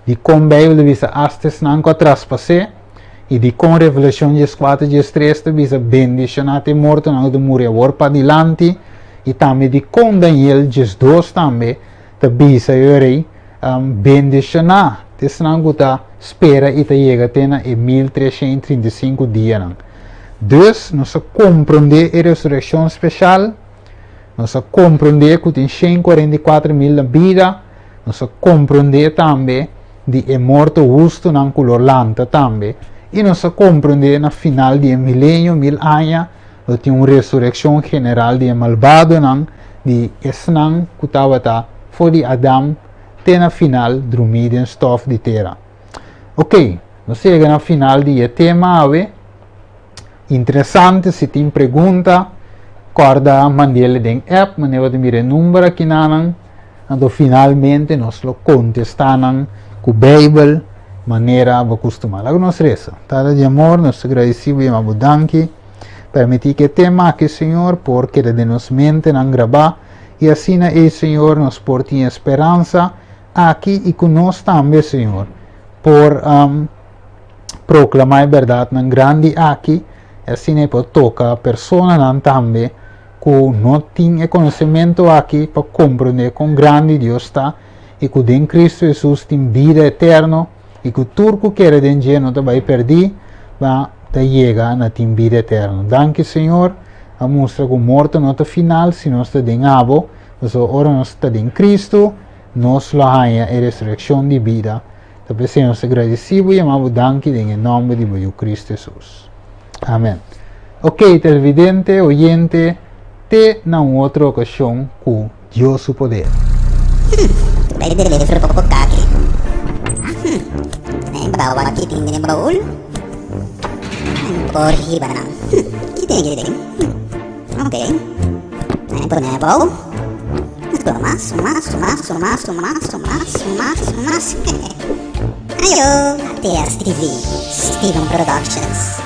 A: di kon Beibel ta bisa asta esnan ku a traspas'é i di kon Revelashon 14 13 ta bisa bendishoná ta e mortonan ku ta muri awor padilanti i tambe di kon Daniel 12 tambe ta bisa e rei bendishoná ta esnan ku ta spera i ta yega te na e 1335 dianan. Dus nos a komprondé e resurekshon speshal. Nos a komprondé ku tin 144.000 na bida. Nos a komprondé tambe di e morto hustunan ku lo lanta tambe. I nos a komprondé na final di e milenio, mil aña, lo tin un resurekshon general di e malbadonan, di esnan ku tabata for di Adam te na final drumí den stòf di tera. Ok, nos a yega na final di e tema awe. Interesante, si tin pregunta, kòrda mand'el den app, manera bo ta mira e number akinanan. Anto finalmente nos lo kontestá nan ku Beibel manera bo kustumá. Laga nos resa. Tata di amor, nos ta gradisí bo i yama bo danki. Permití ku e tema aki, Señor, por keda den nos mentenan grabá i asina ei, Señor, nos por tin e speransa aki i ku nos tambe, Señor, por proklamá e bèrdatnan grandi aki i asina ei por toka personanan tambe ku no tin e konosementu aki pa komprondé kon grandi Dios ta i ku den Kristu Hesus tin bida eterno i ku tur ku kere den dje no ta bai pèrdí, ma ta yega na tin bida eterno. Danki Señor, a mustra ku morto no ta final si nos ta den abo, pasobra ora nos ta den Kristu, nos lo haña e resurekshon di bida. Ta p'esei nos ta gradisí bo i yama bo danki den e nòmber di bo Yu Kristu Hesus. Amen. Ok, televidente, oyente, te na un otro okashon ku Dios su poder.
B: Bai deliver poco kaki. Bawa kiting den baul. Por hiba nan. Kiting kiting. Ok. Pone bou. Mas, mas, mas, mas, mas, mas, mas, mas. Ayo, TSTV, Steven Productions.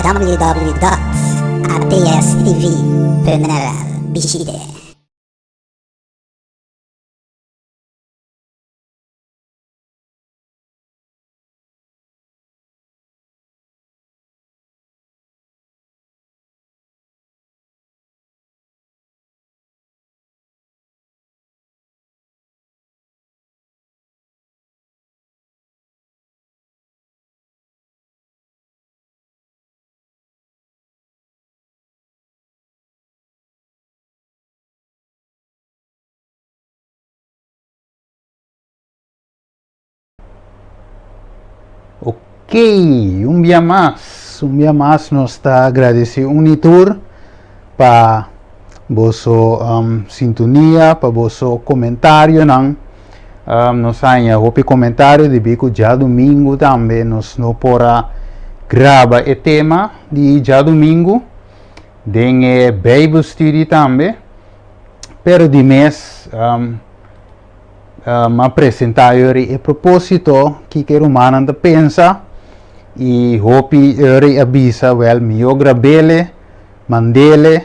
B: www.atstv.nl Bishite.
A: Ok, un bia mas, un bia mas nos ta agradeci Unitur pa boso um, sintonia, pa boso comentarionan. Um, nos haña hopi comentario debí ku djadumingu tambe nos no por a graba e tema di djadumingu den e Bijbelstudie tambe. Pero di mes um, a presentá yori e propósito kiko e rumannan ta pensa i hopi yori a bisa wèl mihó grab'ele, mand'ele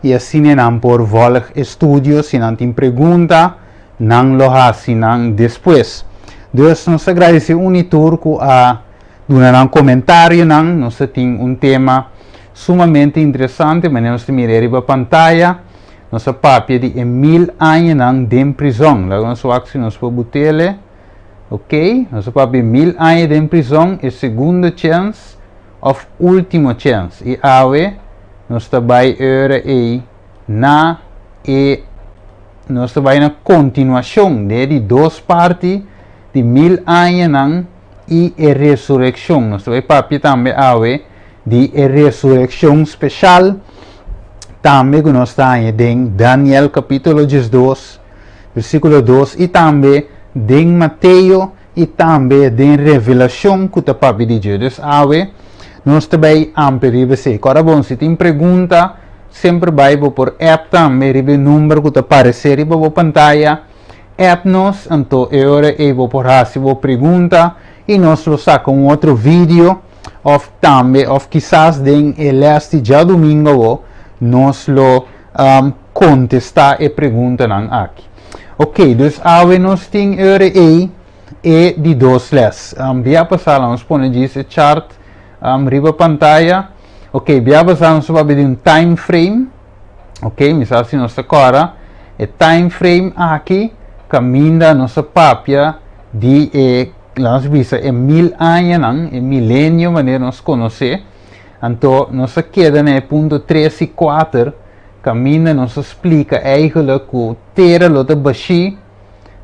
A: i asina nan por vòlg e studio si nan tin pregunta nan lo hasi nan despues. Dus nos ta gradisí un i tur ku a duna nan komentarionan, nos ta tin un tema sumamente interesante manera nos ta mira riba pantaya. Nos a papia di e mil añanan den prizon. Laga nos wak si nos por butele. Ok, nos a papia mil aña den prizon, e segundo chens of ultimo chens. I awe nos ta bai ora ei na e nos ta bai na kontinuashon de di dos parti di mil añanan. i e resurekshon. Nos ta bai papia tambe awe di e resurekshon speshal tambe ku nos ta haña den Daniel kapítulo 12, versíkulo 2 i tambe den Mateo i tambe den Revelashon ku ta papia di dje. Dus awe nos ta bai amplia riba esei. Kòrda bon, si tin pregunta semper bai bo por app tambe riba e number ku ta paresé riba bo pantaya. App nos, anto e ora ei bo por hasi bo pregunta i nos lo saka un otro video òf tambe òf kisas den e lès di djadumingu awo nos lo kontestá e preguntanan aki. Ok, dus awe nos tin e ora ei e di dos lès. Bia pasá la nos pone djis e chart riba pantaya. Ok, bia pasá nos a papia di un time frame. Ok, mi sa si nos ta kòrda e time frame aki kaminda nos a papia di e, laga nos bisa, e mil añanan, e milenio manera nos konosé. Anto nos a keda na e punto tres i kuater kaminda nos a splika eigenlijk ku tera lo ta bashí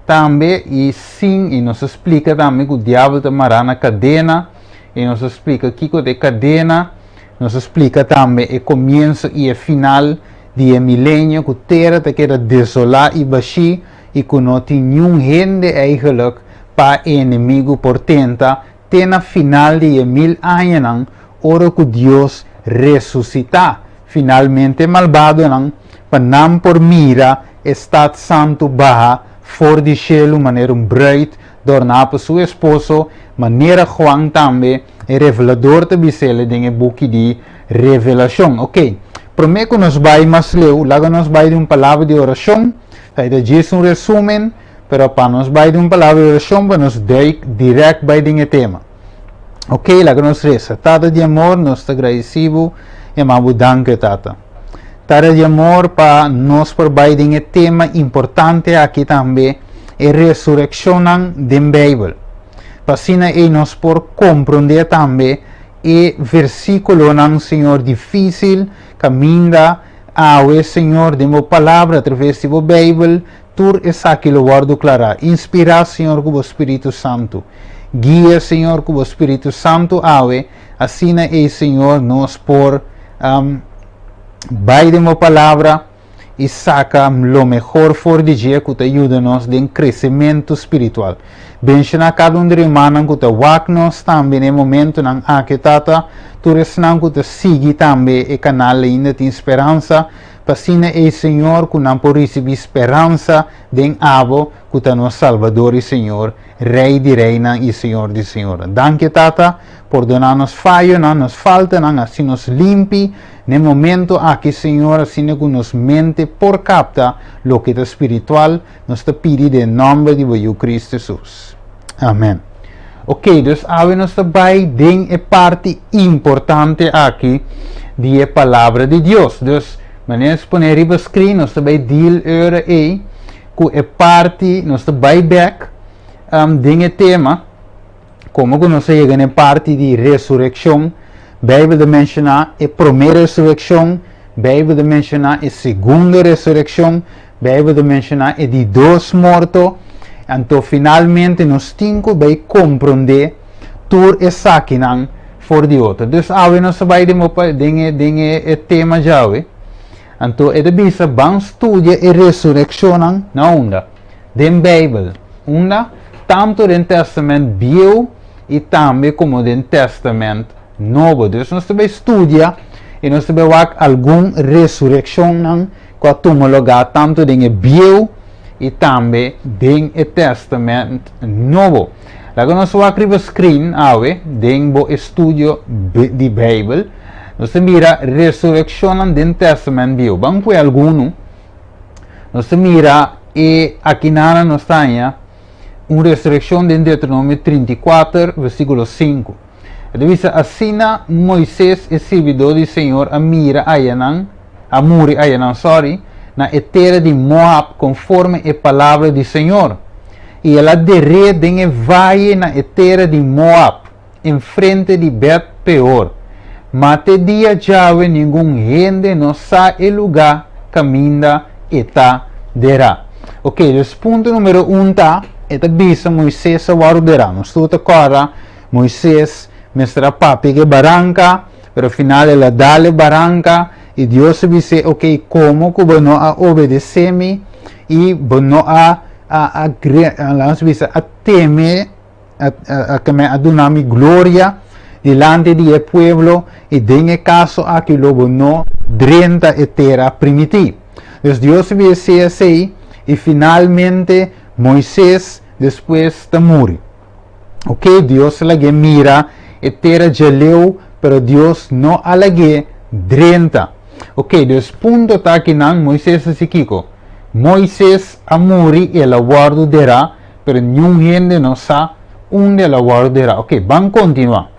A: tambe i sin i nos a splika tambe ku diabel ta mará na kadena i nos a splika kiko ta e kadena. Nos a splika tambe e komienso i e final di e milenio ku tera ta keda desolá i bashí i ku no tin niun hende eigenlijk pa e enemigu por tenta te na final di e mil añanan ora ku Dios resusitá finalmente e malbadonan pa nan por mira e stat santu baha for di shelu manera un bruid dorná pa su esposo, manera Juan tambe E revelador ta bis'el den e buki di Revelashon. Ok, promé ku nos bai mas leu, laga nos bai den un palabra di orashon. Ta e ta djis un resúmen, pero pa nos bai den un palabra di orashon pa nos duik dirèkt bai den e tema. Ok, laga nos resa. Tata di amor, nos ta gradisí bo i ama bo danki, Tata. Tata di amor, pa nos por bai den e tema importante aki tambe, e resurekshonnan den Beibel. Pa asina ei nos por komprondé tambe e versíkulonan, Señor, difísil, kaminda awe, Señor, den bo Palabra, atraves di bo Beibel, tur esaki lo wòrdu klará. Inspirá, Señor, ku bo Spiritu Santu. Guia, Señor, ku bo Spiritu Santu awe, asina ei, Señor, nos por bai den bo Palabra, i saka lo mehor for di dje ku ta yuda nos den kresementu spiritual. Benshoná kada un di rumannan ku ta wak nos tambe na e momentunan aki, Tata, tur esnan ku ta sigui tambe e kanal ainda tin speransa, pa asina ei, Señor, ku nan por risibí speransa den Abo ku ta nos Salbador i Señor, Rei di reinan i Señor di señornan. Danki, Tata, pordoná nos fayonan, nos faltanan, hasi nos limpi n'e momento aki, Señor, asina ku nos mente por kapta loke ta spiritual. Nos ta pidi den nòmber di bo Yu Kristu Hesus. Amèn. Oke, dus awe nos ta bai den e parti importante aki di e Palabra di Dios. Dus, manera nos pone riba screen, nos ta bai deal e ora ei ku e parti, nos ta bai bèk den e tema, komo ku nos a yega na e parti di resurekshon. Beibel ta menshoná e promé resurekshon, Beibel ta menshoná e segundo resurekshon, Beibel ta menshoná e di dos morto. Anto finalmente nos tin ku bai komprondé tur esakinan for di otro. Dus awe nos ta bai den den den e tema djawe. Anto e ta bisa, Ban studia e resurekshonnan na unda? Den Beibel. Unda? Tantu den Tèstamènt Bieu i tambe komo den Tèstamènt Nobo. Dus nos ta bai studia i nos ta bai wak algun resurekshonnan ku a tuma lugá tantu den e Bieu i tambe den e Tèstamènt Nobo. Laga nos wak riba screen awe den bo estudio di Beibel. Nos ta mira resurekshonnan den Tèstamènt Bieu. Ban ku e algunu. Nos ta mira e akinana nos ta haña un resurekshon den Deuteronomio 34, versíkulo 5. E ta bisa, Asina Moises, e sirbidó di Señor, a mira ayanan, a muri ayanan, sòri, na e tera di Moab konforme e palabra di Señor. I el a der'é den e vaye na e tera di Moab, enfrente di Bet Peor. Ma te dia djawe ningun hende no sa e lugá kaminda e ta derá. Oke, dus punto numero un ta, e ta bisa Moises a wòrdu derá. Nos tur ta kòrda. Moises mester a papia ku e baranka, pero final el a dal e baranka i Dios a bis'é, Ok, komo ku bo no a obedesé mi i bo no a a a laga nos bisa a teme a a a duna mi gloria dilanti di e pueblo i den e kaso aki lo bo no drenta e tera primití. Dus Dios a bis'é esei i finalmente Moises despues ta muri. Ok, Dios a lag'é mira e tera djaleu, pero Dios no a lag'é drenta. Ok, dus punto ta akinan, Moises a hasi kiko? Moises a muri i el a wòrdu derá, pero niun hende no sa unda el a wòrdu derá. Ok, ban kontinuá.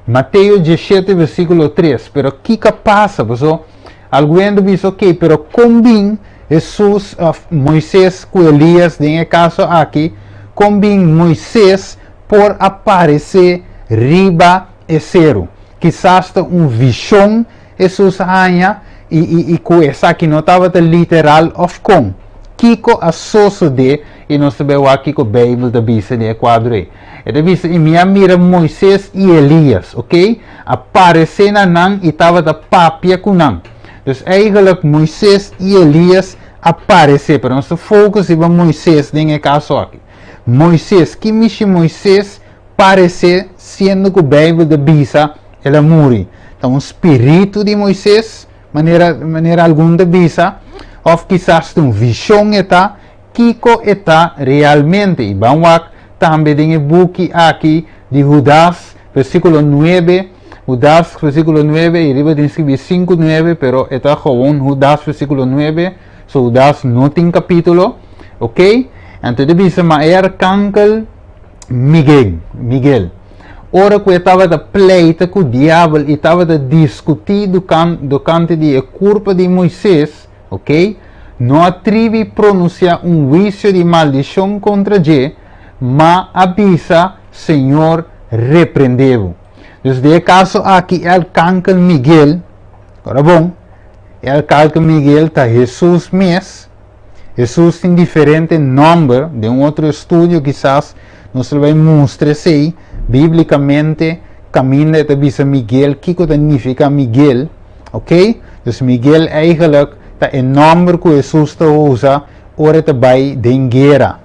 A: Mateo diesshete versíkulo tres, Pero kiko a pasa? Pasobra algun hende a bisa, ok, pero kon bin Hesus òf Moises ku Elias den e kaso aki, kon bin Moises por a paresé riba e seru? Kisas ta un vishon Hesus a haña i i i ku esaki no tabata literal òf kon? Kiko a sosodé? I nos ta bai wak kiko Beibel ta bisa den e kuadro ei. E ta bisa, I mi a mira Moises i Elias, oké, a paresé na nan i tabata papia ku nan. Dus eigenlijk Moises i Elias a paresé, pero nos ta focus riba Moises den e kaso aki. Moises, ki mishi Moises paresé siendo ku Beibel ta bisa el a muri? Ta un spiritu di Moises, manera manera algun ta bisa, òf kisas ta un vishon e ta? Kiko e ta realmente? I ban wak tambe den e buki aki di Hudas, versíkulo nuebe, Hudas, versíkulo nuebe, i riba tin skibí sinku nuebe, pero e ta gewoon Hudas, versíkulo nuebe, so Hudas no tin kapítulo, ok? Anto e ta bisa, Ma e arkankel Miguel, Miguel, ora ku e tabata pleita ku diabel i tabata diskutí dokante di e kurpa di Moises, ok, no a tribi pronunsiá un huisio di maldishon kontra dje, ma a bisa, Señor reprendé bo. Dus den e kaso aki e alkankel Miguel, ora bon, e alkalkel Miguel ta Hesus mes. Hesus tin diferente nòmber, den un otro estudio kisas nos lo bai mustra esei bíblikamente kaminda e ta bisa Miguel kiko ta nifiká Miguel. Ok? Dus Miguel eigenlijk ta e nòmber ku Hesus ta usa ora e ta bai den guera.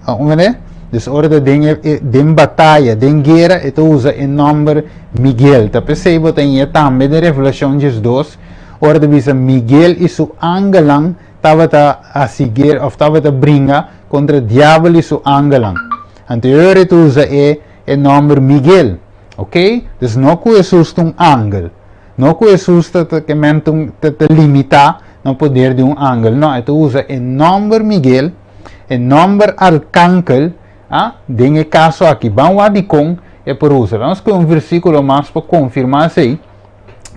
A: Comprende? Dus ora e ta den e den bataya, den guera, e ta usa e nòmber Miguel. Ta p'esei bo ta hañ'é tambe den Revelashon diesdos, ora ta bisa Miguel i su angelnan tabata hasi guera òf tabata bringa kontra diabel i su angelnan. Anto e ora e ta usa e e nòmber Miguel. Ok? Dus no ku Hesus ta un angel. No ku Hesus ta ta ke men ta un ta ta limitá na poder di un angel. No, e ta usa e nòmber Miguel, e nòmber arkankel, a, den e kaso aki. Ban wak dikon e por usa. Ban skohe un versíkulo mas pa konfirmá esei.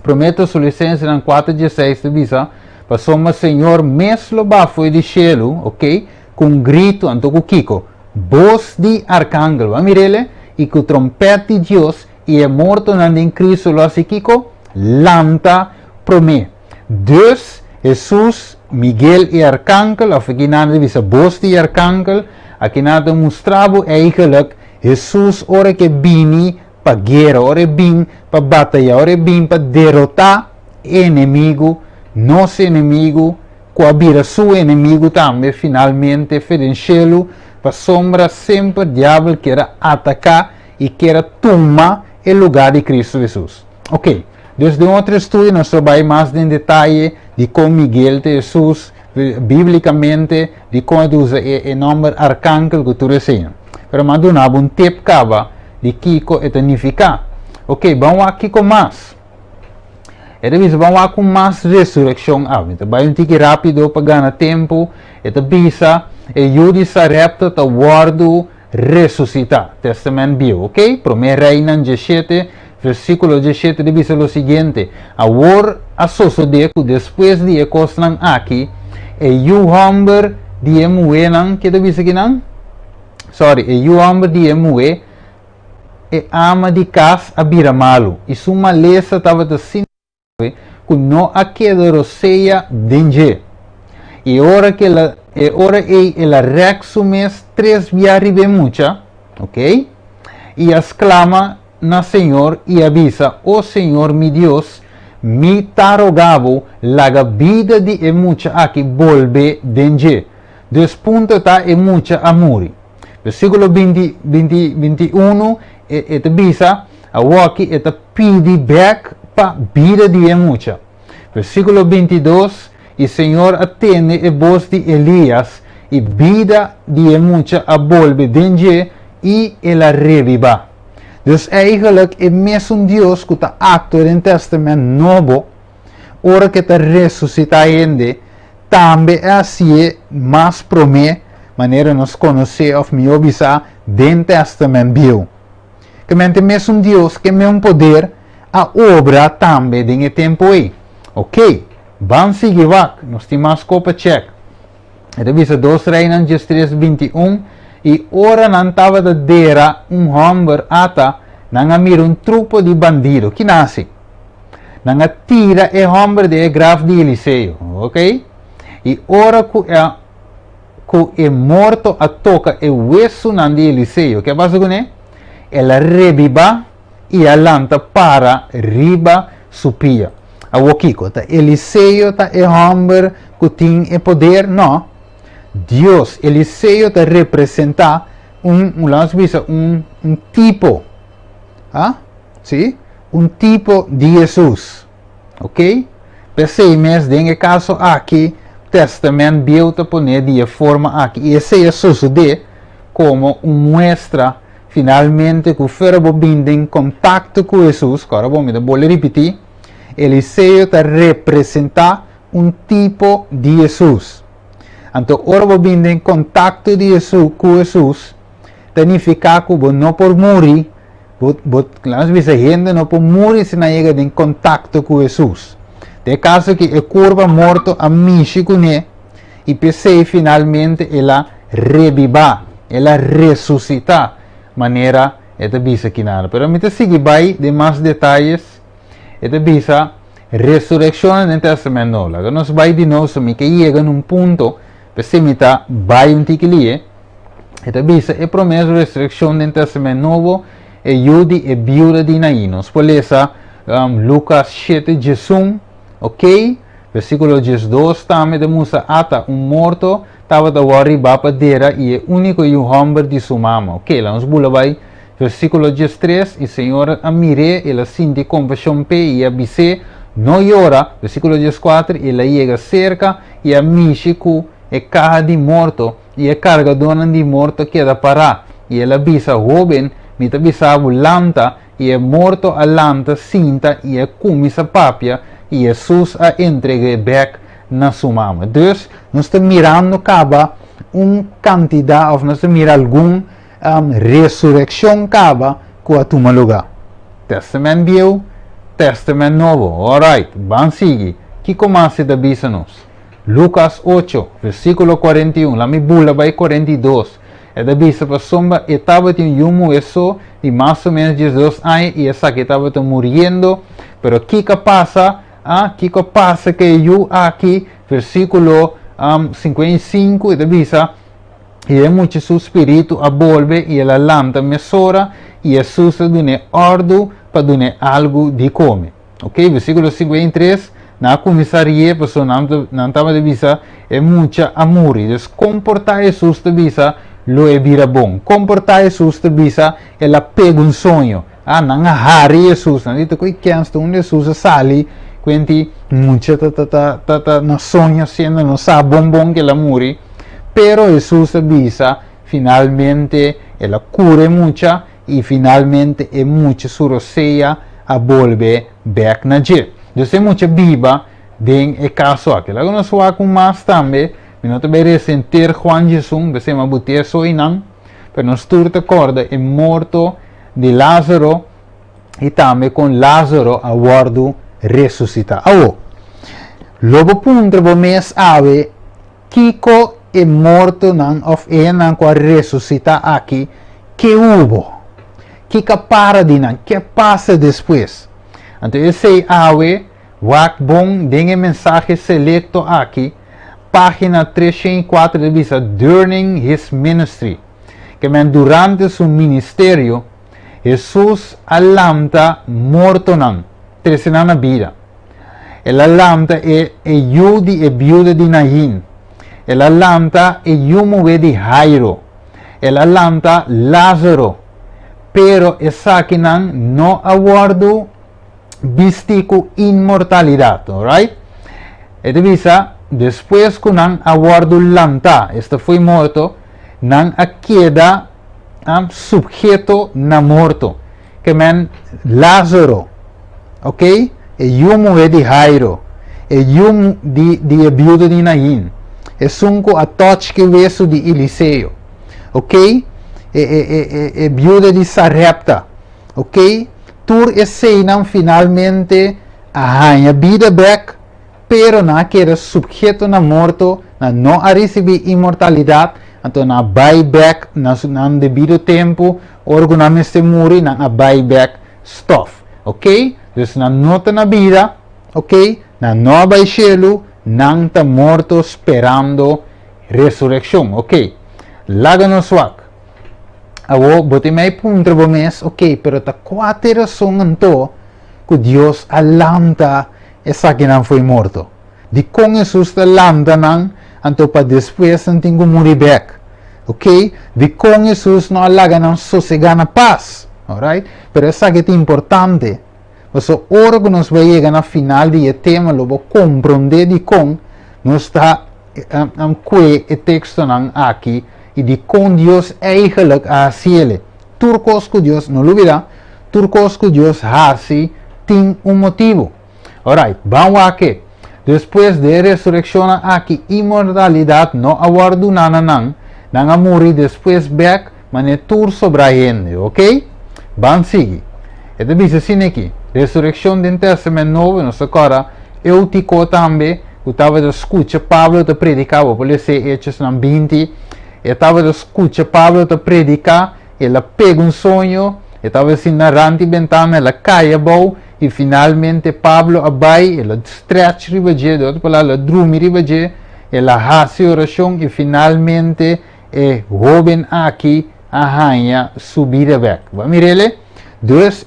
A: Promé Tesalisensenan kuater dieseis ta bisa, Pasobra Señor mes lo baha fo'i di shelu, ok, ku un gritu, anto ku kiko? Bos di arkangel, bo a mir'el? I ku trompèt di Dios, i e mortonan den Cristo lo hasi kiko? Lanta promé. Dus, Hesus, Miguel i arkangel, òf aki nan ta bisa bos di arkangel, aki nan ta mustra bo eigenlijk Hesus ora ke bini pa guera, ora e bin pa bataya, ora e bin pa derotá e enemigu, nos enemigu, ku a bira su enemigu tambe finalmente fe den shelu, pasobra semper diabel kier a ataká i kier a tuma e lugá di Kristu Hesus. Ok, dus den otro estudio nos lo bai mas den detaye di kon Miguel ta Hesus bíblikamente, di kon e ta usa e e nòmber arkangel ku tur esei. Pero mi a duna bo un tip kaba di kiko e ta nifiká. Ok, ban wak kiko mas. E ta bisa, Ban wak ku mas resurekshon a. Mi ta bai un tiki rápido pa gana tempu. E ta bisa, E yu di Sarepta ta wòrdu resusitá. Tèstamènt Bieu, ok? Promé Reinan diesshete, versíkulo diesshete ta bisa lo siguiente, Awor a sosodé ku despues di e kosnan aki, e yu hòmber di e muhénan, ke ta bisa kinan? Sòri, e yu hòmber di e muhé, E ama di kas a bira malu, i su malesa tabata asina grave ku no a keda rosea den dje. I ora ku el a, e ora ei el a rèk su mes tres bia riba e mucha, ok? I a sklama na Señor i a bisa, O Señor mi Dios, mi ta roga bo, laga bida di e mucha aki bolbe den dje. Dus punto ta e mucha a muri. Versíkulo 20, 20, 21 e, e ta bisa, awoki e ta pidi bek pa bida di e mucha. Versíkulo 22, I Señor a tende e bos di Elías, i bida di e mucha a bolbe den dje, i el a rebibá. Dus eigenlijk e mesun Dios ku ta aktua den Tèstamènt Nobo, ora ku e ta resusitá hende, tambe a hasié mas promé, manera nos konosé òf mihó bisá, den Tèstamènt Bieu. Kemente mesun Dios ke meun poder a obra tambe den e tempu ei. Oké, ban sigui wak, nos tin mas ko pa chèk. E ta bisa Dos Reinan 13, 21, I ora nan tabata dera un hòmber ata, nan a mira un trupo di bandido. Ki nan hasi? Nan a tira e hòmber den e graf di Eliseo. Oké? I ora ku e ku e morto a toka e wesunan di Eliseo, ke a pasa kuné? El a rebibá i a lanta para riba su pia. Awor kiko? Ta Eliseo ta e hòmber ku tin e poder? No. Dios, Eliseo ta representá un, un laat nos bisa, un, un tipo. Ah? Sí? Un tipo di Hesus. Ok? P'esei mes den e kaso aki Tèstamènt Bieu ta pon'é di e forma aki i esei a sosodé komo un muestra finalmente ku fuera bo bin den kontakto ku Hesus, ku ora bo mi ta bolbe ripití, Eliseo ta representá un tipo di Hesus. Anto ora bo bin den kontakto di Hesus ku Hesus ta nifiká ku bo no por muri. Bo, bo, laat nos bisa, hende no por muri si nan yega den kontakto ku Hesus. Den e kaso ki e kurpa morto a mishi kuné i p'esei finalmente el a rebibá, el a resusitá, manera e ta bisa kinan. Pero mi ta sigui bai den mas detayes. E ta bisa resurekshonnan den Tèstamènt Nobo. Laga nos bai di nou, so mi ke yega na un punto, p'esei mi ta bai un tiki lihe. E ta bisa e promé resurekshon den Tèstamènt Nobo, e yu di e biuda di Nain. Nos por lesa um, Lukas 7, 11, ok? Versíkulo 12 tambe ta mustra ata un morto tabata wòrdu ribá pa dera i e úniko yu hòmber di su mama. Ok, laga nos bula bai versíkulo 13, i Señor a mir'é, el a sinti kompashon p'e i a bis'é, No yora. Versíkulo 14, el a yega serka i a mishi ku e kaha di morto, I e kargadónan di morto keda pará. I el a bisa, Hóben, mi ta bisa bo, lanta! I e morto a lanta sinta i a kuminsá papia, i Hesus a entreg'é bèk na su mama. Dus, nos ta mirando kaba un kantidat, òf nos ta mira algun resurekshon kaba ku a tuma lugá. Tèstamènt Bieu, Tèstamènt Nobo. Òrait, ban sigui. Kiko mas e ta bisa nos? Lukas ocho, versíkulo 41, la mi bula bai 42. E ta bisa pasobra e tabatin un yu muhé so di mas o ménos 12 aña i esaki tabata muriendo. Pero kiko a pasa? Ah, kiko a pasa ku e yu aki? Versíkulo 55, e ta bisa, I e mucha su spiritu a bolbe i el a lanta mesora i Hesus a dun'é òrdu pa dun'é algu di kome. Ok, versíkulo 53, nan a kuminsá rie pasobra nan ta, nan tabata bisa e mucha a muri. Dus kon por ta Hesus ta bisa lo e bira bon? Kon por ta Hesus ta bisa el a pega un soño? Ah, nan a hari Hesus. Nan di ta koe kens ta unda Hesus a sali kuenti mucha ta ta ta ta ta na soño siendo no sa bon bon ku el a muri. Pero Hesus a bisa finalmente el a kura e mucha i finalmente e mucha su rosea a bolbe bek na dje. Dus e mucha biba den e kaso aki. Laga nos wak un mas tambe, mi no ta bay resa henter Juan 11, p'esei mi a buti eso einan, pero nos tur ta korda e morto di Lazaro i tambe kon Lazaro a wòrdu resusitá. Awo, lo bo puntra bo mes awe, Kiko e mortonan òf e hendenan ku a resusitá aki ke hubo? Kiko a para di nan? Ke a pasa despues? Anto esei awe wak bon den e mensahe selekto aki, página 304 ta bisa Durning His Ministry, ke men durante su ministerio. Hesus a lanta mortonan, trese nan na bida. El a lanta e e yu di e biuda di Nain. El a lanta e yu muhé di Jairo. El a lanta Lázaro. Pero esakinan no a wòrdu bistí ku inmortalidat. Alright? E ta bisa, despues ku nan a wòrdu lantá, esta fo'i morto, nan a keda supheto na morto. Ke men Lázaro, ok, e yu muhé di Jairo, e yu di di e biuda di Nain, esun ku a tòch ke wesu di Eliseo, ok, e e e e e biuda di Sarepta, ok, tur eseinan finalmente a haña bida bèk, pero nan a keda supheto na morto, nan no a risibí inmortalidat, anto nan a bai bèk na su nan debido tempu, ora ku nan mester muri, nan a bai bèk stòf. Ok? Dus nan no ta na bida, ok, nan no a bai shelu, nan ta morto sperando resurekshon. Ok, laga nos wak. Awor, bo tin mei puntra bo mes, ok, pero ta kua ta e rason anto ku Dios a lanta esakinan fo'i morto? Dikon Hesus ta lanta nan anto pa despues nan tin ku muri bèk? Ok, dikon Hesus no a laga nan sosegá na pas? Alright, pero esaki ta importante, pasobra ora ku nos bai yega na final di e tema lo bo komprondé dikon nos ta kue e tekstonan aki i dikon Dios eigenlijk a hasiele. Tur kos ku Dios, no lubidá, tur kos ku Dios hasi tin un motibu. Alright, ban wak e. Despues di e resurekshonnan aki, inmortalidat no a wòrdu duná na nan, nan a muri despues bèk manera tur sobrá hende. Ok? Ban sigui. E ta bisa asina aki, Resurekshon den Tèstamènt Nobo, nos ta kòrda Eutiko tambe, ku tabata skucha Pablo ta prediká, bo por lesa e Hechosnan 20, e tabata skucha Pablo ta prediká, el a pega un soño, e tabata sinta rant di bentana, el a kai abou, i finalmente Pablo a bai, el a stretch riba dje, di otro palabra, el a drumi riba dje, el a hasi orashon i finalmente e hóben aki a haña su bida bèk. Bo a mir'el? Dus.